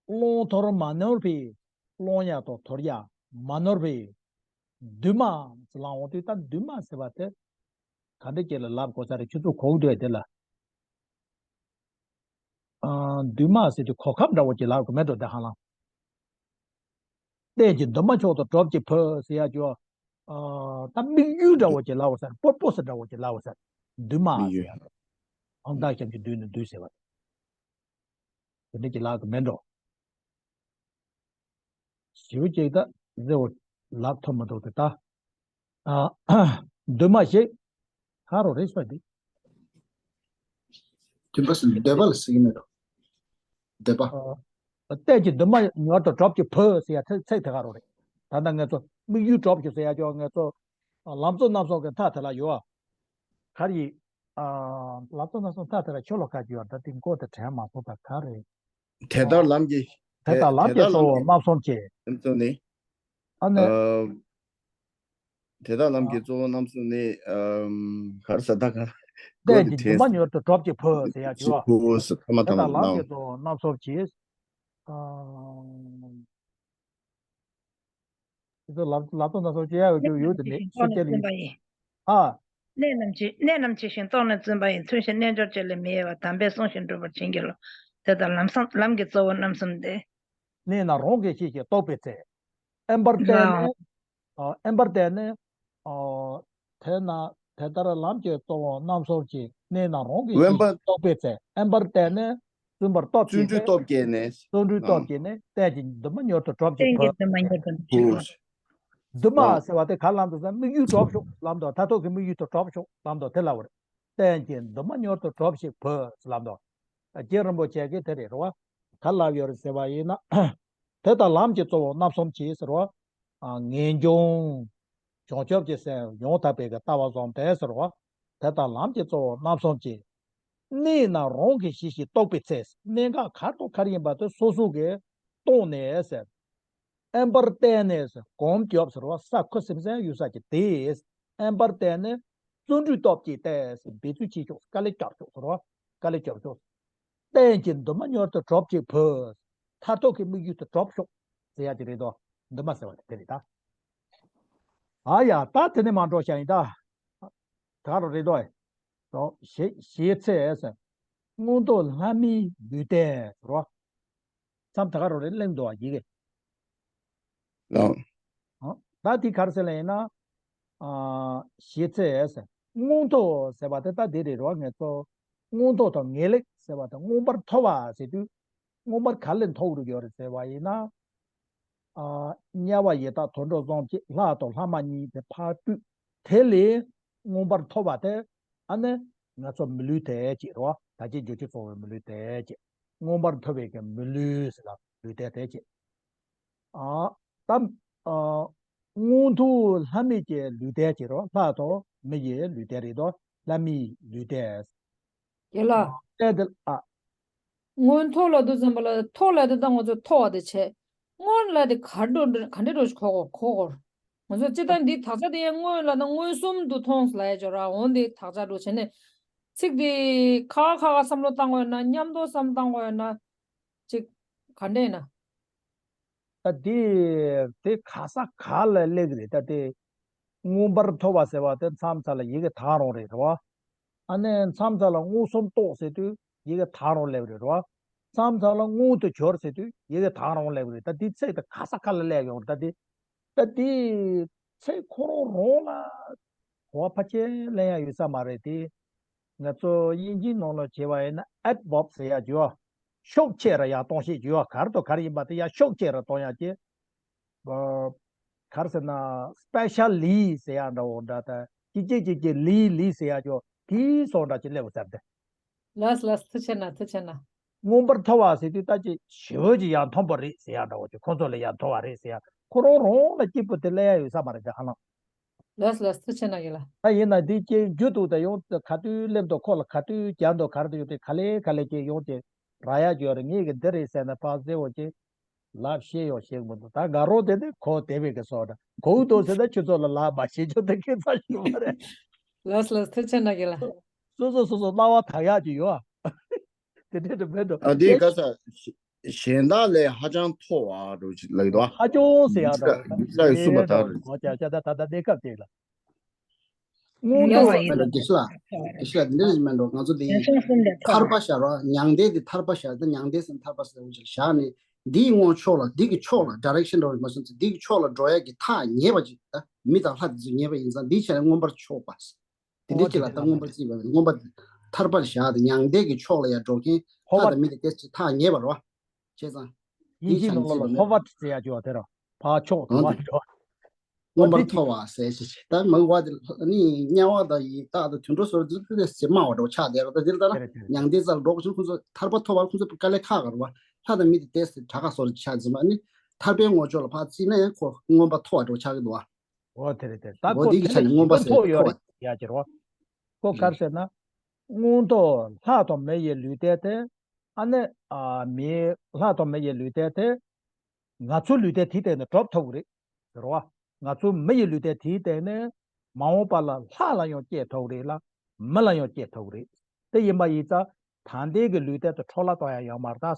བླང་དོར་མ་ནོར་བའི། བླང་ཡ་དང་དོར་ཡ་མ་ནོར་བའི། འདུན་མ་ལབ་འོང་དུས་ད་འདུན་མ་ཟེར་བ་དེ་ག་འདྲ་ཅིག་ལ་ལབ་དགོས་ས་རེད། ཁྱོད་ཚོ་གོ་གི་འདུག་དེ་ལ། ཨ་འདུན་མ་ཟེར་དུས་གོ་སྐབས་འདྲ་བོ་ཅིག་ལབ་དགོས་མེད་འགྲོ་དེ་ཧ་ལམ། གཏན་གྱི་འདུན་མ་མཆོག་ཏུ་གྲོགས་ཀྱི་བུ་ཟེར་ཡ་ཅིག་ཨ་ད་དམིགས་ཡུལ་འདྲ་བོ་ཅིག་ལབ་དགོས་ས་རེད། པུར་པོ་སི་འདྲ་བོ་ཅིག་ལབ་དགོས་ས་རེད། འདུན་མ་དམིགས་ཟེར་ཡ་ཡོད། ཨང་རྟགས་ཅན་གྱི་འདུན་ནི་འདུན་ཟེར་བ་རེད། དེ་འདྲ་ཅིག་ལབ་དགོས་མེད་འགྲོ། ཞེ་པོ་ཅིག་ད་རེ་བ་ལབ་ཐུབ་མི་འདུག་དེ་ད། ཨ་འདུན་མ་ཞིག་ཧ་རོ་རེད་ཟེར་དེ། འདུན་པ་ཟེར་འདོད་པ་ལ་ཟེར་གྱི་མེད་དོ། འདོད་པ། ཨ་གཏན་གྱི་འདུན་མ་མྱུར་དུ་གྲོགས་ཀྱི་བུ་ཟེར་ཡ་ཚིག་ཚིག་དེ་ག་རོ་རེད། ད་ལྟ་ང་ཚོ་དམིགས་ཡུལ་གྲོགས་ཀྱི་ཟེར་ཡ་ཅོག་ང་ཚོ་ལམ་གཙོ་རྣམ་གསུམ་གྱི་མཐའ་དེ་ལ་ཡོད་ཨ། ག་རེ་ཡིན། ཨ་ལམ་གཙོ་རྣམ་གསུམ་མཐའ་དེ་ལ་ཆོས་ལ་ཁ་གྱུར་བ་ད་དེ་མགོ་དེ་དྲན་མ་སོང་ད་ག་རེད། དེ་ལྟར་ལམ་གྱི། དེ་ལྟར་ལམ་གྱི་གཙོ་བོ་རྣམ་གསུམ་གྱི། རྣམ་གསུམ་ནི། ཨ་ནི། ཨ་དེ་ལྟར་ལམ་གྱི་གཙོ་བོ་རྣམ་གསུམ་ནི། ཨམ་ག་རེ་ཟེར་ད་ག་རེ། གཏན་གྱི་འདུན་མ་མྱུར་དུ་གྲོགས་ཀྱི་བུ་ཟེར་ཡ་ཅིག་ཡོད། བུ་ཟེར་ཐ་མ་དེ་ཐ་མ་ལྟར་ལམ་གྱི་གཙོ་བོ་རྣམ་གསུམ་གྱི། ཨ། དེ་ཚོ་ལབ་ལབ་ཏུ་ན་སོགས་བྱེད་ཡ་ཡོད་རྒྱུ་ཡོད་དེ་མེད་ཤུགས་རྐྱེན་ལ་ཡིན། ཨ། གནས་རྣམས་ཀྱི་གནས་རྣམས་ཀྱི་ཞིང་རྟོགས་ནས་བརྫུན་པ་ཡི། མཚོན་བྱེད་རྣལ་འབྱོར་བཅས་ལས་མི་གཡེལ་བར། དམ་པས་གསུངས་ཤིང་བསྒྲུབ་པར་བྱིན་གྱིས་རློབས། དེ་ལྟར་ལམ་གསུམ་ལམ་གྱི་གཙོ་བོ་རྣམ་གསུམ་སྟེ། གནས་རྣམས་རང་གིས་ཤེས་ཤིང་རྟོགས་པའི་ཚེ། དབེན་པར་བསྟན་ནས། ཨ་དབེན་པར་བསྟན་ནས། ཨ་དེས་ན་དེ་ལྟར་ལམ་གྱི་གཙོ་བོ་རྣམ་གསུམ་གྱི་གནས་རྣམས་རང་གིས་དབེན་ཤེས་པ། ཤིང་རྟོགས་པའི་ཚེ། དབེན་པར་བསྟན་ནས། བརྫུན་པར་སྟོབས་བརྩོན་བསྐྱེད་འགྲུས་དེ། སྟོབས་བསྐྱེད་ནས། བརྩོན་འགྲུས་སྟོབས་ཨང་། བསྐྱེད་ནས་གཏན་གྱི་འདུན་མ་མྱུར་དུ་གྲོགས་ཀྱི་གཏན་གྱི་བུ། འདུན་མ་མྱུར་དུ་འདུན་མ་ཨང་། ཟེར་བ་དེ་ག་ལ་འདུག་ཟེར་དམིགས་ཡུལ་གྲོགས་ཤོག་ལབ་འདུག་མཐར་ཐུག་གི་དམིགས་ཡུལ་དུ་གྲོགས་ཤོག་ལབ་འདུག་དེ་ལབ་པ་རེད། གཏན་གྱི་འདུན་མ་མྱུར་དུ་གྲོགས་ཤིག་བུ་ལབ་འདུག་རྗེ་རིན་པོ་ཆེ་གིས་དེ་རེད་རོ། ག་ལབ་ཡོད་རེད་ཟེར་བ་ཡིན་ན། དེ་ལྟར་ལམ་གྱི་གཙོ་བོ་རྣམ་གསུམ་གྱི་ཟེར་བ། ངེས་འབྱུང་། བྱང་ཆུབ་ཀྱི་སེམས་ཡང་དག་པའི་གི་ལྟ་བ་བཟུང་སྟེ་ཟེར་བ། དེ་ལྟར་ལམ་གྱི་གཙོ་བོ་རྣམ་གསུམ་གྱི། གནས་རྣམས་རང་གིས་ཤེས་ཤིང་རྟོགས་པའི་ཚེ། གནས་འགག་ག་དང་ག་རེ་ཡིན་པ་དེ་སོ་སོ་གིས་རྟོགས་ནས་ཟེར། དབེན་པར་བསྟན་ནས་ཟེར། གོམ་བགྱོད་ཟེར་བ་ས་ཁུ་སིམ་སིམ་ཡོད་ས་ཀྱི་དེ། དབེན་པར་བསྟན་ནས་བརྩོན་འགྲུས་སྟོབས་ཀྱིས་ཏེ་ཟེར། འབད་རྩོལ་བྱེད་ཤོག་དཀའ་ལས་རྒྱབ་ཤོག་ཟེར་བ། དཀའ་ལས་རྒྱབ་ཤོག་གཏན་གྱི་འདུན་མ་མྱུར་དུ་གྲོགས་ཀྱི་བུ། མཐར་ཐུག་གི་དམིགས་ཡུལ་དུ་གྲོགས་ཤོག་ཟེར་ཡ་ཅིག་རེད་དོ། འདུན་མ་ཟེར་བ་དེ་རེད་ད། ཨ་ཡ་ད་དེ་ནས་མ་འགྲོ་བྱ་ཡིན་ད། ད་ག་རོ་རེད་དོ། དོ་ཞེས་ཞེས་ཚེ་ཟེར། མངོན་མཐོ་ལྷ་མིའི་ལུས་རྟེན་རོ། མཚམས་ད་ག་རོ་རེ་གླེང་འདུག་བ་ཡི་གེ་ལགས། ཨ། ད་དེ་ག་རེ་ཟེར་ལ་ཡིན་ན། ཨ། ཞེས་ཚེ་ཟེར། མངོན་མཐོ་ཟེར་བ་དེ་ད་དེ་རེད་རོ། ངེས་ཚོ་མངོན་མཐོ་དང་ངེས་ལེགས་ཟེར་བ་དང་མངོན་པར་མཐོ་བ་ཟེར་དུས། མངོན་པར་ག་ལས་མཐོ་རུ་ཡོད་རེད་ཟེར་བ་ཡིན་ན། ཨ། དམྱལ་བ་ཡི་དྭགས་དུད་འགྲོ་གསུམ་གྱི་ལྷ་དང་ལྷ་མ་གཉིས་དེ་ཕར་བཏུད། དེ་ལས་མངོན་པར་མཐོ་བ་དེ་ཨ་ནི་ང་ཚོ་མི་ལུས་དེ་ཅིག་རོ། ད་ཅི་འཇུག་ཅི་ཚོགས་པའི་མི་ལུས་དེ་ཅིག་མངོན་པར་མཐོ་བའི་གི་མི་ལུས་ཟེར་ལ་ལུས་དེ་དེ་ཅིག་ཨ། ད། ཨ། མངོན་མཐོ་ལྷ་མི་གི་ལུས་རྟེན་གྱི་རོ། ལྷ་དང་མི་ཡི་ལུས་རྟེན་རེད་དོ། ལྷ་མིའི་ལུས་རྟེན། རྒན་ལགས། ཨེ་དེ་ཨ། མངོན་མཐོ་ལབ་དུས་ཙམ་པ་ལ་མཐོ་ལབ་དུས་ད་ང་ཚོ་མཐོ་བ་དེ་བྱས། མངོན་ལབ་དེ་ག་འགྲོ་ག་འདྲ་འགྲོ་ཞིག་གོ་གོ་གོ་གོ། ང་ཚོ་སྤྱིར་བཏང་འདི་དག་ཆ་དེ་ཡང་མངོན་ལབ་ན་མངོན་སུམ་དུ་མཐོང་ལབ་ཡ་ཅིག་ཡོད་ར། འོ་འདི་དག་ཆ་འགྲོ་བྱས་ནས། ཚིག་འདི་ཁ་ཁ་ཁ་བསམ་བློ་བཏང་དགོས་ན། མཉམ་དུ་བསམ་བློ་བཏང་དགོས་ན། ཅིག་ག་འདྲ་ཡིན་ན། ད་དེ་དེ་ག་ས་ག་ལ་སླེབས་རེད། ད་དེ་མངོན་པར་མཐོ་བ་ཟེར་བ་དེ་མཚམས་མཚམས་ལ་ཡི་གེ་དག་རང་རེད་རེད་བ། ཨ་ནི་མཚམས་མཚམས་ལ་མངོན་སུམ་རྟོགས་ཟེར་དུས་ཡི་གེ་དག་རང་སླེབས་རེད་རེད་བ། མཚམས་མཚམས་ལ་མངོན་དུ་གྱུར་ཟེར་དུས་ཡི་གེ་དག་རང་སླེབས་རེད། ད་དེ་ཚིག་དེ་ག་ས་ག་ལ་སླེབས་ཡོང་རེད། ད་དེ་ད་དེ་ཚིག་ཁོ་རང་རང་ལ་གོ་བ་ཕལ་ཆེར་ལེན་ཡ་ཡོད་ས་མ་རེད་དེ། ང་ཚོ་དབྱིན་ཇིའི་ནང་ལ་བྱས་པ་ཡིན་ན་adverb ཟེར་ཡ་ཅིག་ཡོད། ཤུགས་ཆེ་རུ་ཡར་གཏོང་བྱེད་ཅིག་ཡོད། ག་རེ་དང་ག་རེ་ཡིན་པ་དེ་ཡར་ཤུགས་ཆེ་རུ་གཏོང་ཡ་ཅིག་ཨ། ག་རེ་ཟེར་ན་specially ཟེར་ཡ་འདྲ་བོ་འདྲ། ད་ཅིག་ཅིག་ཅིག་ཅིག་ལི་ལི་ཟེར་ཡ་ཅིག་ཡོད། དེའི་སོགས་འདྲ་ཅིག་སླེབས་ཡོང་ས་རེད་དེ། ལགས་ལགས། ཐུགས་རྗེ་གནང་། ཐུགས་རྗེ་གནང་། མངོན་པར་མཐོ་བ་ཟེར་དུས་ད་ཅིག་ཞེ་པོ་ཅིག་ཡར་མཐོན་པོ་རེད་ཟེར་ཡ་འདྲ་བོ་ཅིག་ཁོང་ཚོ་ལས་ཡར་མཐོ་བ་རེད་ཟེར་ཡ་ཁོ་རང་རང་ལ་སྐྱིད་པོ་དེ་སླེབས་ཡ་ཡོད་ས་མ་རེད་དེ། ཧ་ལམ། ལགས་ལགས། ཐུགས་རྗེ་གནང་། རྒན་ལགས། ད་ཡིན་ན་འདི་སྐྱེ་རྒྱུ་འདུག་ད་ཡོང་ག་དུས་སླེབས་འདུག་ཁོ་ལ་ག་དུས་རྒྱག་འདུག་ག་རེ་འདུག་ཡོད་དེ་ག་ལེ་ག་ལེ་སྐྱེ་ཡོང་དེ་རག་ཡ་ཡོད་རེད། ངས་གི་འདི་རེད་ཟེར་ན་ཕར་གསལ་བོ་ཅིག་ལབ་ཤེས་ཡོང་ཤེས་མི་འདུག་ད་དགའ་རོགས་དེ་ནི་ཁོ་དེ་བས་གི་སོགས་འདྲ་གོ་འདུག་ཟེར་ན་ཁྱོད་ཚོ་ལ་ལབ་མ་ཤེས་རྒྱུ་དེ་ཁྱད་མཚར་ཞིག་མ་རེད། ལགས་ལགས། ཐུགས་རྗེ་གནང་། རྒན་ལགས། སོ་སོ་སོ་སོ་སྣང་བ་དག་ཡག་ཅིག་ཡོད་ཨ། དེ་འདྲས་དུ་མེད་འགྲོ། ཨ་དེ་ག་ས་གཞན་དག་ལས་ཧ་ཅང་མཐོ་བ་འགྲོ་ཅིག་ལབ་ཀྱི་འདུག་ཨ། ཧ་ཅང་ཟེར་ཡག་འགྲོ། རྒྱུ་ཆ་ཡི་སུ་མ་དག་རེད། གོ་ཅག་ཅག་ད་ད་ད་གནས་སྐབས་ཅིག་ལ། མངོན་མཐོ་བ་ཡིན། རྒན་ལགས། རྒན་ལགས། འདི་འདྲས་མེད་འགྲོ། ང་ཚོ་འདི་ཐར་པ་བཞག་རོགས། མྱང་འདས་འདི་ཐར་པ་བཞག་ད་མྱང་འདས་ཟེར་ན་ཐར་པ་ཟེར་བ་ཅིག་བཞག་ནས་འདིའི་ངོ་ཕྱོགས་ལ་འདི་གི་ཕྱོགས་ལ་direction འགྲོ་བ་མ་སོང་ཚེ་འདི་གི་ཕྱོགས་ལ་འགྲོ་ཡག་གི་ཐག་ཉེ་བ་ཅིག་ད་མི་དང་ལྷ་དེ་ཚོ་ཉེ་བ་ཡིན་ཙང་འདིའི་ཆ་ནས་མངོན་པར་ཕྱོགས་པ། དེ་འདྲའི་ཅིག་ལ་ད་མངོན་པར་བརྩིས་པ་མངོན་པ་ཐར་པར་བཞག་སྟེ་མྱང་འདས་ཀྱི་ཕྱོགས་ལ་ཡར་འགྲོ་མཁན་ལྷ་དང་མི་དེ་ཏོག་ཙམ་ཐག་ཉེ་བ་རེད་བ། བྱས་ཙང་དབྱིན་ཇིའི་ནང་ལོགས་ལ་ཧོ་ཝར་ཊི་ཟེར་ཡ་ཅིག་ཡོད་དེ་རེད། ཕར་ཕྱོགས་དུ་བ་འགྲོ། མངོན་པར་མཐོ་བ་ཟེར་ཞིག་ད་མི་བ་དེ་ནི་དམྱལ་བ་དང་ཡི་དྭགས་དང་དུད་འགྲོ་སོགས་དེ་ཚོ་དེ་སེ་སྨྲ་བ་འགྲོ་ཆགས་བསྡད་རེད། ད་དེ་ལ་ད་ལ་མྱང་འདས་རྩ་ལ་འགྲོ་དགོས་ཆུང་ཁོང་ཚོ་ཐར་པ་ཐོབ་པར་ཁོང་ཚོ་དཀའ་ལས་ཁག་ག་རེད་བ། ལྷ་དང་མི་དེ་ཏོག་ཙམ་དྲག་ཁག་བཟོ་རེ་ཆགས་ཟིན་པ་ནི་ཐར་པའི་ངོ་ཕྱོགས་ལ་ཕར་བརྩིས་ན་ཡང་ཁོ་མངོན་པར་མཐོ་བ་འགྲོ་ཆགས་ཀྱི་འདུག་བ། འོ་དེ་རེད་དེ། ད་འོ་ཁོ་དེ་གི་ཆ་ནས་མངོན་པ་ཟེར་མཐོ་ཡོད་ཁོ་རེད་ཡ་ཅེ་རོ། ཁོ་ག་རེ་ཟེར་ན། མངོན་མཐོ་ལྷ་དང་མི་ཡི་ལུས་རྟེན་དེ། ཨ་ནི་ཨ་མི་ལྷ་དང་མི་ཡི་ལུས་རྟེན་དེ། ང་ཚོའི་ལུས་རྟེན་དེའི་སྟེང་ནས་གྲུབ་ཐུབ་ཀྱི་རེད་ཟེར་བ། ང་ཚོའི་མི་ཡི་ལུས་རྟེན་དེའི་སྟེང་ནས་མ་འོངས་པ་ལ་ལྷ་ལ་ཡང་སྐྱེ་ཐུབ་ཀྱི་རེད་ལ་མི་ལ་ཡང་སྐྱེ་ཐུབ་ཀྱི་རེད། དེ་ཡིན་པ་ཡིན་ཙང་ད་ལྟའི་གི་ལུས་རྟེན་དེ་འཕྲོ་བརླག་གཏོང་ཡ་ཡོད་མ་རེད་ད།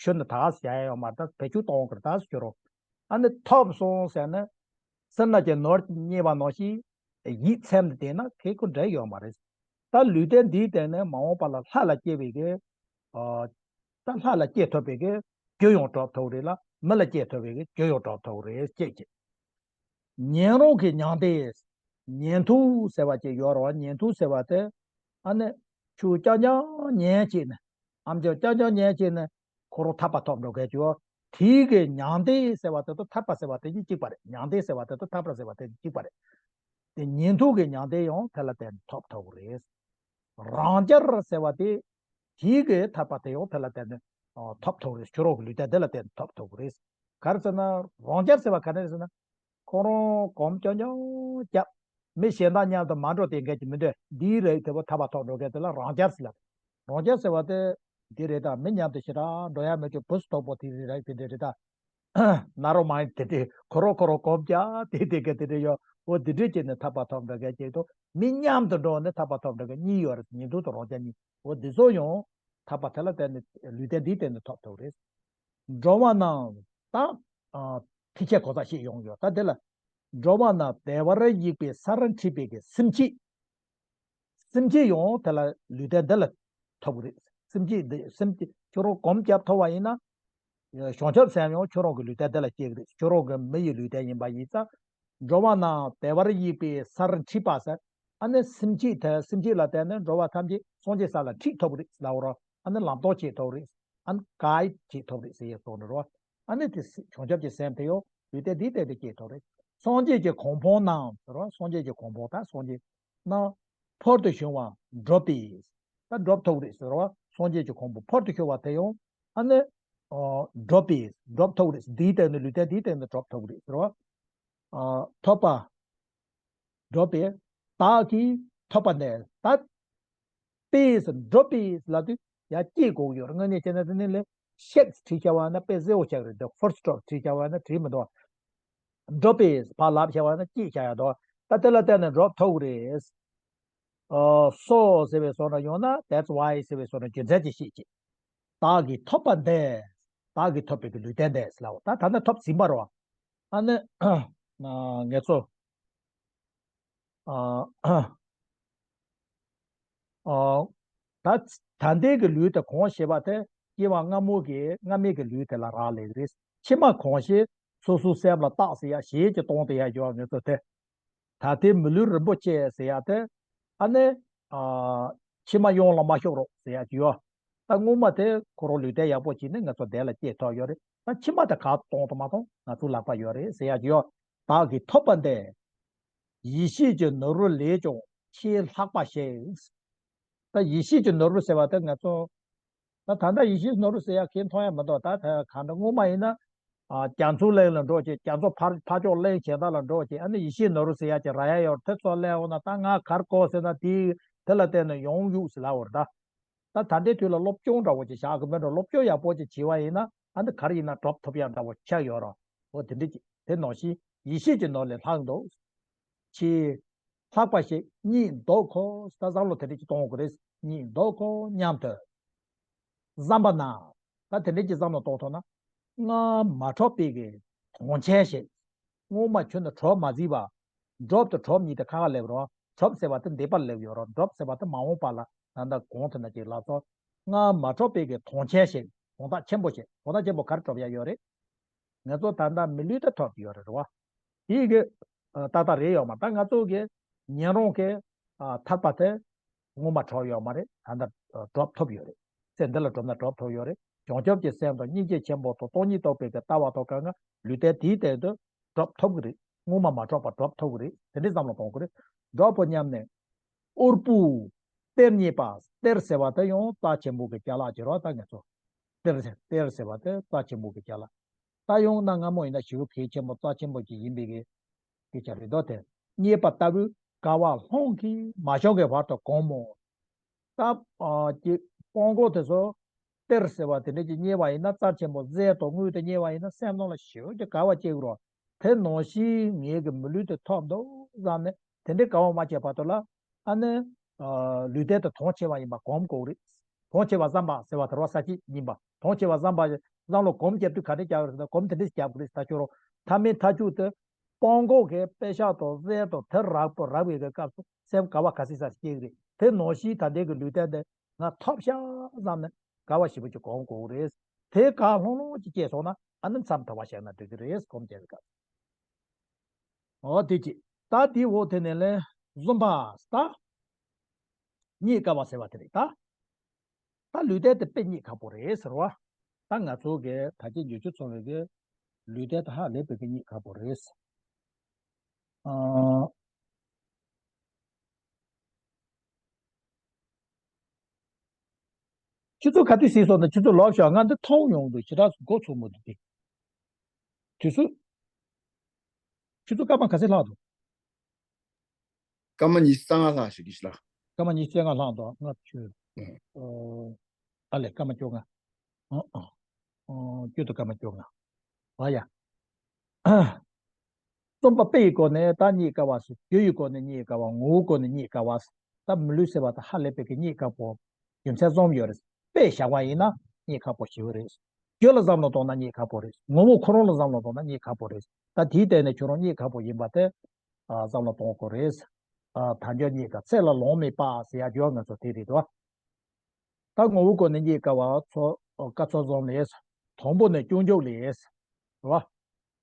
ཤུལ་ནས་ད་ག་ཟེ་བྱ་ཡ་ཡོད་མ་རེད་ད། བེད་སྤྱོད་གཏོང་དགོས་རེད་ད་ཟེར་རོ། ཨ་ནི་ཐོབ་སོང་ཟེར་ན། སེར་སྣ་ཅན་ནོར་རྙེད་པ་ནང་བཞིན་ཡིད་ཚིམ་ནས་བསྡད་ན་ཁེ་ཁོ་འབྲེལ་ཡོད་མ་རེད། ད་ལུས་རྟེན་འདིའི་སྟེང་ནས་མ་འོངས་པ་ལ་ལྷ་ལ་སྐྱེ་བའི་གི་ཨ། ད་ལྷ་ལ་སྐྱེ་ཐུབ་པའི་གི་རྒྱུ་ཡང་གྲུབ་ཐུབ་རེད་ལ་མི་ལ་སྐྱེ་ཐུབ་པའི་གི་རྒྱུ་ཡང་གྲུབ་ཐུབ་རེད་ཅེས་ཀྱི། ཉན་རང་གི་མྱང་འདས། ཉན་ཐོས་ཟེར་བ་ཅིག་ཡོད་རེད་བ། ཉན་ཐོས་ཟེར་བ་དེ། ཨ་ནི། ཆོས་རྐྱང་རྐྱང་ཉན་བྱས་ནས། ཨམ་ཅོག་རྐྱང་རྐྱང་ཉན་བྱས་ནས་ཁོ་རང་ཐར་པ་ཐོབ་འགྲོ་མཁན་ཅིག་ཡོད། དེའི་གི་མྱང་འདས་ཟེར་བ་དེ་དང་ཐར་པ་ཟེར་བ་དེ་གཉིས་གཅིག་པ་རེད། མྱང་འདས་ཟེར་བ་དེ་དང་ཐར་པ་ཟེར་བ་དེ་གཉིས་གཅིག་པ་རེད། དེ་ཉན་ཐོས་ཀྱི་མྱང་འདས་ཡང་དེ་ལ་བརྟེན་ནས་ཐོབ་ཐུབ་ཀྱི་རེད། རང་རྒྱལ་ཟེར་བ་དེ། དེའི་གི་ཐར་པ་དེ་ཡང་དེ་ལ་བརྟེན་ནས་ཨ། ཐོབ་ཐུབ་རེད། ཁྱོད་རང་གི་ལུས་རྟེན་དེ་ལ་བརྟེན་ནས་ཐོབ་ཐུབ་རེད། ག་རེ་ཟེར་ན་རང་རྒྱལ་ཟེར་བ་ག་རེ་རེད་ཟེར་ན། ཁོ་རང་གོམ་རྐྱང་རྐྱང་རྒྱབ། མི་གཞན་དག་མཉམ་དུ་མ་འགྲོ་དེ་འགལ་གྱི་མི་འདོད་འདིའི་རིགས་དེ་བོ་ཐར་པ་ཐོབ་འགྲོ་མཁན་དེ་ལ་རང་རྒྱལ་ཟེར་ལ། རང་རྒྱལ་ཟེར་བ་དེ་འདི་རེད་ད། མི་མཉམ་དུ་ཞེ་དྲག་འགྲོ་ཡ་མི་འདོད་བུ་སུ་དོག་པོ་དེ་རེད་ར་དེ་འདྲ་རེད་ད། ན་རོ་མ་ཡིན་དེ་དེ་ཁོ་རང་ཁོ་རང་གོམ་རྒྱག་དེ་དེ་ག་དེ་འདྲ་ཡོད། འོ་དེ་འདྲ་བྱས་ནས་ཐར་པ་ཐོབ་འགྲོ་མཁན་ཅིག་དང་མི་མཉམ་དུ་འགྲོ་ནས་ཐར་པ་ཐོབ་འགྲོ་མཁན་གཉིས་ཡོད་རེད། ཉན་ཐོས་དང་རང་རྒྱལ་གཉིས། འོ་འདི་ཚོ་ཡང་ཐར་པ་དེ་ལ་བརྟེན་ནས་ལུས་རྟེན་འདིའི་སྟེང་ནས་ཐོབ་ཐུབ་རེད། འགྲོ་བ་རྣམས་ད་ཨ། ཐེག་ཆེན་གོ་ས་ཞིག་ཡོང་ཡོད་ད། དེ་ལ་འགྲོ་བ་རྣམས་བདེ་བར་གཤེགས་པའི་སར་ཁྲིད་པའི་གི་སེམས་བསྐྱེད། སེམས་བསྐྱེད་ཡང་དེ་ལ་ལུས་རྟེན་འདི་ལ་ཐོབ་གི་རེད། སེམས་བསྐྱེད་འདི་སེམས་བསྐྱེད་ཁྱོད་རང་གོམ་རྒྱབ་ཐུབ་པ་ཡིན་ན། བྱང་ཆུབ་སེམས་ཡང་ཁྱོད་རང་གི་ལུས་རྟེན་འདི་ལ་སྐྱེ་གི་རེད། ཁྱོད་རང་གི་མི་ཡི་ལུས་རྟེན་ཡིན་པ་ཡིན་ཙང་། འགྲོ་བ་རྣམས་བདེ་བར་གཤེགས་པའི་སར་ཁྲིད་པ་ཟེར། ཨ་ནི་སེམས་བསྐྱེད་དེ་སེམས་བསྐྱེད་ལ་བརྟེན་ནས་འགྲོ་བ་ཐམས་ཅད་སངས་རྒྱས་ས་ལ་ཁྲིད་ཐུབ་ཀྱི་རེད་ལབ་རོ། ཨ་ནི་ལམ་སྟོན་བྱེད་ཐུབ་ཀྱི་རེད། ཨ་ནི་གའི་བྱེད་ཐུབ་ཀྱི་རེད་ཟེར་ཡས་སོགས་ནི་རོ། ཨ་ནི་དེ་བྱང་ཆུབ་ཀྱི་སེམས་དེ་ཡང་ལུས་རྟེན་འདིའི་སྟེང་དུ་སྐྱེ་ཐུབ་རེད། སངས་རྒྱས་ཀྱི་གོ་འཕང་རྣམས་ཟེར་རོ། སངས་རྒྱས་ཀྱི་གོ་འཕང་ད་སངས་རྒྱས་རྣམས་ཕུལ་དུ་བྱུང་བ་འགྲུབ་པས། ད་འགྲུབ་ཐུབ་རེད་ཟེར་བ། སངས་རྒྱས་ཀྱི་གོ་འཕང་ཕུལ་དུ་བྱུང་བ་དེ་ཡང་ཨ་ནི། འགྲུབ་པས་འགྲུབ་ཐུབ་རེད། འདིའི་སྟེང་ནས་ལུས་རྟེན་འདིའི་སྟེང་ནས་འགྲུབ་ཐུབ་རེད་ཟེར་བ། ཨ་ཐོབ་པ། འགྲོ་བའི་བདག་གིས་ཐོབ་པ་ནས། ད་པས་འགྲོ་བའི་ལབ་དུས་ཡར་སྐྱེད་དགོས་ཀྱི་ཡོད་རེད། དངོས་གནས་བྱས་ན་དེ་ནི་ལས་ཤེགས་བྲིས་བྱ་བ་ན་པས་ཟེར་བ་ཆགས་རེད། འདི་ཧྥུལ་སི་ཊོབ་བྲིས་བྱ་བ་ན་བྲིས་མི་འདུག་འགྲོ་བའི་ཕར་ལབ་བྱ་བ་ན་སྐྱེད་བྱ་ཡ་འདུག་ད་དེ་ལ་བརྟེན་ནས་འགྲོ་ཐུབ་ཀྱི་རེད། ཨ་so ཟེར་བའི་བཟོ་འདྲ་ཡོང་ན། that's why ཟེར་བའི་བཟོ་འདྲ་རྒྱུ་མཚན་ཅིག་བཤད་ཅིག་བདག་གིས་ཐོབ་པ་འདས། བདག་གིས་ཐོབ་པའི་གི་ལུས་རྟེན་འདས་ལབ། ད་ད་ནི་ཐོབ་ཟིན་པ་རེད་བ། ཨ་ནི་ཨ་ངེད་ཚོ་ཨ་ཨ་ད་ད་ལྟའི་གི་ལུས་དེ་གོང་ཞེས་པ་དེ་སྐྱེ་བ་སྔ་མོ་གི་སྔ་མའི་གི་ལུས་དེ་ལ་རག་ལས་རེད། ཕྱི་མ་གོང་ཞེས་སོ་སོའི་སེམས་ལ་བཏགས་ཟེར་ཡ་ཞེས་ཀྱི་སྟོང་དེ་ཡ་ཡོད། ངེད་ཚོ་དེ། ད་ལྟའི་མི་ལུས་རིན་པོ་ཆེ་ཟེར་ཡ་དེ། ཨ་ནི་ཨ་ཕྱི་མ་ཡོང་ལ་མ་ཤོར་རོགས་ཟེར་ཡ་ཅིག་ཡོད། ད་སྔོན་མ་དེ་ཁོ་རང་ལུས་རྟེན་ཡག་པོ་བྱས་ནས་ང་ཚོ་བདེ་ལ་སྐྱེས་ཐུབ་ཡོད་རེད། ད་ཕྱི་མ་དེ་ག་གཏོང་དུ་མ་གཏོང་ང་ཚོ་ལག་པ་ཡོད་རེད་ཟེར་ཡ་ཅིག་ཡོད། བདག་གིས་ཐོབ་པ་འདས། ཡེ་ཤེས་ཀྱི་ནོར་བུ་ལས་ཀྱང་ཆེས་ལྷག་པ་ཞིག་ད་ཡེ་ཤེས་ཀྱི་ནོར་བུ་ཟེར་བ་དེ་ང་ཚོ། ད་ད་ལྟ་ཡེ་ཤེས་ནོར་བུ་ཟེར་ཡ་ཁས་མཐོང་ཡ་མི་འདུག་ད་ད་གང་འདྲ་སྔོན་མ་ཡིན་ན། ཨ་རྒྱ་མཚོ་གླིང་ལ་འགྲོ་བྱས། རྒྱ་མཚོ་ཕར་ཕར་ཕྱོགས་གླིང་གཞན་དག་ལ་འགྲོ་བྱས། ཨ་ནི་ཡེ་ཤེས་ནོར་བུ་ཟེར་ཡ་ཅིག་རག་ཡ་ཡོད་རེད། དེ་ཚོ་སླེབས་འོང་ན་ད་ང་གར་བཀོད་ཟེར་ན་དེ་དེ་ལ་བརྟེན་ནས་ཡོང་ཡོད་ཟེར་ལབ་ཡོད་རེད་ད། ད་ད་ལྟའི་དུས་ལ་སློབ་སྦྱོང་འདྲ་བོ་ཅིག་བྱ་གི་མེད་འགྲོ། སློབ་སྦྱོང་ཡག་པོ་ཅིག་བྱས་པ་ཡིན་ན་ཨ་ནི་གར་ཡིན་ན་གྲོགས་ཐུབ་ཡ་འདྲ་བོ་ཆགས་ཡོད་རེད། འོ་དེ་འདྲ་ཅིག་དེ་ནང་བཞིན་ཡེ་ཤེས་ཀྱི་ནོར་ལས་ལྷག་འདུག་ཆེས་ལྷག་པ་ཞིག་རྙེད་འདོད་ཁོ། ད་བསམ་བློ་དེ་འདྲ་ཅིག་གཏོང་དགོས་རེད། རྙེད་འདོད་ཁོ་སྙམ་དུ་བསམ་པ་ན། ད་དེ་འདྲ་ཅིག་བསམ་བློ་གཏོང་ཐུབ་ན། སྔར་མ་གྲུབ་པའི་གི་དོན་ཆེན་ཞིག་སྔོན་མ་ཁྱོན་ནས་གྲུབ་མ་བརྩིས་པ། གྲུབ་དང་གྲུབ་གཉིས་དེ་ཁ་ཁ་སླེབས་རོགས། གྲུབ་ཟེར་བ་དེ་འདས་པ་ལ་སླེབས་ཡོད་རོགས། གྲུབ་ཟེར་བ་དེ་མ་འོངས་པ་ལ་ད་ལྟ་གོང་དུ་ན་ཅིག་ལ་སོགས། སྔར་མ་གྲུབ་པའི་གི་དོན་ཆེན་ཞིག་དོན་དག་ཆེན་པོ་ཞིག་དོན་དག་ཆེན་པོ་ག་རེ་གྲུབ་ཡ་ཡོད་རེད། ང་ཚོ་ད་ལྟ་མི་ལུས་དེ་ཐོབ་ཀྱི་ཡོད་རེད་རེད་བ། དེའི་གི་ཨ་ཏག་ཏག་རེད་ཡོད་མ། ད་ང་ཚོ་གི་ཉན་རང་གི་ཨ་ཐར་པ་དེ་སྔོན་མ་གྲུབ་ཡོད་མ་རེད། ད་ལྟ་ཨ་གྲུབ་ཐུབ་ཡོད་རེད། ཚེ་འདི་ལ་གྲུབ་ན་གྲུབ་ཐུབ་ཡོད་རེད། བྱང་ཆུབ་ཀྱི་སེམས་དང་སྙིང་རྗེ་ཆེན་པོ་དང་སྟོང་ཉིད་རྟོགས་པའི་གི་ལྟ་བ་དང་གང་ག་ལུས་རྟེན་དེའི་སྟེང་དུ་གྲུབ་ཐུབ་ཀྱི་རེད། སྔོན་མ་མ་གྲུབ་པ་གྲུབ་ཐུབ་ཀྱི་རེད། དེ་འདྲའི་བསམ་བློ་གཏོང་དགོས་རེད། འགྲོ་བོ་སྙམ་ནས། འུར་པོ། གཏེར་རྙེད་པ། གཏེར་ཟེར་བ་དེ་ཡང་རྩ་ཆེན་པོ་གི་ཅ་ལག་ཅིག་རེད་བ། ད་ངེད་ཚོ། གཏེར་ཟེར་གཏེར་ཟེར་བ་དེ་རྩ་ཆེན་པོ་གི་ཅ་ལག་ད་ཡང་གནའ་སྔ་མོ་ཡིན་ན་ཞེ་པོ་གལ་ཆེན་པོ་རྩ་ཆེན་པོ་ཅིག་ཡིན་པའི་གི་སྐད་ཆ་རེད་དོ། དེ་རྙེད་པ་ལྟ་བུའི་དགའ་བ་ལྷུན་གྱིས་མ་ཕྱུང་གི་བར་དུ་གོམས་མོ། ད་ཨ་ཀྱི་སྤོང་གོ་དེ་ཚོ་གཏེར་ཟེར་བ་དེ་འདྲ་ཅིག་རྙེད་པ་ཡིན་ན། རྩ་ཆེན་པོ་གཟེར་དང་དངུལ་དེ་རྙེད་པ་ཡིན་ན་སེམས་ནང་ལ་ཞེ་པོ་ཅིག་དགའ་བ་སྐྱེ་གི་རོ། དེ་ནང་བཞིན་ངེད་ཀྱི་མི་ལུས་དེ་ཐོབ་འདུག་བསམ་ནས་དེ་འདྲའི་དགའ་བ་མ་སྐྱེས་བར་དུ་ལ། ཨ་ནི་ཨ་ལུས་རྟེན་དེ་དོན་ཆེ་བ་ཡིན་པ་གོམས་དགོས་རེད། དོན་ཆེ་བ་བསམ་པ་ཟེར་བ་དེ་རོ་ས་བཅད་ཡིན་པ། དོན་ཆེ་བ་བསམ་པ་བསམ་བློ་གོམས་རྒྱབ་དུས་ག་འདྲ་རྒྱག་རེད་ཟེར་ན། གོམས་དེ་འདྲ་རྒྱབ་དགོས་རེད། ད་ཁྱོད་རང་མཐའ་མའི་མཐའ་མཇུག་དེ་སྤོང་གོ་གི་པད་ཤག་དང་གཟེར་དང་དེ་རག་པོ་རག་པའི་གི་སྐབས་སུ་སེམས་དགའ་བ་ག་ཚོད་ཙམ་སྐྱེ་གི་རེད། དེ་ནང་བཞིན་ད་ལྟའི་གི་ལུས་རྟེན་དེ་ང་ཐོབ་ཤག་བསམ་ནས་དགའ་བ་ཞེ་པོ་ཅིག་གོམས་དགོས་རེད། དེ་ག་ལྷུང་ལྷུང་ཅིག་སྐྱེས་སོང་ན་ཨ་ནི་མཚམས་དུ་བ་བཞག་ན་འགྲིག་གི་རེད། གོམས་རྒྱབ་པའི་སྐབས། འོ་དེ་ཅི། ད་དེའི་འོག་དེ་ནས་ལན་གསུམ་པ། ད་རྙེད་དཀའ་བ་ཟེར་བ་དེ་རེད་ད། ད་ལུས་རྟེན་དེ་དཔེ་རྙེད་ཁག་པོ་རེད་ཟེར་བ། ད་ང་ཚོ་གི་ད་ཅི་འགྱུར་ཆུ་ཚང་བའི་གི་ལུས་རྟེན་དེ་ཧ་ལས་པའི་གི་རྙེད་ཁག་པོ་རེད། ཨ། ཁྱེད་ཚོ་ག་དུས་ཟིན་སོང་ན། ཁྱེད་ཚོ་ལོབས་ཤོག་ང་འདི་མཐོང་ཡོང་འདུག་ཞེ་དྲག་མགོ་ཚོས་མི་འདུག་དེ་དུས་སུ། ཁྱེད་ཚོ་སྐར་མ་ག་ཚོད་ལྷག་འདུག་སྐར་མ་ཉི་ཤུ་རྩ་ལྔ་ལྷག་ཞིག་གིས་ལ། སྐར་མ་ཉི་ཤུ་རྩ་ལྔ་ལྷག་འདུག་ང་ཆུ། ཨ་ལས་སྐར་མ་བཅོ་ལྔ། ཨ་ཨ། ཨ་ཁྱོད་དུ་སྐར་མ་བཅོ་ལྔ། ཨ་ཡ། རྩོམ་པ་དཔེ་ཡི་སྒོ་ནས་ད་རྙེད་དཀའ་བ་ཟེར། རྒྱུ་ཡི་སྒོ་ནས་རྙེད་དཀའ་བ། ངོ་བོའི་སྒོ་ནས་རྙེད་དཀའ་བ་ཟེར། ད་མི་ལུས་ཟེར་བ་ད་ཧ་ལས་པའི་གི་རྙེད་དཀའ་པོ་རྒྱུ་མཚན་གསུམ་ཡོད་རེད། དཔེ་བཞག་པ་ཡིན་ན་རྙེད་དཀའ་པོ་ཞེ་པོ་རེད། རྒྱུ་ལ་བསམ་བློ་གཏོང་ན་རྙེད་དཀའ་པོ་རེད། ངོ་བོ་ཁོ་རང་ལ་བསམ་བློ་གཏོང་ན་རྙེད་དཀའ་པོ་རེད། ད་དེའི་སྟེང་ནས་ཁྱོད་རང་རྙེད་དཀའ་པོ་ཡིན་པ་དེ་ཨ་བསམ་བློ་གཏོང་དགོས་རེད། ཨ་དལ་འབྱོར་རྙེད་དཀའ་ཚེ་ལ་ལོང་མེད་པ་ཟེར་ཡ་རྒྱུ་ང་ཚོ་དེ་རེད་དོ། ད་ངོ་བོའི་སྒོ་ནས་རྙེད་དཀའ་བ་ཚོ་སྐབས་ཚོད་གསུམ་ལས། དང་པོ་ནས་སྐྱོན་བརྗོད་ལས། རེད་བ།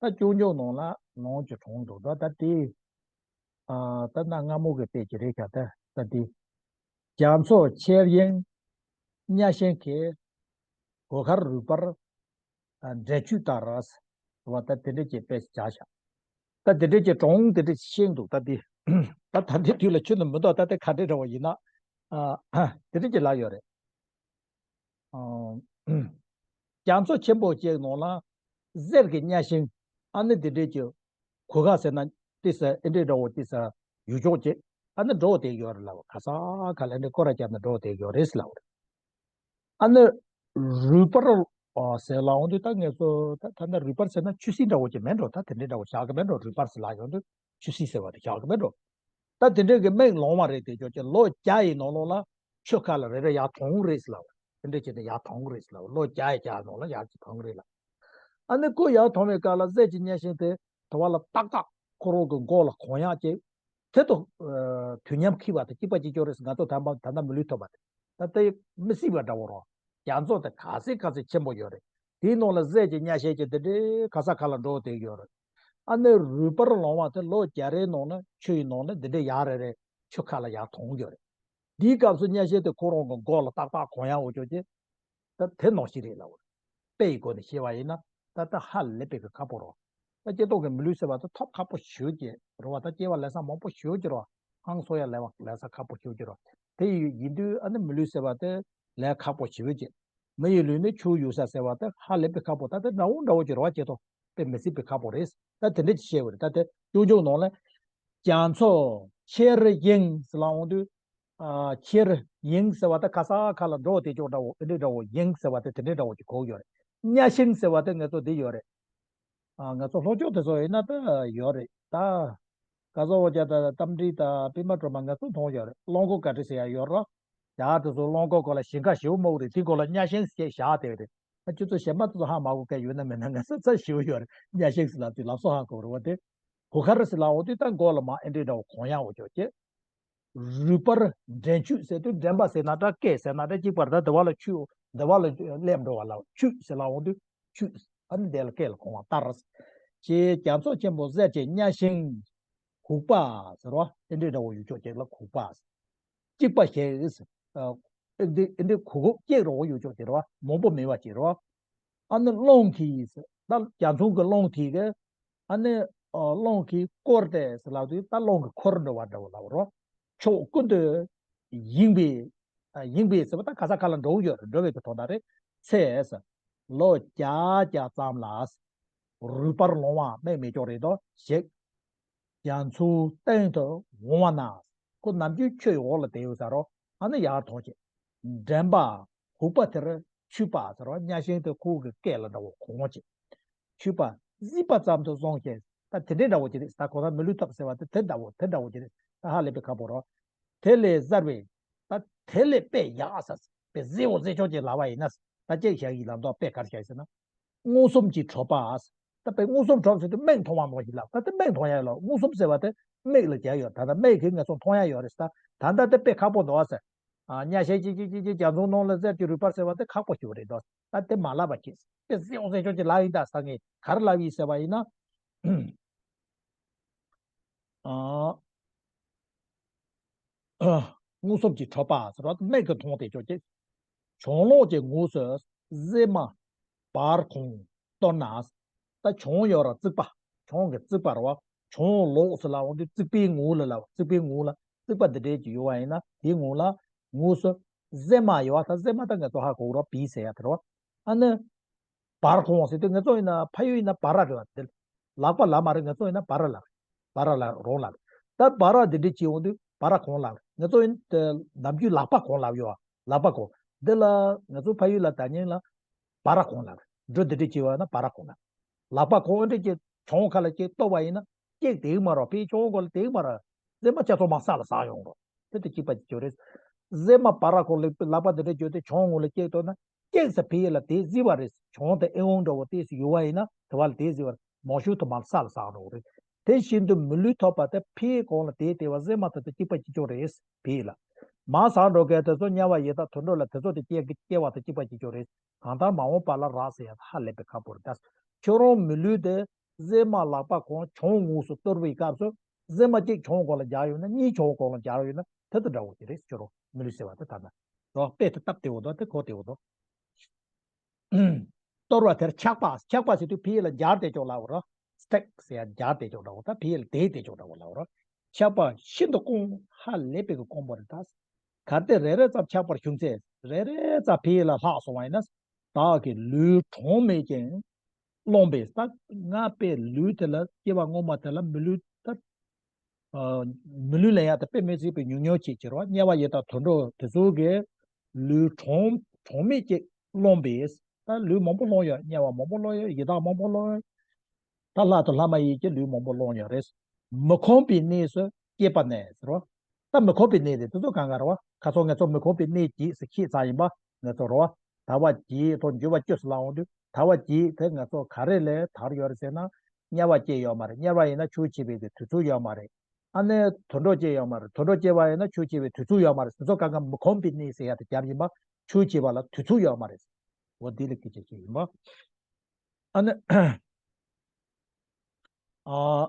ད་སྐྱོན་བརྗོད་ནང་ལ་ལོངས་ཀྱི་གྲོང་དུ། ད་ད་དེ། ཨ་ད་གནའ་སྔ་མོ་གི་དཔེ་ཅིག་རེད་ཤག་ད་ད་དེ། རྒྱ་མཚོ་ཆེ་ཡིན་གཉའ་ཤིང་གི། གོ་ཁར་རུས་པར་ཨ་འབྲས་ཆུ་ལྟར། རེད་བ། ད་དེ་འདྲ་ཅིག་དཔེ་ཅིག་བྱས་ཤག་ད་དེ་འདྲ་ཅིག་གྲོང་དེ་འདྲ་ཅིག་ཤེས་འདུག་ད་དེ། ད་ད་ལྟའི་དུས་ལ་ཁྱོན་ནས་མི་འདུག་ད་དེ་ག་འདྲ་འདྲ་བ་ཡིན་ན། ཨ་དེ་འདྲ་ཅིག་ལབ་ཡོད་རེད། ཨ་རྒྱ་མཚོ་ཆེན་པོ་ཅིག་ནང་ལ་གཟེར་གྱི་གཉའ་ཤིང་ཨ་ནི་དེ་འདྲས་ཀྱི་ གོས་ཁ་ཟེར་ན་ཏི་ས་ཨེ་འདྲས་འདྲ་བོ་ཏི་ས་ཡུལ་ཕྱོགས་ཅིག་ཨ་ནི་འགྲོ་བསྡད་ཡོད་རེད་ལབ། ག་ས་ག་ལ་ཨེ་འདྲས་སྐོར་ར་བརྒྱབ་ནས་འགྲོ་བསྡད་ཡོད་རེད་ལབ། ཨ་ནི་རུས་པར་ཟེར་ལབ་འོང་དུས་ད་ངས་ཚོ་ད་ད་ལྟ་རུས་པར་ཟེར་ན་ཆུ་སྲིན་འདྲ་བོ་ཅིག་མེད་འགྲོ། ད་དེ་འདྲས་འདྲ་བོ་བཞག་གི་མེད་འགྲོ། རུས་པར་ཟེར་ལབ་ཡོང་དུས་ཆུ་སྲིན་ཟེར་བ་དེ་བཞག་གི་མེད་འགྲོ། ད་དེ་འདྲས་ཀྱི་མིག་ལོང་བ་རེད་དེ་ཅོག་ཅིག་ལོ་བརྒྱ་ཡི་ནང་ལོགས་ལ་ཆུ་ཁ་ལ་རེ་རེ་ཡར་ཐོན་རེད་ལབ། དེ་འདྲས་བྱས་ནས་ཡར་ཐོན་རེད་ལབ། ལོ་བརྒྱ་ཡི་བརྒྱ་ནང་ལ་ཡར་ཅིག་ཐོན་རེད་ལབ། ཨ་ནི་ཁོ་ཡར་ཐོན་པའི་སྐབས་ལ་ཟས་ཀྱི་གཉའ་ཤིང་དེ་དུ་བ་ལ་ཏག་ཏག་ཁོ་རང་གི་མགོ་ལ་གོན་ཡག་ཅིག་དེ་དུ་དུས་མཉམ་འཁེལ་བ་དང་གཅིག་པ་གཅིག་རྐྱང་རེད། ང་ཚོ་ད་ལྟ་ད་ལྟ་མི་ལུས་ཐོབ་པ་དེ་ད་ལྟ་མི་སྲིད་པ་འདྲ་བོ་རོ། རྒྱ་མཚོ་དེ་ག་ཚད་ག་ཚད་ཆེན་པོ་ཡོད་རེད། དེའི་ནང་ལ་ཟས་ཀྱི་གཉའ་ཤིང་གི་དེ་འདྲའི་ག་ས་ག་ལ་འགྲོ་བསྡད་ཡོད་རེད། ཨ་ནི་རུས་པར་ལོང་བ་དེ་ལོ་བརྒྱ་རེའི་ནང་ན་ཆུ་ཡི་ནང་ན་འདི་འདྲའི་ཡར་རེ་རེ་ཆུ་ཁ་ལ་ཡར་ཐོན་ཡོད་རེད། འདིའི་སྐབས་སུ་གཉའ་ཤིང་དེ་ཁོ་རང་གི་མགོ་ལ་ཏག་ཏག་གོན་ཡག་འོ་ཅོག་ཅེ། ད་དེ་ནང་བཞིན་རེད་ལབ། དཔེ་ཡི་སྒོ་ནས་བཤད་པ་ཡིན་ན་ད་ལྟ་ཧ་ལས་པའི་གི་ཁག་པོ་རོ། ད་སྐྱེ་ཐོག་གི་མི་ལུས་ཟེར་བ་དེ་ཐོབ་ཁག་པོ་ཞེ་པོ་ཅིག་རེད་བ། ད་སྐྱེ་བ་ལེན་ས་མང་པོ་ཞེ་པོ་ཅིག་རེད་བ། ཧང་སོ་ཡ་ལེན་བ་ལེན་ས་ཁག་པོ་ཞེ་པོ་ཅིག་རེད་བ། དེ་ཡིན་དུས་ཨ་ནི་མི་ལུས་ཟེར་བ་དེ་ལས་ཁག་པོ་ཞེ་པོ་ཅིག་མི་ཡི་ལུས་ནི་ཆུ་ཡོད་ས་ཟེར་བ་དེ་ཧ་ལས་པའི་ཁག་པོ། ད་དེ་འདྲ་བོ་འདྲ་བོ་ཅིག་རེད་བ། སྐྱེ་ཐོག་དཔེ་མི་སྲིད་པའི་ཁག་པོ་རེད། ད་དེ་འདྲ་ཅིག་བཤད་པ་རེད། ད་དེ་ཅུང་ཅུང་ནང་ལ་རྒྱ་མཚོ་ཁྱེར་ཡེངས་ཟེར་ལབ་འོང་དུས། ཨ་ཁྱེར་ཡེངས་ཟེར་བ་དེ་ག་ས་ག་ལ་འགྲོ་དེ་ཅོག་འདྲ་བོ་ཨེ་འདྲ་འདྲ་བོ། ཡེངས་ཟེར་བ་དེ་དེ་འདྲ་འདྲ་བོ་ཅིག་གོ་གི་ཡོད་རེད། གཉའ་ཤིང་ཟེར་བ་དེ་ང་ཚོ་འདི་ཡོད་རེད། ཨ་ང་ཚོ་ལྷོ་ཕྱོགས་དེ་ཚོ་ཡིན་ན་ད་ཡོད་རེད་ད། ག་ཚོད་བརྒྱ་ད་རྟ་མགྲིན་ད་པད་མ་སྒྲོལ་མ་ང་ཚོ་མཐོང་ཡོད་རེད། གླང་གོག་ག་འདྲ་ཟེར་ཡ་ཡོད་རོ། ཡ་དེ་ཚོ་གླང་གོག་གོ་ལ་ཞིང་ཁ་ཞེ་པོ་དམའ་བོ་རེད། དེ་གོ་ལ་གཉའ་ཤིང་ཞེས་བཞག་དེ་རེད། ཨ་ཁྱོད་ཚོ་གཞན་པ་དེ་ཚོ་ཧ་མ་གོ་མཁན་ཡོད་ན་མེད་ན་ང་ཚོ་རྩ་ཞེ་པོ་ཡོད་རེད། གཉའ་ཤིང་ཟེར་ལབ་དུས་ལབ་སོ་ཧ་གོ་རེད་བ། དེ་གོ་ཁ་རེད་ཟེར་ལབ་འོ་དུས་ད་མགོ་ལ་མ་ཨེ་འདྲས་འདྲ་བོ་གོན་ཡག་འོ་ཅོག་ཅེ། རུས་པར་འདྲེན་བཅུད་ཟེར་དུས་འདྲེན་པ་ཟེར་ན་འདྲ་སྐད་ཟེར་ན་འདྲ་གཅིག་པ་རེད། ད་དེ་བ་ལ་ཆུ་དེ་བ་ལ་སླེབས་འགྲོ་བ་ལ་བཅུད་ཟེར་ལབ་འོང་དུས་བཅུད་ཨ་ནི་དེ་ལ་སྐད་ལ་གོ་བ་ལྟར། ཞེས་རྒྱ་མཚོ་ཆེན་པོ་ཟེར་གྱི་གཉའ་ཤིང་གུག་པ་ཟེར་བ་ཨེ་འདྲས་འདྲ་བོ་ཡུལ་ཕྱོགས་ཅིག་ལ་གུག་པ་ཟེར། གཅིག་པ་ཞེས་ཨེ་འདྲས་ཨེ་འདྲས་གུག་གུག་གཅིག་རོ་ཡུལ་ཕྱོགས་ཅིག་རེད་བ། མང་པོ་མེད་པ་ཅིག་རེད་བ། ཨ་ནི་རླུང་གིས་ཟེར་ད་རྒྱ་མཚོ་གི་རླུང་དེ་གིས་ཨ་ནི་རླུང་གིས་བསྐོར་ཏེ་ཟེར་ལབ་དུས་ད་རླུང་གིས་འཁོར་འགྲོ་བ་འདྲ་བོ་ལབ་རོ། ཕྱོགས་ཀུན་ཏུ་ཡེངས་པའི་ཡེངས་པའི་ཟེར་བ་ད་ག་ས་ག་ལ་འགྲོ་གི་ཡོད་རེད། འགྲོ་བའི་གི་དོན་དག་རེད། ཚེ་ལོ་བརྒྱ་བརྒྱ་ཙམ་ལ་རུས་པར་ལོང་བ་མིག་མི་ལྕོགས་རེད་དོ། ཞེས་རྒྱ་མཚོའི་སྟེང་དུ་འོང་བ་ན། ཁོ་ནམ་རྒྱུན་ཆུ་ཡི་འོག་ལ་བསྡད་ཡོད་ས་རོ། ཨ་ནི་ཡར་ཐོན་བྱས། འདྲེན་པ་གུག་པ་དེར་ཆུད་པ་ཟེར་བ་གཉའ་ཤིང་དེ་ཁོ་གི་སྐེ་ལ་འདྲ་བོ་གོན་བྱས། ཆུད་པ་གཟིགས་པ་ཙམ་དུ་བཟུང་བྱས། ད་དེ་འདྲའི་འདྲ་བོ་ཅིག་རེད། ད་གོ་ད་མི་ལུས་ཐོབ་ཟེར་བ་དེ་དེ་འདྲ་བོ་དེ་འདྲ་བོ་ཅིག་རེད། ད་ཧ་ལས་པའི་ཁག་པོ་རོ། དེ་ལས་གཟར་བའི་ད་དེ་ལས་དཔེ་ཡག་ས་དཔེ་གཟི་བོ་གཟི་ཆོག་ཅིག་ལབ་པ་ཡིན་ན། ད་ཅེས་བྱ་ཡི་ལམ་དུ་དཔེ་གར་བྱ་ཡི་ཟེར་ན། མངོན་སུམ་གྱིས་གྲུབ་པ། ད་དཔེ་མངོན་སུམ་གྲུབ་ཟེར་དུས་མིག་མཐོང་བ་ནང་བཞིན་ལ། ད་དེ་མིག་མཐོང་ཡ་ཡོད་ལ། མངོན་སུམ་ཟེར་བ་དེ་མིག་ལ་རྒྱ་ཡོད། ད་ལྟ་མིག་གིས་ང་ཚོ་མཐོང་ཡ་ཡོད་རེད་ཟེར། ད་ད་ལྟ་དེ་དཔེ་ཁག་པོ་འདུག་ཟེར། ཨ་གཉའ་ཤིང་ཅིག་ཅིག་ཅིག་ཅིག་རྒྱ་མཚོའི་ནང་ལ་གཟར་གྱི་རུས་པར་ཟེར་བ་དེ་ཁག་པོ་ཞིག་རེད་འདུག། ད་དེ་མ་ལབ་པ་ཅིག་དཔེ་གཟི་བོ་གཟི་ཆོག་ཅིག་ལབ་ཡིན། ད་ས་ངས་ག་རེ་ལབ་ཡིན་ཟེར་བ་ཡིན་ན། ཨ། མངོན་སུམ་གྱིས་གྲུབ་པ་ཟེར་བ་མིག་གིས་མཐོང་བསྡད་ཆོག་ཅིག། གྱང་ལོག་གི་ངོས་སུ་གཟེབ་མ་བར་ཁོང་གཏོར་ན། ད་གྱང་ཡོད་ར་རྩིག་པ། གྱང་གི་རྩིག་པ་རེད་བ། གྱང་ལོག་ཟེར་ལབ་འོང་དུས་རྩིག་པའི་ངོས་ལ་ལབ། རྩིག་པའི་ངོས་ལ་རྩིག་པ་འདི་འདྲས་ཀྱི་ཡོད་པ་ཡིན་ན་དེའི་ངོས་ལ་ངོས་སུ་གཟེབ་མ་ཡོད་བ། ད་གཟེབ་མ་ད་ང་ཚོ་ཧ་གོ་གི་རེད་བ། བི་ཟེར་ཡ་དེ་རེད་བ། ཨ་ནི། བར་ཁོང་ཟེར་དུས་ང་ཚོ་ཡིན་ན་ཕ་ཡུལ་ཡིན་ན་བར་ར་རེད་བ། འདི་ལག་པ་ལབ་མ་རེད། ང་ཚོ་ཡིན་ན་བར་ར་ལབ་རེད། བར་ར་ལབ་རོང་ལབ་རེད། ད་བར་ར་འདི་འདྲས་བྱེད་འོང་དུས་བར་ར་ཁོང་ལབ་རེད། ང་ཚོ་ཡིན་ད་ནམ་རྒྱུན་ལག་པ་ཁོང་ལབ་ཡོད་བ། ལག་པ་ཁོང་། འདི་ལ་ང་ཚོ་ཕ་ཡུལ་ལ་ད་ཉིན་ལ་བར་ར་ཁོང་ལབ་རེད། འགྲོ་འདི་འདྲས་བྱེད་བ་ན་བར་ར་ཁོང་ལབ། ལག་པ་ཁོང་འདྲས་ཀྱི་གྱང་ཁ་ལ་ཅིག་གཏོར་བ་ཡིན་ན་སྐྱེག་དེ་མ་རོ། ཕའི་གྱང་གོ་ལ་དེ་མ་ར། གཟེབ་མ་ཆ་ཚང་མ་ས་ལ་ཟག་ཡོང་རོ། དེ་དེ་གཅིག་པ་གཅིག་ཅོ་རེད། གཟེབ་མ་བར་ར་ཁོང་ལ་ལག་པ་འདི་འདྲས་བརྒྱབ་སྟེ་གྱང་ངོས་ལ་སྐྱེག་གཏོར་ན། སྐྱེག་ས་ཕི་ཡི་ལ་དེ་གཟིགས་པ་རེད། གྱང་དེ་ཨེ་འོང་འདྲ་བོ་དེ་ཡོད་པ་ཡིན་ན་དེ་བ་ལ་དེ་གཟིགས་པ་རེད། མང་ཤོས་དུ་མ་ལ་ས་ལ་ཟག་འགྲོ་གི་རེད། དེ་བཞིན་དུ་མི་ལུས་ཐོབ་པ་དེ་ཕི་ཡི་གོང་ལ་དེ་དེ་བ་གཟེབ་མ་དེ་དེ་གཅིག་པ་གཅིག་ཅོ་རེད། ཕི་ཡི་ལ། མ་ཟག་འགྲོ་མཁན་དེ་ཚོ་དམྱལ་བ་ཡི་དྭགས་དུད་འགྲོ་ལ་དེ་ཚོ་དེ་སྐྱེ་སྐྱེ་བ་དེ་གཅིག་པ་གཅིག་ཅོ་རེད། གང་ལྟར་མ་འོངས་པ་ལ་རག་ཟེར་ཡ་ཧ་ལས་པའི་ཁག་པོ་རེད་ད། ཁྱོད་རང་མི་ལུས་དེ་གཟེབ་མ་ལག་པ་གོང་གྱང་ངོས་སུ་གཏོར་བའི་སྐབས་སུ་གཟེབ་མ་གཅིག་གྱང་གོང་ལ་སྦྱར་ཡོད་ན་གཉིས་གྱང་གོང་ལ་སྦྱར་ཡོད་ན་དེ་དང་འདྲ་བོ་ཅིག་རེད། ཁྱོད་རང་མི་ལུས་ཟེར་བ་དེ་ད་ན་རོ། དཔེ་དེ་སྟབས་བདེ་བོ་འདུག། དེ་གོ་བདེ་བོ་འདུག། གཏོར་བ་དེར་ཆགས་པ། ཆགས་པ་ཟེར་དུས་ཕི་ཡི་ལ་སྦྱར་ཏེ་ཅོག་ལབ་རོ། སྟེག་ཟེར་ཡ་སྦྱར་ཏེ་ཅོག་འདྲ་བོ། ད་ཕི་ཡི་ལ་དེད་དེ་ཅོག་འདྲ་བོ་ལབ་རོ། ཆགས་པ་ཤིན་ཏུ་སྐོང་། ཧ་ལས་པའི་གི་སྐོང་པོ་རེད་ད། གལ་ཏེ་རེ་རེ་ཙམ་ཆགས་པར་བྱུང་ཚེ། རེ་རེ་ཙམ་ཕི་ཡི་ལ་ལྷག་སོང་བ་ཡིན་ན། བདག་གི་ལུས་གྲངས་མེད་ཅིང་། སློང་པས། ད་སྔར་དཔེ་ལུས་དེ་ལ་སྐྱེ་བ་སྔོན་མ་དེ་ལ་མི་ལུས་ད། མི་ལུས་ལེན་ཡག་ད་དཔེ་མི་སྲིད་པའི་ཉུང་ཉུང་ཅིག་ཅིག་རེད་བ། དམྱལ་བ་ཡི་དྭགས་དུད་འགྲོ་དེ་ཚོ་གི་ལུས་གྲངས་གྲངས་མེད་ཅིག་སློང་པས། ད་ལུས་མང་པོ་སློང་ཡོད། དམྱལ་བ་མང་པོ་སློང་ཡོད། ཡི་དྭགས་མང་པོ་སློང་ཡོད། ད་ལྷ་དང་ལྷ་མ་ཡིན་གྱི་ལུས་མང་པོ་སློང་ཡོད་རེད། མི་ཁོམ་པའི་གནས་སུ་སྐྱེས་པ་ནས་ཟེར་བ། ད་མི་ཁོམ་པའི་གནས་དེ་དེ་ཚོ་གང་ག་རེད་བ། ཁ་སང་ང་ཚོ་མི་ཁོམ་པའི་གནས་ཀྱིས་ཟེར་ཤེས་ཚར་ཡིན་པ་ང་ཚོ་རེད་བ། དལ་བ་བརྒྱད་དང་འགྱུར་བ་བཅུ་ཟེར་ལབ་འོང་དུས་དལ་བ་བརྒྱད་དེ་ང་ཚོ་ག་རེ་ལས་དར་ཡོད་རེད་ཟེར་ན། དམྱལ་བ་སྐྱེས་ཡོད་མ་རེད། དམྱལ་བ་ཡིན་ན་ཆོས་བྱེད་པའི་གི་དུས་ཚོད་ཡོད་མ་རེད། ཨ་ནི་དུད་འགྲོ་སྐྱེས་ཡོད་མ་རེད། དུད་འགྲོ་སྐྱེས་པ་ཡིན་ན་ཆོས་བྱེད་པའི་དུས་ཚོད་ཡོད་མ་རེད། དེ་ཚོ་གང་ག་མི་ཁོམ་པའི་གནས་ཟེར་ཡ་དེ་སྦྱར་ཡིན་པ། ཆོས་བྱེད་པ་ལ་དུས་ཚོད་ཡོད་མ་རེད། འོ་འདི་ལ་སྐད་ཆ་བཤད་ཡིན་པ། ཨ་ནི། ཨ།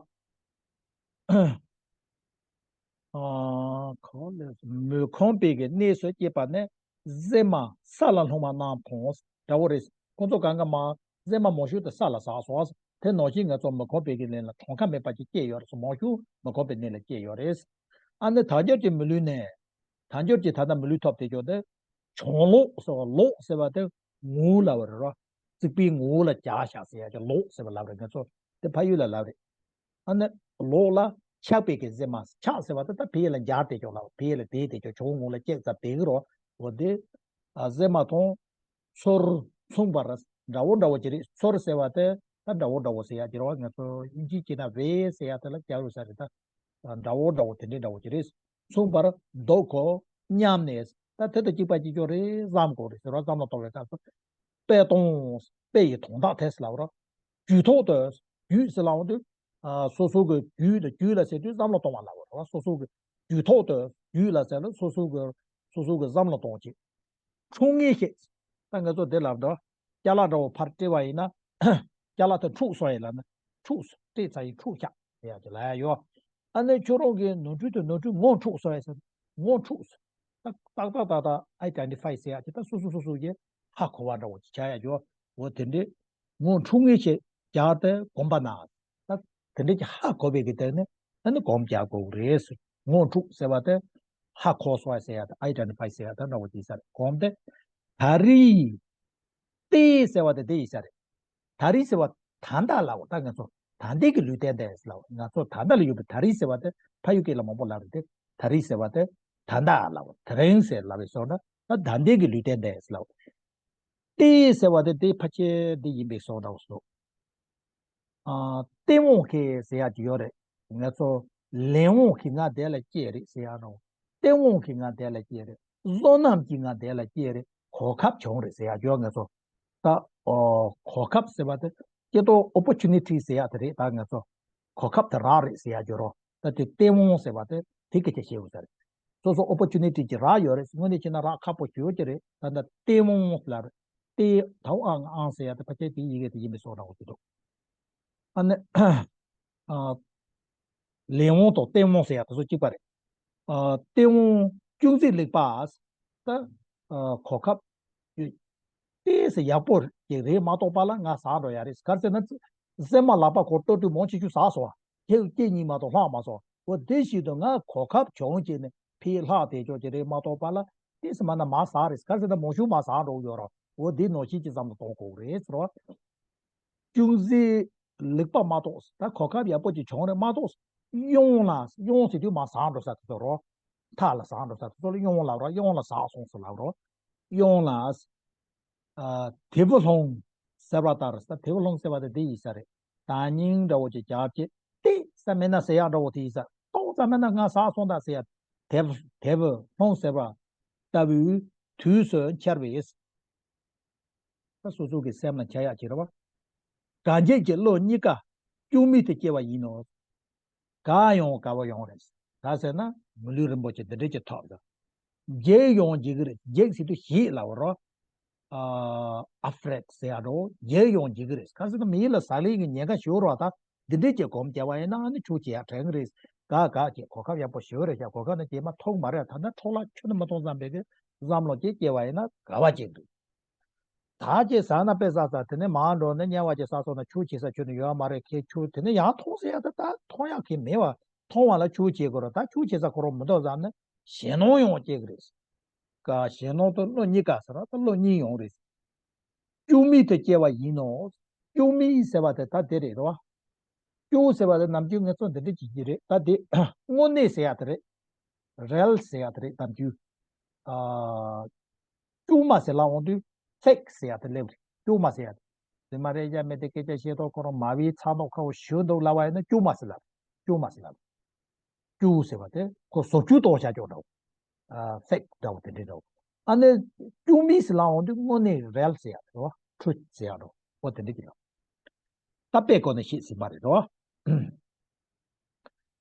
ཨ། གང་ལས་མི་ཁོམ་པའི་གི་གནས་སུ་སྐྱེས་པ་ནས་གཟེབ་མ་ས་ལ་ལྷུང་བ་རྣམས་དང་འདྲ་བོ་རེད། ཁོང་ཚོ་གང་ག་མ་གཟེབ་མ་མང་ཤོས་དེ་ས་ལ་ཟགས་སོང་། དེ་ནང་བཞིན་ང་ཚོ་མི་ཁོམ་པའི་གི་གནས་ལ་གྲངས་ཁ་མེད་པ་ཅིག་སྐྱེས་ཡོད་རེད། མང་ཤོས་མི་ཁོམ་པའི་གནས་ལ་སྐྱེས་ཡོད་རེད། ཨ་ནི་དལ་འབྱོར་གྱི་མི་ལུས་ནས། དལ་འབྱོར་གྱི་ད་ལྟ་མི་ལུས་ཐོབ་བསྡད་ཀྱོག་དེ། གྱང་ལོག་ཟེར་བ། ལོག་ཟེར་བ་དེ་ངོ་བོ་ལབ་པ་རེད་རོ། རྩིག་པའི་ངོ་བོ་ལ་བྱས་བཞག་ཟེར་ཡ་གྱང་ལོག་ཟེར་བ་ལབ་རེད། ང་ཚོ་དེ་ཕ་ཡུལ་ལ་ལབ་རེད། ཨ་ནི་ལོག་ལ་ཆགས་པའི་གི་གཟེབ་མ། ཆགས་ཟེར་བ་དེ་ད་ཕ་ཡུལ་ལ་འབྱར་བསྡད་ཀྱོག་ལབ། ཕ་ཡུལ་ལ་དེད་བསྡད་ཀྱོག་གྱང་ངོ་ལ་བཅད་ཙམ་བསྡད་ཀྱི་རོ། འོ་དེ། ཨ། གཟེབ་མ་དང་། ཚུར། མཚུངས་པར། འདྲ་བོ་འདྲ་བོ་ཅིག་རེད། ཚུར་ཟེར་བ་དེ་ད་འདྲ་བོ་འདྲ་བོ་ཟེར་ཡ་ཅིག་རེད་བ། ང་ཚོ་དབྱིན་ཇིའི་སྐད་ན་ཝེ་ཟེར་ཡ་དེ་ལ་སྐྱར་ཡོད་ས་རེད་ད། འདྲ་བོ་འདྲ་བོ་དེ་འདྲའི་འདྲ་བོ་ཅིག་རེད། མཚུངས་པར་བཟློག་གོ་སྙམ་ནས། ད་དེ་དང་གཅིག་པ་གཅིག་རྐྱང་རེད་བསམ་དགོས་རེད་ཟེར་བ། བསམ་བློ་གཏོང་བའི་སྐབས་སུ། དཔེ་གཏོང་། དཔེ་ཡི་དོན་དག་དེ་ཟེར་ལབ་རོ། རྒྱུད་ཐོག་ཏུ། རྒྱུད་ཟེར་ལབ་འོང་དུས། ཨ། སོ་སོ་གི་རྒྱུད་དང་། རྒྱུད་ལ་ཟེར་དུས་བསམ་བློ་གཏོང་བ་ལབ་རོ། སོ་སོ་གི་རྒྱུད་ཐོག་ཏུ། རྒྱུད་ལ་ཟེར་ན་སོ་སོ་གི། སོ་སོ་གི་བསམ་བློ་གཏོང་བྱེད། འཁྲུལ་ངེས་ཤེས། ད་ང་ཚོ་འདི་ལབ་འགྲོ། ཅ་ལག་འདྲ་བོ་ཕར་སྤྲད་པ་ཡིན་ན། ཅ་ལག་དེ་འཁྲུགས་སོང་ཡིན་ལབ་ན། འཁྲུགས་སོང་། སྤྲད་ཚར་ཡིན། འཁྲུགས་ཤག་ཟེར་ཡ་ཅིག་ལབ་ཡ་ཡོད། ཨ་ནི་ཁྱོད་རང་གི་ནོར་འཁྲུལ་དེ། ནོར་འཁྲུལ་ངོ་འཁྲུགས་སོང་ཡ་ཟེར། ངོ་འཁྲུགས་སོང་། ཏག་ཏག་ཏག་ཏག་ཨའི་ཌེན་ཊི་ཕའི་ཟེར་ཡ་ཅིག་ད་སོ་སོ་སོ་སོ་གི་ཧ་གོ་བ་འདྲ་བོ་ཅིག་བྱ་ཡ་ཡོད། འོ་དེ་འདྲའི་ངོ་འཁྲུལ་ངེས་ཤེས་སྦྱར་ཏེ་སྒོམ་པ་ན། ད་དེ་འདྲ་ཅིག་ཧ་གོ་བའི་གི་སྟེང་ནས་ཨ་ནི་སྒོམ་རྒྱག་དགོས་རེད། ངོ་འཁྲུགས་ཟེར་བ་དེ་ཧ་གོ་སོང་ཟེར་ཡ་དེ། ཨའི་ཌེན་ཊི་ཕའི་ཟེར་ཡ་དེ་འདྲ་བོ་ཅིག་ས་རེད། སྒོམ་སྟེ། ད་རེས། དེ་ཟེར་བ་དེ་དེ་ཡིན་ས་རེད། ད་རེས་ཟེར་བ་ད་ལྟ་ལབ་པ། ད་ང་ཚོ་ད་ལྟའི་གི་ལུས་རྟེན་དེ་ལབ་པ། ང་ཚོ་ད་ལྟ་ལ་ཡོད་པའི་ད་རེས་ཟེར་བ་དེ་ཕ་ཡུལ་སྐད་ལ་མང་པོ་ལབ་རེད་དེ། ད་རེས་ཟེར་བ་དེ་ད་ལྟ་ལབ་པ། དེ་རིང་ཟེར་ལབ་པའི་སོགས་ན། ད་ད་ལྟའི་གི་ལུས་རྟེན་དེ་ལབ་པ། དེ་ཟེར་བ་དེ་དེ་ཕལ་ཆེར་འདི་ཡིན་པའི་སོགས་འདྲ་བོ་སོགས། ཨ། སྟེས་དབང་གིས་ཟེར་ཡ་ཅིག་ཡོད་རེད། ང་ཚོ་ལན་དབང་གིས་ང་འདི་ལ་སྐྱེས་རེད་ཟེར་ཡ་རོ། སྟེས་དབང་གིས་ང་འདི་ལ་སྐྱེས་རེད། བསོད་ནམས་ཀྱིས་ང་འདི་ལ་སྐྱེས་རེད། གོ་སྐབས་བྱུང་རེད་ཟེར་ཡ་ཅིག་ཡོད། ང་ཚོ་ད། ཨོ། གོ་སྐབས་ཟེར་བ་དེ་སྐྱེ་སྟོབས། ཨོ་པོར་ཅུ་ནི་ཊི་ཟེར་ཡ་དེ་རེད། ད་ང་ཚོ་གོ་སྐབས་དེ་རག་རེད་ཟེར་ཡ་ཅིག་རོ། ད་དེ་སྟེས་དབང་ཟེར་བ་དེ་དེ་སྐད་ཆ་བཤད་དགོས་ས་རེད། སོ་སོ་ཨོ་པོར་ཅུ་ནི་ཊི་ཅིག་རག་ཡོད་རེད། དངོས་གནས་བྱས་ན་རག་ཁག་པོ་ཞེ་པོ་ཅིག་རེད། ད་ལྟ་སྟེས་དབང་ལབ་རེད། ཏེ་དའོ་ཨང་ཨང་ཟེར་ཡ་དེ་ཕལ་ཆེར་དེའི་ཡི་གེ་དེ་ཡིན་པའི་བཟོ་འདྲ་བོ་ཅིག་འདུག་ཨ་ནི། ཨ། ལན་དབང་དང་སྟེས་དབང་ཟེར་ཡ་དེ་ཚོ་གཅིག་པ་རེད། ཨ། སྟེས་དབང་ཅུང་ཟད་ལེགས་པ། ད། ཨ། གོ་སྐབས་ཡོད། ཏོག་ཙམ་ཡག་པོ་ཅིག་རེད་མ་གཏོགས་པ་ལ་ང་ཟག་འགྲོ་ཡ་རེད། ག་རེ་ཟེར་ན། གཟེབ་མ་ལག་པ་སྐོར་གཏོར་དུས་མང་ཆེ་ཤོས་ཟག་སོང་བ། ཁྱེད་སྐྱེ་གཉིས་མ་གཏོགས་ལྷག་མ་སོང་། འོ་དེ་བཞིན་དུ་ང་གོ་སྐབས་བྱུང་བྱས་ནས་ཕར་ལྷག་བསྡད་ཆོག་ཅིག་རེད་མ་གཏོགས་པ་ལ་ཏོག་ཙམ་མ་ན་མར་ཟག་རེད། ག་རེ་ཟེར་ན་མང་ཤོས་མར་ཟག་འགྲོ་གི་ཡོད་རེད། འོ་དེ་ནང་བཞིན་གྱི་བསམ་བློ་གཏོང་དགོས་རེད་ཟེར་བ། ཅུང་ཟད་ལེགས་པ་མ་གཏོགས། ད་གོ་སྐབས་ཡག་པོ་ཅིག་བྱུང་རེད་མ་གཏོགས། གཡེང་ལ་གཡེང་ཟེར་དུས་མར་ཟག་འགྲོ་ས་དེ་ཚོ་རོ། མཐའ་ལ་ཟག་འགྲོ་ས་དེ་ཚོ་ལ་གཡེང་ལབ་རོ། གཡེང་ལ་ཟག་སོང་ཟེར་ལབ་རོ། གཡེང་ལ། ཨ། དལ་བུ་ལྷུང་ཟེར་བ་ལྟར། ད་དལ་བུ་ལྷུང་ཟེར་བ་དེ་དེ་ཡིན་ས་རེད། ད་སྙིང་འདྲ་བོ་ཅིག་རྒྱབ་ཀྱི་ཏོག་ཙམ་མིན་ན་ཟེར་ཡག་འདྲ་བོ་དེ་ཡིན་ས། ཏོག་ཙམ་མིན་ན་ང་ཟག་སོང་ད་ཟེར་ཡག་དལ་བུ། དལ་བུ་ལྷུང་ཟེར་བ་ལྟ་བུའི་དུས་སུ་འཆར་བས། ད་སོ་སོ་གི་སེམས་ལ་འཆར་ཡག་ཅིག་རེད་བ། དགའ་བྱེད་ཀྱི་བློ་གཉིས་ཀ་སྐྱུག་མེད་དུ་སྐྱེ་བ་ཡིན་ནོ། དགའ་ཡང་དགའ་བོ་ཡོང་རེད། ག་ཟེར་ན་མི་ལུས་རིན་པོ་ཆེ་འདི་འདྲ་ཅིག་ཐོབ་ཟེར། བརྗེད་ཡང་བརྗེད་ཀྱི་རེད། བརྗེད་ཟེར་དུས་ཞེད་ལབ་པ་རོ། ཨ། ཨ་ཧྥེ་རེད་ཟེར་ཡག་འདྲ་བོ། བརྗེད་ཡང་བརྗེད་ཀྱི་རེད། ག་ཟེར་ན་མི་ལ་ཟ་ལེན་གྱི་ཉེན་ཁ་ཞེ་པོ་རེད་བ། ད་འདི་འདྲ་ཅིག་སྒོམ་བྱས་པ་ཡིན་ན་ཨ་ནི་ཆོས་བྱེད་ཡག་དྲན་གྱི་རེད། དགའ་དགའ་བྱས། གོ་སྐབས་ཡག་པོ་ཞེ་པོ་རེད་ཤག་གོ་སྐབས་ནི་རྗེས་མ་ཐོབ་མ་རེད། ད་ལྟ་འཕྲོ་བརླག་ཁྱོན་ནས་མི་གཏོང་བསམ་པའི་གི་བསམ་བློ་ཅིག་སྐྱེས་པ་ཡིན་ན་དགའ་བ་ཅིག་འདུག་ད་ཅིག་ཟ་ན་དཔེ་ཟ་ས། དེ་ནས་མར་འགྲོ་ནས་དམྱལ་བ་ཅིག་ཟ་སོང་ན་ཆོས་བྱེད་ས་ཁྱོན་ནས་ཡོད་མ་རེད། ཁྱེད་ཆོས་དེ་ནས་ཡར་མཐོང་ཟེར་ཡག་དེ་ད་མཐོང་ཡག་གི་མེད་བ། མཐོང་བ་ལ་ཆོས་བྱེད་དགོས་རེད། ད་ཆོས་བྱེད་ས་ཁོ་རང་མི་འདུག་བསམ་ནས་ཞེད་སྣང་ཡང་སྐྱེ་གི་རེད། ཀ་ཞེད་སྣང་དང་བློ་གཉིས་ཀ་ཟེར་བ་ད་བློ་གཉིས་ཡོང་རེད། སྐྱུག་མེད་དུ་སྐྱེ་བ་ཡིན་ནོ། སྐྱུག་མིག་ཟེར་བ་དེ་ད་དེ་རེད་རོ། སྐྱུག་ཟེར་བ་དེ་ནམ་རྒྱུན་ངས་ཚོ་འདི་འདྲ་བྱེད་ཀྱི་རེད། ད་དེ་དངོས་གནས་ཟེར་ཡ་དེ་རེད། རེལ་ཟེར་ཡ་དེ་རེད་ནམ་རྒྱུན། ཨ། སྐྱུག་མ་ཟེར་ལབ་འོང་དུས་ཕེག་ཟེར་ཡ་དེ་སླེབས་རེད། སྐྱུག་མ་ཟེར་ཡ་དེ། དེ་མ་རེད་ཡ། མི་དེ་སྐད་ཆ་བཤད་ཐོག་ཁོ་རང་མ་བའི་ཚ་ནོག་ཁ་བོ་ཞུ་འདུག་ལབ་པ་ཡིན་ན་སྐྱུག་མ་ཟེར་ལབ། སྐྱུག་མ་ཟེར་ལབ། སྐྱུག་ཟེར་བ་དེ་ཁོ་བཟོ་བཅུག་གཏོང་བྱ་ཆོག་འདྲ་བོ། ཨ། ཕེག་འདྲ་བོ་དེ་འདྲ་འདྲ་བོ། ཨ་ནི་སྐྱུག་མིག་ཟེར་ལབ་འོང་དུས་དངོས་གནས་རེལ་ཟེར་ཡ་དེ་རོ། ཁྲུད་ཟེར་ཡ་འདྲ་བོ་དེ་འདྲ་གྱི་ལབ། ད་དཔེའི་སྒོ་ནས་བཤད་ཟིན་པ་རེད་རོ།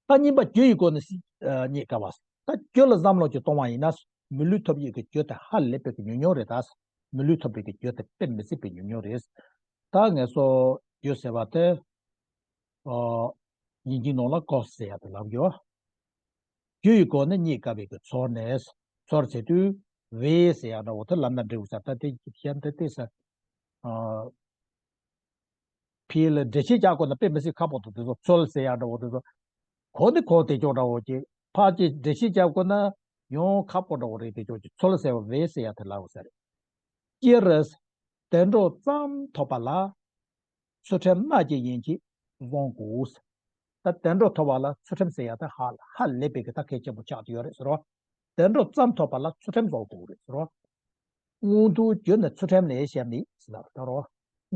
ད་གཉིས་པ་རྒྱུ་ཡི་སྒོ་ནས་སྲིད་རྙེད་དཀའ་བ། ད་རྒྱུ་ལ་བསམ་བློ་ཅིག་གཏོང་བ་ཡིན་ན། མི་ལུས་ཐོབ་ཡས་ཀྱི་རྒྱུ་དེ་ཧ་ལས་པའི་གི་ཉུང་ཉུང་རེད་ད། མི་ལུས་ཐོབ་པའི་གི་རྒྱུ་དེ་དཔེ་མི་སྲིད་པའི་ཉུང་ཉུང་རེད། ད་ངས་སོ་རྒྱུ་ཟེར་བ་དེ། ཨོ། ཡིན་གྱི་ནང་ལ་ཀོ་ཟེར་ཡ་དེ་ལབ་རྒྱུ། རྒྱུ་ཡི་སྒོ་ནས་རྙེད་དཀའ་བའི་གི་ཚོར་ནས། ཚོར་ཟེར་དུས་བས་ཟེར་ཡ་འདྲ་བོ་དེ་ལབ་ན་འགྲིག་ས། ད་དེ་གཞན་དེ་དེ་ས། ཨོ། ཕི་ལ་འགྲེལ་བཤད་རྒྱག་དགོས་ན་དཔེ་མི་སྲིད་ཁག་པོ་འདུག་དེ་ཚོ་ཚོལ་ཟེར་ཡག་འདྲ་བོ་དེ་ཚོ། གོ་ནི་གོ་དེ་ཅོག་འདྲ་བོ་ཅིག་ཕར་ཅིག་འགྲེལ་བཤད་རྒྱག་དགོས་ན་ཡང་ཁག་པོ་འདྲ་བོ་རེད། དེ་ཅོག་ཅིག་ཚོལ་ཟེར་བ་བས་ཟེར་ཡག་དེ་ལབ་ས་རེད། སྤྱིར། དུད་འགྲོ་ཙམ་ཐོབ་པ་ལ། ཚུལ་ཁྲིམས་སྣ་གཅིག་ཡན་ཆད་བཟུང་དགོས། ད་དུད་འགྲོ་ཐོབ་པ་ལ་ཚུལ་ཁྲིམས་ཟེར་ཡག་དེ་ཧ་ཧ་ལས་པའི་གི་ད་གལ་ཆེན་པོ་ཆགས་ཏེ་ཡོད་རེད་ཟེར་རོ། དུད་འགྲོ་ཙམ་ཐོབ་པ་ལ་ཚུལ་ཁྲིམས་བཟུང་དགོས་རེད་ཟེར་རོ། མངོན་མཐོའི་རྒྱུ་ནི་ཚུལ་ཁྲིམས་ལས་གཞན་མེད་ཟེར་ལབ་ད་རོ།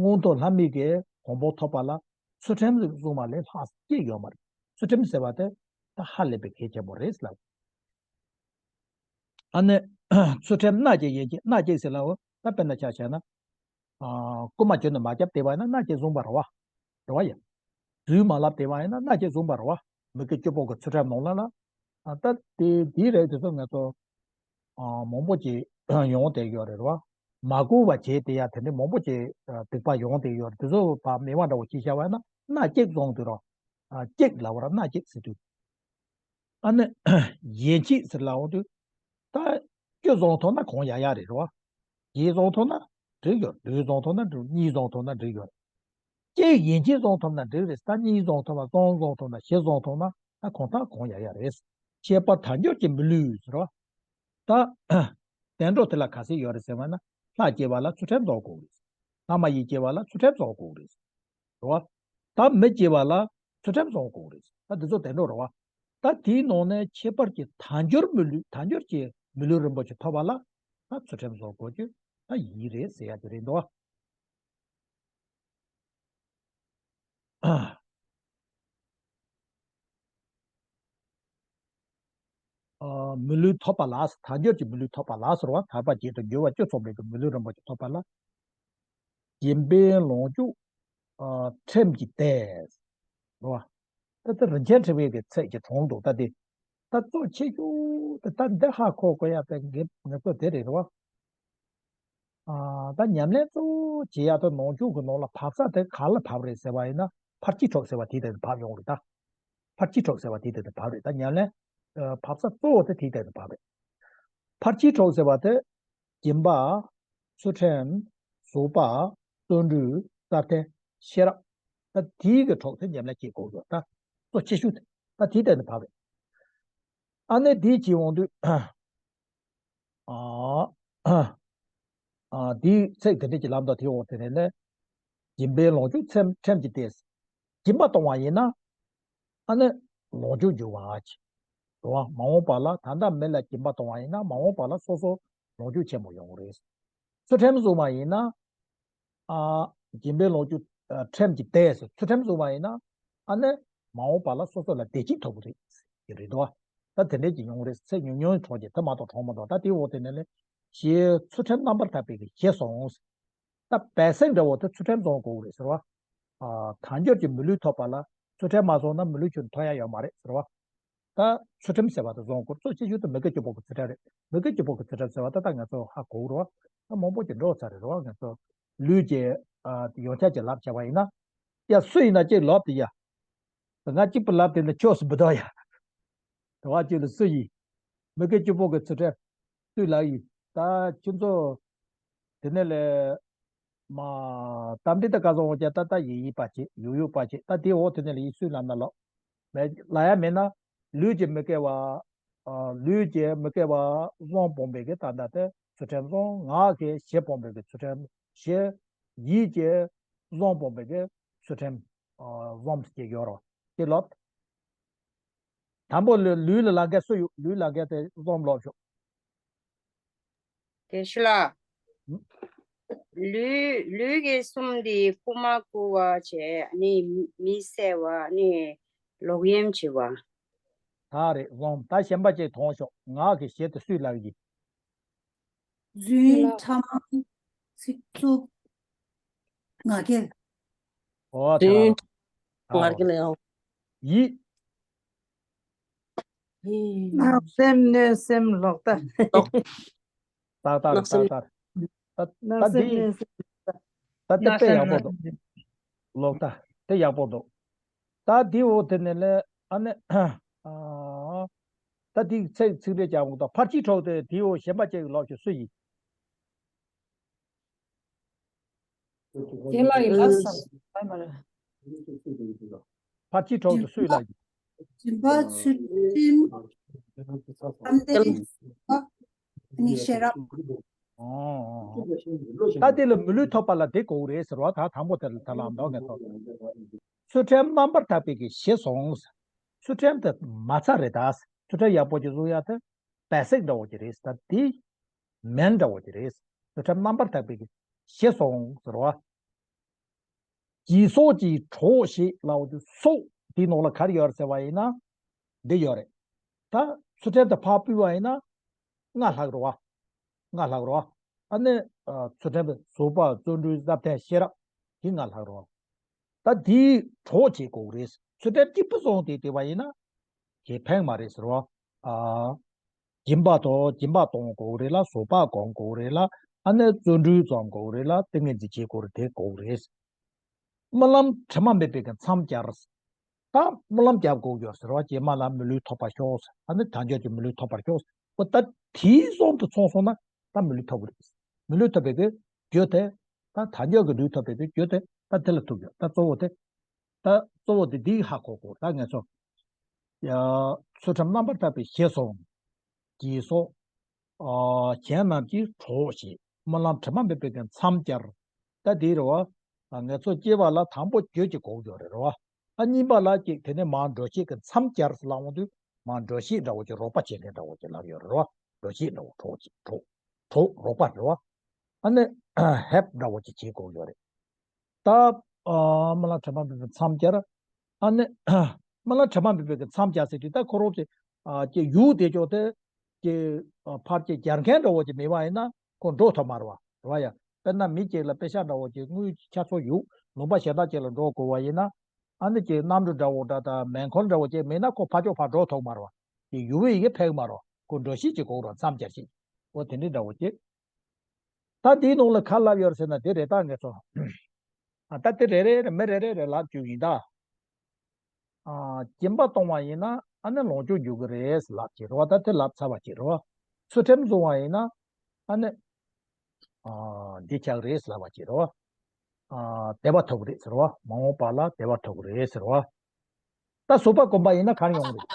མངོན་མཐོ་ལྷ་མི་གི་གོ་འཕང་ཐོབ་པ་ལ་ཚུལ་ཁྲིམས་བཟུང་བ་ལས་ལྷག་ཅིག་ཡོད་མ་རེད། ཚུལ་ཁྲིམས་ཟེར་བ་དེ་ད་ཧ་ལས་པའི་གལ་ཆེན་པོ་རེད་ཟེར་ལབ། ཨ་ནི། ཚུལ་ཁྲིམས་སྣ་གཅིག་ཡན་ཆད། སྣ་གཅིག་ཟེར་ལབ་འོ། ད་དཔེར་ན་ཆ་བཞག་ན། ཨ། རྐུན་མ་གྱོན་ནས་མ་བརྒྱབ་བསྡད་པ་ཡིན་ན་སྣ་གཅིག་བཟུང་བ་རེད་བ། རེད་བ་ཡ། རུལ་མ་ལབ་བསྡད་པ་ཡིན་ན་སྣ་གཅིག་བཟུང་བ་རེད་བ། མི་དགེ་བཅུ་སྤོང་གི་ཚུལ་ཁྲིམས་ནང་ལ་ལ། ཨ། ད་དེ་དེའི་རིགས་དེ་ཚོ་ང་ཚོ། ཨ། མང་པོ་ཅིག་ཡོང་བསྡད་ཡོད་རེད་བ། མ་གོ་བ་བྱས་བསྡད་ཡ་དེ་འདྲ་མང་པོ་ཅིག་སྡིག་པ་ཡོང་བསྡད་ཡོད་རེད། དེ་ཚོ་ཕར་མི་དབང་འདྲ་བོ་ཅིག་བཞག་པ་ཡིན་ན་སྣ་གཅིག་བཟུང་དུས་རོ། ཨ། གཅིག་ལབ་པ་ར་སྣ་གཅིག་ཟེར་དུས། ཨ་ནི། ཡན་ཆད་ཟེར་ལབ་འོང་དུས། ད། བཅུ་བཟུང་ཐུབ་ན་གང་ཡག་ཡག་རེད་རོ། བརྒྱད་བཟུང་ཐུབ་ན་འགྲིག་ཡོད། བདུན་བཟུང་ཐུབ་ན་འགྲིག་གཉིས་བཟུང་ཐུབ་ན་འགྲིག་ཡོད། གཅིག་ཡན་ཆད་བཟུང་ཐུབ་ན་འགྲིག་རེད། ད་གཉིས་བཟུང་ཐུབ་ན་གསུམ་བཟུང་ཐུབ་ན་བཞི་བཟུང་ཐུབ་ན་ད་གང་ལྟར་གང་ཡག་ཡག་རེད། ཁྱད་པར་ཐལ་འགྱུར་གྱི་མི་ལུས་ཟེར་རོ། ད། དུད་འགྲོ་དེ་ལ་ག་ཚད་ཡོད་རེད་ཟེར་བ་ན། ལྷ་སྐྱེས་པ་ལ་ཚུལ་ཁྲིམས་བཟུང་དགོས་རེད། ལྷ་མ་ཡིན་སྐྱེས་པ་ལ་ཚུལ་ཁྲིམས་བཟུང་དགོས་རེད། རེད་བ། ད་མི་སྐྱེས་པ་ལ་ཚུལ་ཁྲིམས་བཟུང་དགོས་རེད། ད་འདི་ཚོ་དུད་འགྲོ་རེད་བ། ད་དེའི་ནང་ནས་ཁྱད་པར་གྱི་ཐལ་འགྱུར་མི་ལུས། ཐལ་འགྱུར་གྱི་མི་ལུས་རིན་པོ་ཆེ་ཐོབ་པ་ལ་ད་ཚུལ་ཁྲིམས་བཟུང་དགོས་རྒྱུ་ད་ཡིན་རེད་ཟེར་ཡ་དེ་རེད་འདུག་བ། ཨ། མི་ལུས་ཐོབ་པ་ལ། ཐལ་འགྱུར་གྱི་མི་ལུས་ཐོབ་པ་ལ་ཟེར་བ། ཐར་པ་བརྒྱད་དང་འབྱོར་བ་བཅུ་ཚང་བའི་གི་མི་ལུས་རིན་པོ་ཆེ་ཐོབ་པ་ལ། སྦྱིན་པའི་ལོངས་སྤྱོད། ཨ། ཁྲིམས་ཀྱི་སྡེ། རེད་བ། ད་ལྟ་རིན་ཆེན་ཕྲེང་བའི་གི་ཚིག་གི་གྲོང་དུ་ད་དེ། ད་གཙོ་ཆེ་ཤོས་དེ་ད་འདི་ཧ་གོ་དགོས་ཡ་དེ་ངེས་ངེས་པོ་དེ་རེད། རེད་བ། ཨ། ད་ཉམས་ལེན་གཙོ་བོ་བྱེད་ཡ་དེ་ནང་ཆོས་ཀྱི་ནང་ལ་བབས་ས་དེ་ག་ལ་བབས་རེད་ཟེར་བ་ཡིན་ན། ཕར་ཕྱིན་དྲུག་ཟེར་བ་དེའི་སྟེང་དུ་བབས་ཡོང་རེད་ད། ཕར་ཕྱིན་དྲུག་ཟེར་བ་དེའི་སྟེང་དུ་བབས་རེད། ད་ཉམས་ལེན། ཨ། བབས་ས་གཙོ་བོ་དེ་དེའི་སྟེང་དུ་བབས་རེད། ཕར་ཕྱིན་དྲུག་ཟེར་བ་དེ། སྦྱིན་པ། ཚུལ་ཁྲིམས། བཟོད་པ། བརྩོན་འགྲུས། བསམ་གཏན། ཤེས་རབ། ད་དེའི་གི་གྲོགས་དེ་ཉམས་ལེན་བྱེད་དགོས་ཡོད་ད། གཙོ་ཆེ་ཤོས་དེ་ད་དེའི་སྟེང་དུ་བབས་རེད། ཨ་ནི་དེའི་ཕྱིར་འོང་དུས། ཨ། ཨ། དེའི་ཚིག་དེ་འདྲ་ཅིག་ལབ་འདུག་དེའི་འོག་དེ་ནས་ནི། སྦྱིན་པའི་ལོངས་སྤྱོད་ཁྲིམས་ཁྲིམས་ཀྱི་སྡེ། སྦྱིན་པ་གཏོང་བ་ཡིན་ན། ཨ་ནི། ལོངས་སྤྱོད་འབྱོར་བ་ཅིག་འགྲོ་བ་མ་འོངས་པ་ལ། ད་ལྟ་མི་ལ་སྦྱིན་པ་གཏོང་བ་ཡིན་ན་མ་འོངས་པ་ལ་སོ་སོ་ལོངས་སྤྱོད་ཆེན་པོ་ཡོང་གི་རེད། ཚུལ་ཁྲིམས་བཟུང་བ་ཡིན་ན། ཨ། སྦྱིན་པའི་ལོངས་སྤྱོད་ཨ། ཁྲིམས་ཀྱི་སྡེ་ཟེར། ཚུལ་ཁྲིམས་བཟུང་བ་ཡིན་ན། ཨ་ནི། མ་འོངས་པ་ལ་སོ་སོ་ལ་བདེ་སྐྱིད་ཐོབ་ཀྱི་རེད་ཟེར་གྱི་རེད་དོ། ད་དེ་འདྲས་ཀྱི་ཡོང་གི་རེད། ཚེ་ཉུང་ཉུང་གྲོགས་ཀྱི་དེ་མ་གཏོགས་གྲོགས་མ་གཏོགས། ད་དེའི་འོག་དེ་ནས་ལས། ཞེས་ཚུལ་ཁྲིམས་རྣམ་པར་དག་པའི་གི་ཞེས་སོ། ད་བས་སེམས་འདྲ་བོ་དེ་ཚུལ་ཁྲིམས་བཟུང་དགོས་རེད་ཟེར་བ། ཨ། ཐལ་འགྱུར་གྱི་མི་ལུས་ཐོབ་པ་ལ་ཚུལ་ཁྲིམས་མ་བཟུང་ན་མི་ལུས་ཁྱོན་ཐོབ་ཡ་ཡོད་མ་རེད་ཟེར་བ། ད་ཚུལ་ཁྲིམས་ཟེར་བ་དེ་བཟུང་དགོས། གཙོ་ཆེ་ཤོས་དེ་མི་དགེ་བཅུ་སྤོང་གི་ཚུལ་ཁྲིམས་རེད། མི་དགེ་བཅུ་སྤོང་གི་ཚུལ་ཁྲིམས་ཟེར་བ་ད་ལྟ་ང་ཚོ་ཧ་གོ་གི་རེད་བ། ད་མང་པོ་ཅིག་འགྲོ་ཚར་རེད་རེད་བ། ང་ཚོ་ལུས་ཀྱི། ཨ། ཡོངས་ཁྱབ་ཀྱི་ལབ་བྱས་པ་ཡིན་ན། ཡ། སུ་ཡིན་ན་གཅིག་ལབ་དེ་ཡ། ང་གཅིག་པུ་ལབ་དེ་ནི་ཆོས་སུ་མི་འདུག་ཡ། དེ་བ་གཅིག་ལ་སུ་ཡིན། མི་དགེ་བཅུ་སྤོང་གི་ཚུལ་ཁྲིམས་སུས་ལབ་ཡིན། ད་ཁྱོད་ཚོ་དེ་ནས་ལས་མ་རྟ་མགྲིན་ད་ག་ཚོད་འོང་ཀྱང་ད་ལྟ་ཡིན་ཡིན་པ་བྱེད། ཡོད་ཡོད་པ་བྱེད། ད་དེའི་འོག་དེ་ནས་ལས་ཡིན་སུས་ལབ་ན་ལོ། མེད་ལ་ཡ་མེད་ན། ལུས་ཀྱི་མི་དགེ་བ། ཨ། ལུས་ཀྱི་མི་དགེ་བ་གསུམ་སྤོང་བའི་གི་ད་ལྟ་དེ་ཚུལ་ཁྲིམས་བཟུང་། ངག་གི་བཞི་སྤོང་བའི་གི་ཚུལ་ཁྲིམས་བཞི། ཡིད་ཀྱི་ བཟོ་སྤོང་བའི་གི་ཚུལ་ཁྲིམས་བཟོ་ཅིག་ཡོད་རོ། དེ་ལོབས། དང་པོ་ལུས་ལུས་ལ་ལབ་མཁན་སུ་ཡོད། ལུས་ལབ་མཁན་དེ་བཟོ་ལོབས་ཤོག་དེ་ཤི་ལ། ལུས་ལུས་ཀྱི་གསུམ་འདི་རྐུ་མ་རྐུ་བ་བྱས་ནི་མི་བསད་པ་ནི་ལོག་གཡེམ་བྱེད་པ། ད་རེད་བཟོ། ད་གཞན་པ་ཅིག་མཐོང་ཤོག་ངག་གི་གཞས་དེ་སུས་ལབ་ཀྱི། རྫུན། ཕྲ་མ། ཚིག་རྩུབ། ངག་འཁྱལ། ཨོ་དེ་རྫུན། ལ། ངག་འཁྱལ་ཡང་། ཡིད། ཡིད། བརྣབ་སེམས་གནོད་སེམས་ལོག་ལྟ། ལོག་ཏག་ཏག་རེད། ཏག་ཏག་རེད། ད་ད་འདི་ད་དེ་དཔེ་ཡག་པོ་འདུག་ལོག་ལྟ་དེ་ཡག་པོ་འདུག་ད་འདི་འོ་དེ་ནས་ལས་ཨ་ནི་ཨ་ད་འདི་ཚིག་ཚིག་རེ་རྒྱག་འོང་། ད་ཕར་ཕྱིན་དྲུག་དེ་དེའོ་གཞན་པ་ཅིག་ལོབས་ཤོག་སུ་ཡིན། དེ་ལ་ཡི་ལ་སམ་ཨ་མ་རེད། ཕར་ཕྱིན་དྲུག་དེ་སུས་ལབ་ཀྱི། སྦྱིན་པ། ཚུལ་ཁྲིམས། ཁམས་བདེ། ནི་ཤེས་རབ། ཨོ། ད་དེ་ལ་མི་ལུས་ཐོབ་པ་ལ་དེ་དགོས་རེད་ཟེར་བ། ད་དང་པོ་དེ་ལ་ད་ལམ་འདོག་ངེས་ཐོབ། ཚུལ་ཁྲིམས་རྣམ་པར་དག་པའི་གི་ཞེས་སོང་། ཚུལ་ཁྲིམས་དེ་མ་ཚར་རེད་ད། ཚུལ་ཁྲིམས་ཡག་པོ་ཅིག་བཟུང་ཡ་དེ་བེ་སིག་འདྲ་བོ་ཅིག་རེད། ད་དེ་མེན་འདྲ་བོ་ཅིག་རེད། ཚུལ་ཁྲིམས་རྣམ་པར་དག་པའི་གི་ཞེས་སོང་ཟེར་བ། བགྱིས་སོགས་ཀྱི་གྲོགས་ཞེས་ལབ་པ་དེ་སོགས་དེའི་ནང་ལ་ག་རེ་ཡོད་རེད་ཟེར་བ་ཡིན་ན། འདི་ཡོད་རེད། ད་ཚུལ་ཁྲིམས་དེ་ཕར་ཕུད་པ་ཡིན་ན་ལྔ་ལྷག་རེད་བ། ལྔ་ལྷག་རེད་བ། ཨ་ནི་ཚུལ་ཁྲིམས་དེ་བཟོད་པ། བརྩོན་འགྲུས། བསླབ་བྱ། ཤེས་རབ། དེ་ལྔ་ལྷག་རེད་བ། ད་དེའི་གྲོགས་བྱེད་དགོས་རེད། ཚུལ་ཁྲིམས་གཅིག་པུ་བཟུང་སྟེ་བསྡད་པ་ཡིན་ན་དེ་ཕན་མ་རེད་ཟེར་བ། ཨ། སྦྱིན་པ་དང་སྦྱིན་པ་གཏོང་དགོས་རེད་ལ། བཟོད་པ་སྒོམ་དགོས་རེད་ལ། ཨ་ནི་བརྩོན་འགྲུས་བརྩམ་དགོས་རེད་ལ། ཏིང་ངེ་འཛིན་བྱེད་དགོས་རེད། དེ་དགོས་རེད། སྨོན་ལམ་དྲི་མ་མེད་པའི་གི་མཚམས་སྦྱར། ད་སྨོན་ལམ་རྒྱབ་དགོས་ཡོད་ཟེར་བ། རྗེས་མ་ལ་མི་ལུས་ཐོབ་པར་ཤོག་ཟེར། ཨ་ནི་དལ་འབྱོར་གྱི་མི་ལུས་ཐོབ་པར་ཤོག་ཟེར། འོ་ད་དེའི་གསུམ་དུ་ཚང་སོང་ན་ད་མི་ལུས་ཐོབ་ཀྱི་རེད། མི་ལུས་ཐོབ་པའི་གི་རྒྱུ་དེ། ད་དལ་འབྱོར་གྱི་ལུས་ཐོབ་པའི་གི་རྒྱུ་དེ་ད་དེ་ལ་ཐུག་ཡོད། ད་གཙོ་བོ་དེ། ད་གཙོ་བོ་དེ་འདི་ཧ་གོ་དགོས། ད་ངས་ཚོ། ཡ། ཚུལ་ཁྲིམས་རྣམ་པར་དག་པའི་ཞེས་སོགས། བགྱིས་སོགས། ཨ། གཞན་རྣམས་ཀྱི་གྲོགས་བྱེད། སྨོན་ལམ་དྲི་མ་མེད་པའི་གི་མཚམས་སྦྱར། ད་འདི་རེད་བ། ཨ། ངས་ཚོ་སྐྱེ་བ་ལ་དང་པོ་རྒྱུ་གཅིག་དགོས་ཡོད་རེད་བ། ཨ། གཉིས་པ་ལ་གཅིག་དེ་ནས་མར་འགྲོ་བྱེད་ཀྱི་མཚམས་སྦྱར་ཟེར་ལབ་འོང་དུས་མར་འགྲོ་བྱེད་འདྲ་བོ་ཅིག་རོགས་པ་བྱེད་མཁན་འདྲ་བོ་ཅིག་ལབ་ཡོད་རེད་བ། འགྲོ་བྱེད་འདྲ་བོ། གྲོགས་ཅིག་གྲོགས། གྲོགས་རོགས་པ་རེད་བ། ཨ་ནི་ཧེལཔ་འདྲ་བོ་ཅིག་བྱེད་དགོས་ཡོད་རེད། ད། ཨ། སྨོན་ལམ་དྲི་མ་མེད་པའི་མཚམས་སྦྱར། ཨ་ནི། སྨོན་ལམ་དྲི་མ་མེད་པའི་གི་མཚམས་སྦྱར་ཟེར་དུས་ད་ཁོ་རང་གི། ཨ། ཀྱི་ཡུལ་དེ་ཅོག་དེ། ཀྱི། ཨ། ཕར་ཀྱི་སྦྱར་མཁན་འདྲ་བོ་ཅིག་མེད་པ་ཡིན་ན་ཁོ་འགྲོ་ཐུབ་མ་རེད་བ། རེད་བ་ཡ། དཔེར་ན་མི་གཅིག་ལ་པེ་ཤག་འདྲ་བོ་ཅིག་དངུལ་ཆ་ཚང་ཡོད། ལུང་པ་གཞན་དག་ཅིག་ལ་འགྲོ་དགོས་པ་ཡིན་ན། ཨ་ནི་ཀྱི་གནམ་གྲུ་འདྲ་བོ་འདྲ་དང་མེ་འཁོར་འདྲ་བོ་ཅིག་མེད་ན་ཁོ་ཕར་ཕྱོགས་ཕར་འགྲོ་ཐུབ་མ་རེད་བ། ཀྱི་ཡུལ་བས་ཡི་གེ་ཕན་མ་རེད་བ། ཁོ་འགྲོ་བྱེད་ཅིག་དགོས་རེད་བ། མཚམས་སྦྱར་བྱེད། འོ་དེ་འདྲའི་འདྲ་བོ་ཅིག་ད་འདིའི་ནང་ལ་ག་ལབ་ཡོད་རེད་ཟེར་ན་དེ་རེད། ད་ངས་ཚོ། ཨ། ད་དེ་རེ་རེ་རེ་མི་རེ་རེ་རེ་ལབ་རྒྱུ་ཡིན་ད། ཨ། སྦྱིན་པ་གཏོང་བ་ཡིན་ན་ཨ་ནི་ལོངས་སྤྱོད་འཇུག་གི་རེད་ལབ་ཀྱི་རེད་བ། ད་དེ་ལབ་ཚར་བ་ཅིག་རེད་བ། ཚུལ་ཁྲིམས་བཟུང་བ་ཡིན་ན་ཨ་ནི། ཨ། འདི་ཆགས་རེད་ལབ་པ་ཅིག་རེད་བ། ཨ། བདེ་བ་ཐོབ་ཀྱི་རེད་ཟེར་བ། མ་འོངས་པ་ལ་བདེ་བ་ཐོབ་ཀྱི་རེད་ཟེར་བ། ད་བཟོད་པ་སྒོམ་པ་ཡིན་ན་ག་རེ་ཡོང་གི་རེད།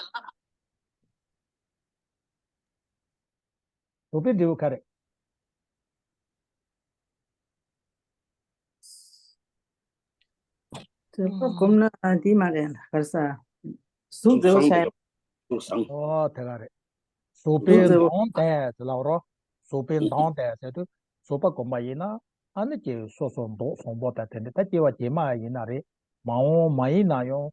བཟོད་པའི་འབྲས་བུ་ག་རེ། བཟོད་པ་སྒོམ་ན་འདི་མ་རེད་ལ་གར་ས། གཟུགས་མཛེས་པོ་བྱ་ཡ། གཟུགས་བཟང་། ཨོ་དེ་ག་རེད། བཟོད་པའི་གཟུགས་མཛེས་པོ། མདངས་དེ་ཟེར་ལབ་རོ། བཟོད་པའི་མདངས་དེ་ཟེར་དུས་བཟོད་པ་སྒོམ་པ་ཡིན་ན་ཨ་ནི་ཀྱི་སོ་སོ་མདོག་བཟང་པོ་དང་དེ་འདྲ། ད་སྐྱེ་བ་རྗེས་མ་ཡིན་ན་རེད། མ་འོངས་མ་ཡིན་ན་ཡང་།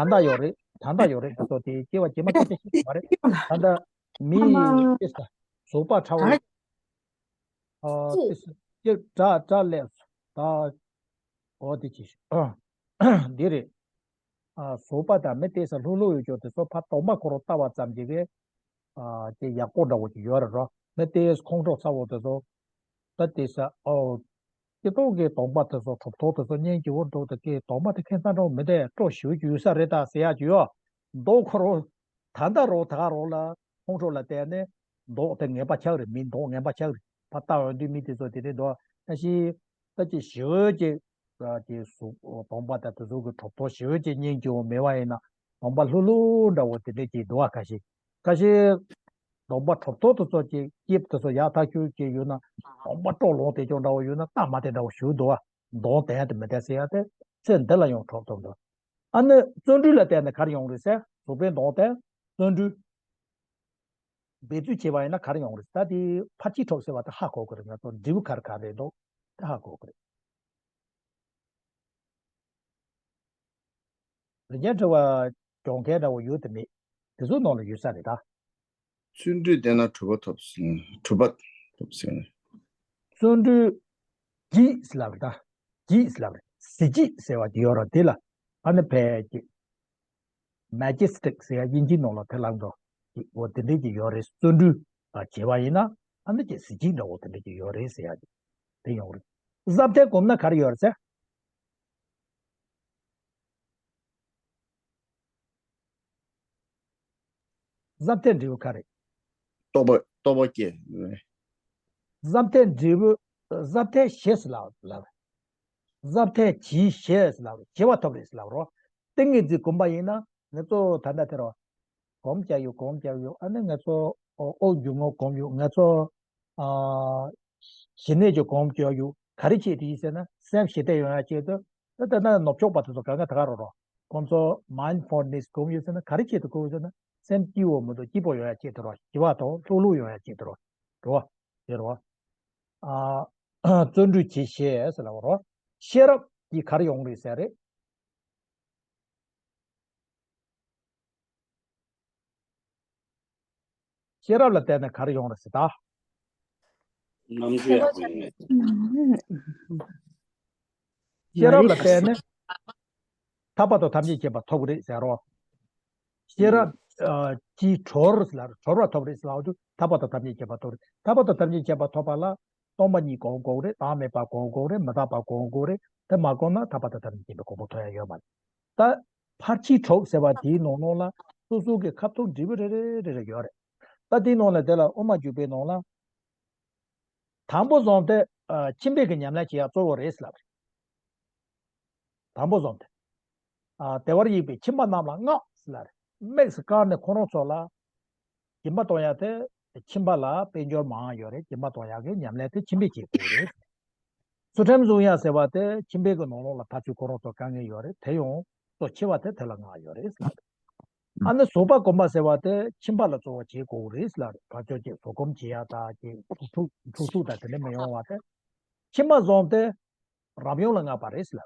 ཨ། ད་ལྟ་ཡོད་རེད། ད་ལྟ་ཡོད་རེད། ད་ལྟ་དེ་སྐྱེ་བ་རྗེས་མ་སྐད་ཆ་བཤད་ཀྱི་མ་རེད། ད་ལྟ་མི་ཡི་དེ་ས་བཟོད་པ་ཕྲ་བ། ཨ། དེ་ས་སྐྱེ་དགྲ་དགྲ་ལས་ད། འོ་དེ་ཅི་ཞིག་འདི་རེད། ཨ། བཟོད་པ་དང་མི་དེ་ས་ལྷུག་ལྷུག་ཡོད་ཀྱོག་དེ་ཚོ་ཕར་གདོང་པ་ཁོ་རང་ལྟ་བ་ཙམ་གྱིས་གི། ཨ། ཅི་ཡག་པོ་འདྲ་བོ་ཅིག་ཡོད་རེད་རོ། མི་དེ་ཁོང་ཁྲོ་ཚ་བོ་དེ་ཚོ། ད་དེ་ས་ཨོ། སྐྱེ་ཐོག་གི་གདོང་པ་དེ་ཚོ་གྲུབ་ཐོབ་དེ་ཚོ་སྙིང་རྗེ་བོ་འདུག་ད་ཀྱི་གདོང་པ་དེ་ཁེ་སང་འགྲོ་མི་དེ་སྤྲོ་ཞུ་རྒྱུ་ཡོད་ས་རེད་ད་ཟེར་ཡག་ཅིག་ཡོད། མདོག་ཁོ་རང་། ད་ལྟ་རོ་ད་ག་རོ་ལ་ཁོང་ཁྲོ་ལ་བལྟས་ནས་མདོག་དེ་ངན་པ་ཆགས་རེད། མི་མདོག་ངན་པ་ཆགས་རེད། ཕར་ལྟ་འོང་དུས་མི་དེ་ཚོ་དེ་རེད་འདུག་ད་ཅི་ད་ཅི་ཞི་བའི་ཅིག་ཅིག་གཟུགས་གདོང་པ་དང་དེ་ཚོ་གི་གྲུབ་ཐོབ་ཞི་བའི་ཅིག་སྙིང་རྗེ་བོ་མེད་པ་ཡིན་ན་གདོང་པ་ལྷུག་ལྷུག་འདྲ་བོ་དེ་འདྲས་ཅིག་འདུག་བ། ཁ་ཤས་ཁ་ཤས་གདོང་པ་གྲུབ་ཐོབ་དེ་ཚོ་ཅིག་སྐྱིབས་དེ་ཚོ་ཡག་ཐག་ཆོད་ཅིག་ཡོད་ན་གདོང་པ་སྤྲོ་ལོང་དེ་ཅོག་འདྲ་བོ་ཡོད་ན་སྟབས་མ་བདེ་འདྲ་བོ་ཞིག་འདུག་བ། གདོང་ལྡན་དང་མི་ལྡན་ཟེར་ཡ་དེ་ཚེ་འདི་ལ་ཡང་གྲུབ་ཐུབ་འདུག་ཨ་ནི་བརྩོན་འགྲུས་ལ་བརྟེན་ནས་ག་རེ་ཡོང་རེད་ཟེར། གཟུགས་པོའི་གདོང་ལྡན་བརྩོན་འགྲུས། འབད་རྩོལ་བྱས་པ་ཡིན་ན་ག་རེ་ཡོང་རེད། ད་དེ་ཕར་ཕྱིན་དྲུག་ཟེར་བ་དེ་ཧ་གོ་དགོས་རེད། ང་ཚོ་འབྲས་བུ་ག་རེ་ག་རེ་རེད་འདུག་དེ་ཧ་གོ་དགོས་རེད། རིན་ཆེན་དྲི་བ་སྦྱོང་མཁན་འདྲ་བོ་ཡོད་དམ་མེད། དེ་ཚོ་ནང་ལ་ཡོད་ས་རེད་ད། བརྩོན་འགྲུས་ལྡན་ན་གྲུབ་པ་ཐོབ་ཟེར། གྲུབ་པ་ཐོབ་ཟེར་ནས། བརྩོན་འགྲུས་ཀྱིས་ལབ་རེད་ད། ཀྱིས་ལབ་རེད། གཟི་བརྗིད་ཟེར་བ་ཅིག་ཡོད་རེད། དེ་ལ་ཨ་ནི་ཕལ་ཆེར་majestic་ཟེར་ཡ་དབྱིན་ཇིའི་ནང་ལ་དེ་ལབ་འགྲོ། ཅིག་འོ་དེ་འདྲས་ཅིག་ཡོད་རེད། བརྩོན་འགྲུས་ལ་བྱས་པ་ཡིན་ན་ཨ་ནི་ཅིག་གཟི་བརྗིད་འདྲ་བོ་དེ་འདྲས་ཅིག་ཡོད་རེད་ཟེར་ཡ་ཅིག་དེ་ཡོང་རེད། གཟབ་མཐའ་སྒོམ་ན་ག་རེ་ཡོད་རེད་ཟེར། གཟབ་མཐའི་འབྲས་བུ་ག་རེ། རྟོགས་པ་རྟོགས་པ་སྐྱེ། གཟབ་མཐའི་འབྲས་བུ། གཟབ་མཐའི་ཞེས་སུ་ལབ་ལབ། གཟབ་མཐའི་གྱིས་ཞེས་སུ་ལབ། བྱེད་པ་ཐོབ་རེད་ཟེར་ལབ་རོ། ཏིང་ངེ་འཛིན་སྒོམ་པ་ཡིན་ན་ང་ཚོ་ད་ལྟ་དེ་རོ། སྒོམ་རྒྱག་ཡོད་སྒོམ་རྒྱག་ཡོད། ཨ་ནི་ང་ཚོ་ཨོ་རྒྱུ་ངོ་སྒོམ་ཡོད། ང་ཚོ་ཨ། ཞི་གནས་ཀྱི་སྒོམ་སྐྱོར་ཡོད། ག་རེ་བྱེད་དུ་ཡིན་ཟེར་ན་སེམས་ཞི་བདེ་ཡོང་ཡ་ཆེད་དུ། ད་ལྟ་ན་ནུབ་ཕྱོགས་པ་དེ་ཚོ་ག་ག་ད་ག་རོ་རོ། ཁོང་ཚོ་mindfulness་སྒོམ་ཡོད་ཟེར་ན་ག་རེ་ཆེད་དུ་སྒོམ་ཡོད་ཟེར་ན་སེམས་སྐྱིད་པོ་མི་འདུག་སྐྱིད་པོ་ཡོང་ཡ་ཆེད་དུ་རོ། ཞི་བ་དང་ལྷུག་ལྷུག་ཡོང་ཡ་ཆེད་དུ་རོ། རོ། དེ་རོ། ཨ། བརྩོན་འགྲུས་ཀྱིས་ཞེས་ཟེར་ལ་རོ། ཤེས་རབ་ཀྱིས་ག་རེ་ཡོང་རེད་ཟེར་རེད། ཤེས་རབ་ལ་བརྟེན་ནས་ག་རེ་ཡོང་རེད་ཟེར་ད། རྣམ་དཔྱོད་ཡག་པོ་ཡོང་ངེས། ཤེས་རབ་ལ་བརྟེན་ནས་ཐར་པ་དང་ཐམས་ཅད་མཁྱེན་པ་ཐོབ་ཀྱི་རེད་ཟེར་རོ། ཤེས་རབ་ཀྱིས་གྲོལ་ཟེར་ལ་གྲོལ་བ་ཐོབ་རེད་ཟེར་ལ་འོ་དུ་ཐར་པ་དང་ཐམས་ཅད་མཁྱེན་པ་ཐོབ་རེད། ཐར་པ་དང་ཐམས་ཅད་མཁྱེན་པ་ཐོབ་པ་ལ། སྟོང་པ་ཉིད་སྒོམ་དགོས་རེད། བདག་མེད་པ་སྒོམ་དགོས་རེད། མི་རྟག་པ་སྒོམ་དགོས་རེད། དེ་མ་སྒོམ་ན་ཐར་པ་དང་ཐམས་ཅད་མཁྱེན་པའི་གོ་འཕང་ཐོབ་ཡ་ཡོད་མ་རེད། ད་ཕར་ཕྱིན་དྲུག་ཟེར་བ་དེའི་ནང་ལོགས་ལ་སོ་སོ་གི་ཁ་ཐུག་འབྲས་བུ་རེ་རེ་རེ་རེ་ཡོད་རེད། ད་དེའི་ནང་ལ་དེ་ལ་དབུ་མ་འཇུག་པའི་ནང་ལ། དང་པོ་བཟུང་སྟེ་ཁྱིམ་པའི་གི་ཉམས་ལེན་བྱེད་ཡ་གཙོ་བོ་རེད་ཟེར་ལབ་རེད། དང་པོ་བཟུང་སྟེ། ཨ། བདེ་བར་གཤེགས་པའི་ཁྱིམ་པ་རྣམས་ལ་བསྔགས་ཟེར་ལ་རེད། དམིགས་སུ་བཀར་ནས་ཁོ་རང་ཚོ་ལ་སྦྱིན་པ་གཏོང་ཡ་དེ་ཁྱིམ་པ་ལ་དཔལ་འབྱོར་མང་ཡོད་རེད། སྦྱིན་པ་གཏོང་ཡ་གི་ཉམས་ལེན་དེ་ཁྱིམ་པས་བྱེད་དགོས་རེད། ཚུལ་ཁྲིམས་བསྲུང་ཡ་ཟེར་བ་དེ་ཁྱིམ་པའི་གི་ནང་ལོགས་ལ་ཕར་ཚུར་ཁོ་རང་ཚོ་དཀའ་ངལ་ཡོད་རེད། དེ་ཡང་གཙོ་ཆེ་བ་དེ་དེ་ལ་བསྔགས་ཡོད་རེད་ཟེར་ལ་རེད། ཨ་ནི་བཟོད་པ་སྒོམ་པ་ཟེར་བ་དེ་ཁྱིམ་པ་ལ་གཙོ་བོ་བྱེད་དགོས་རེད་ཟེར་ལ་རེད། བར་ཆད་ཀྱི་བཟོད་སྒོམ་བྱེད་ཡ་དང་ཀྱི་འཁྲུག་འཁྲུག་འཁྲུག་དང་དེ་འདྲ་མི་ཡོང་བ་དེ། ཁྱིམ་པ་བཟུང་སྟེ་རབ་ཡུམ་ལ་བསྔགས་པ་རེད་ཟེར་ལ།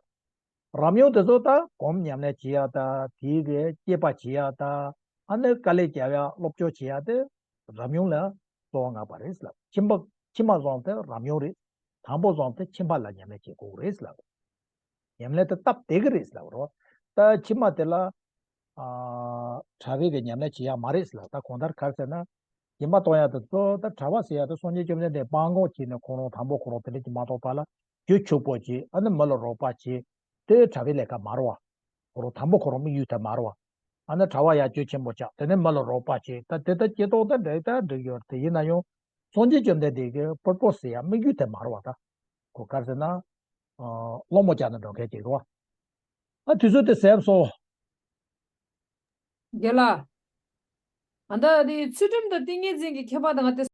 རབ་ཡུམ་དེ་ཚོ་ད་སྒོམ་ཉམས་ལེན་བྱེད་ཡ་དང་དེའི་གི་དཔྱད་པ་བྱེད་ཡ་དང་ཨ་ནི་དཀའ་ལས་རྒྱབ་ཡ་སློབ་སྦྱོང་བྱེད་ཡ་དེ་རབ་ཡུམ་ལ་གཙོ་བོ་བསྔགས་པ་རེད་ཟེར་ལ། ཁྱིམ་པ་ཁྱིམ་པ་བཟུང་སྟེ་རབ་ཡུམ་རེད། དང་པོ་བཟུང་སྟེ་ཁྱིམ་པ་ལ་ཉམས་ལེན་བྱེད་དགོས་རེད་ཟེར་ལ། ཉམས་ལེན་དེ་སྟབས་བདེ་གི་རེད་ཟེར་ལ་རོ། ད་ཁྱིམ་པ་དེ་ལ། ཨ། གྲྭ་པའི་གི་ཉམས་ལེན་བྱེད་ཡ་མ་རེད་ཟེར་ལ། ད་གང་ལྟར་ག་རེ་ཟེར་ན། སྦྱིན་པ་གཏོང་ཡ་དེ་ཚོ་ད་གྲྭ་པ་ཟེར་ཡ་དེ་སངས་རྒྱས་བཅོམ་ལྡན་འདས་སྤང་སྒོམ་བྱས་ནས་ཁོ་རང་དང་པོ་ཁོ་རང་དེ་འདྲ་ཅིག་མ་གཏོགས་པ་ལ་རྒྱུ་ཕྱུག་པོ་བྱེད། ཨ་ནི་མི་ལ་རོགས་པ་བྱེད། དེ་གྲྭ་པའི་ལས་ཀ་མ་རེད་བ། ཁོ་རང་དང་པོ་ཁོ་རང་དམིགས་ཡུལ་དེ་མ་རེད་བ། ཨ་ནི་གྲྭ་པ་ཡ་རྒྱུ་ཆེན་པོ་ཆགས། དེ་ནས་མི་ལ་རོགས་པ་བྱེད། ད་དེ་ལྟར་སྐྱེ་སྟོབས་ད་འགྲིག་ད་འགྲིག་ཡོད་རེད། དེ་ཡིན་ན་ཡང་། སངས་རྒྱས་བཅོམ་ལྡན་འདས་ཀྱི་པར་པོ་སི་ཟེར་ཡ་དམིགས་ཡུལ་དེ་མ་རེད་བ་ད། ཁོ་ག་རེ་ཟེར་ན། སློང་མོ་རྒྱག་ནས་འགྲོ་མཁན་ཅིག་རེད་བ། ཨ་དུས་ཚོད་དེ་ཟད་སོང་། རྒན་ལགས། ཨ་ད་དེ་ཚུལ་ཁྲིམས་དང་ཏིང་ངེ་འཛིན་གྱི་ཁྱད་པར་དང་ང་དེ།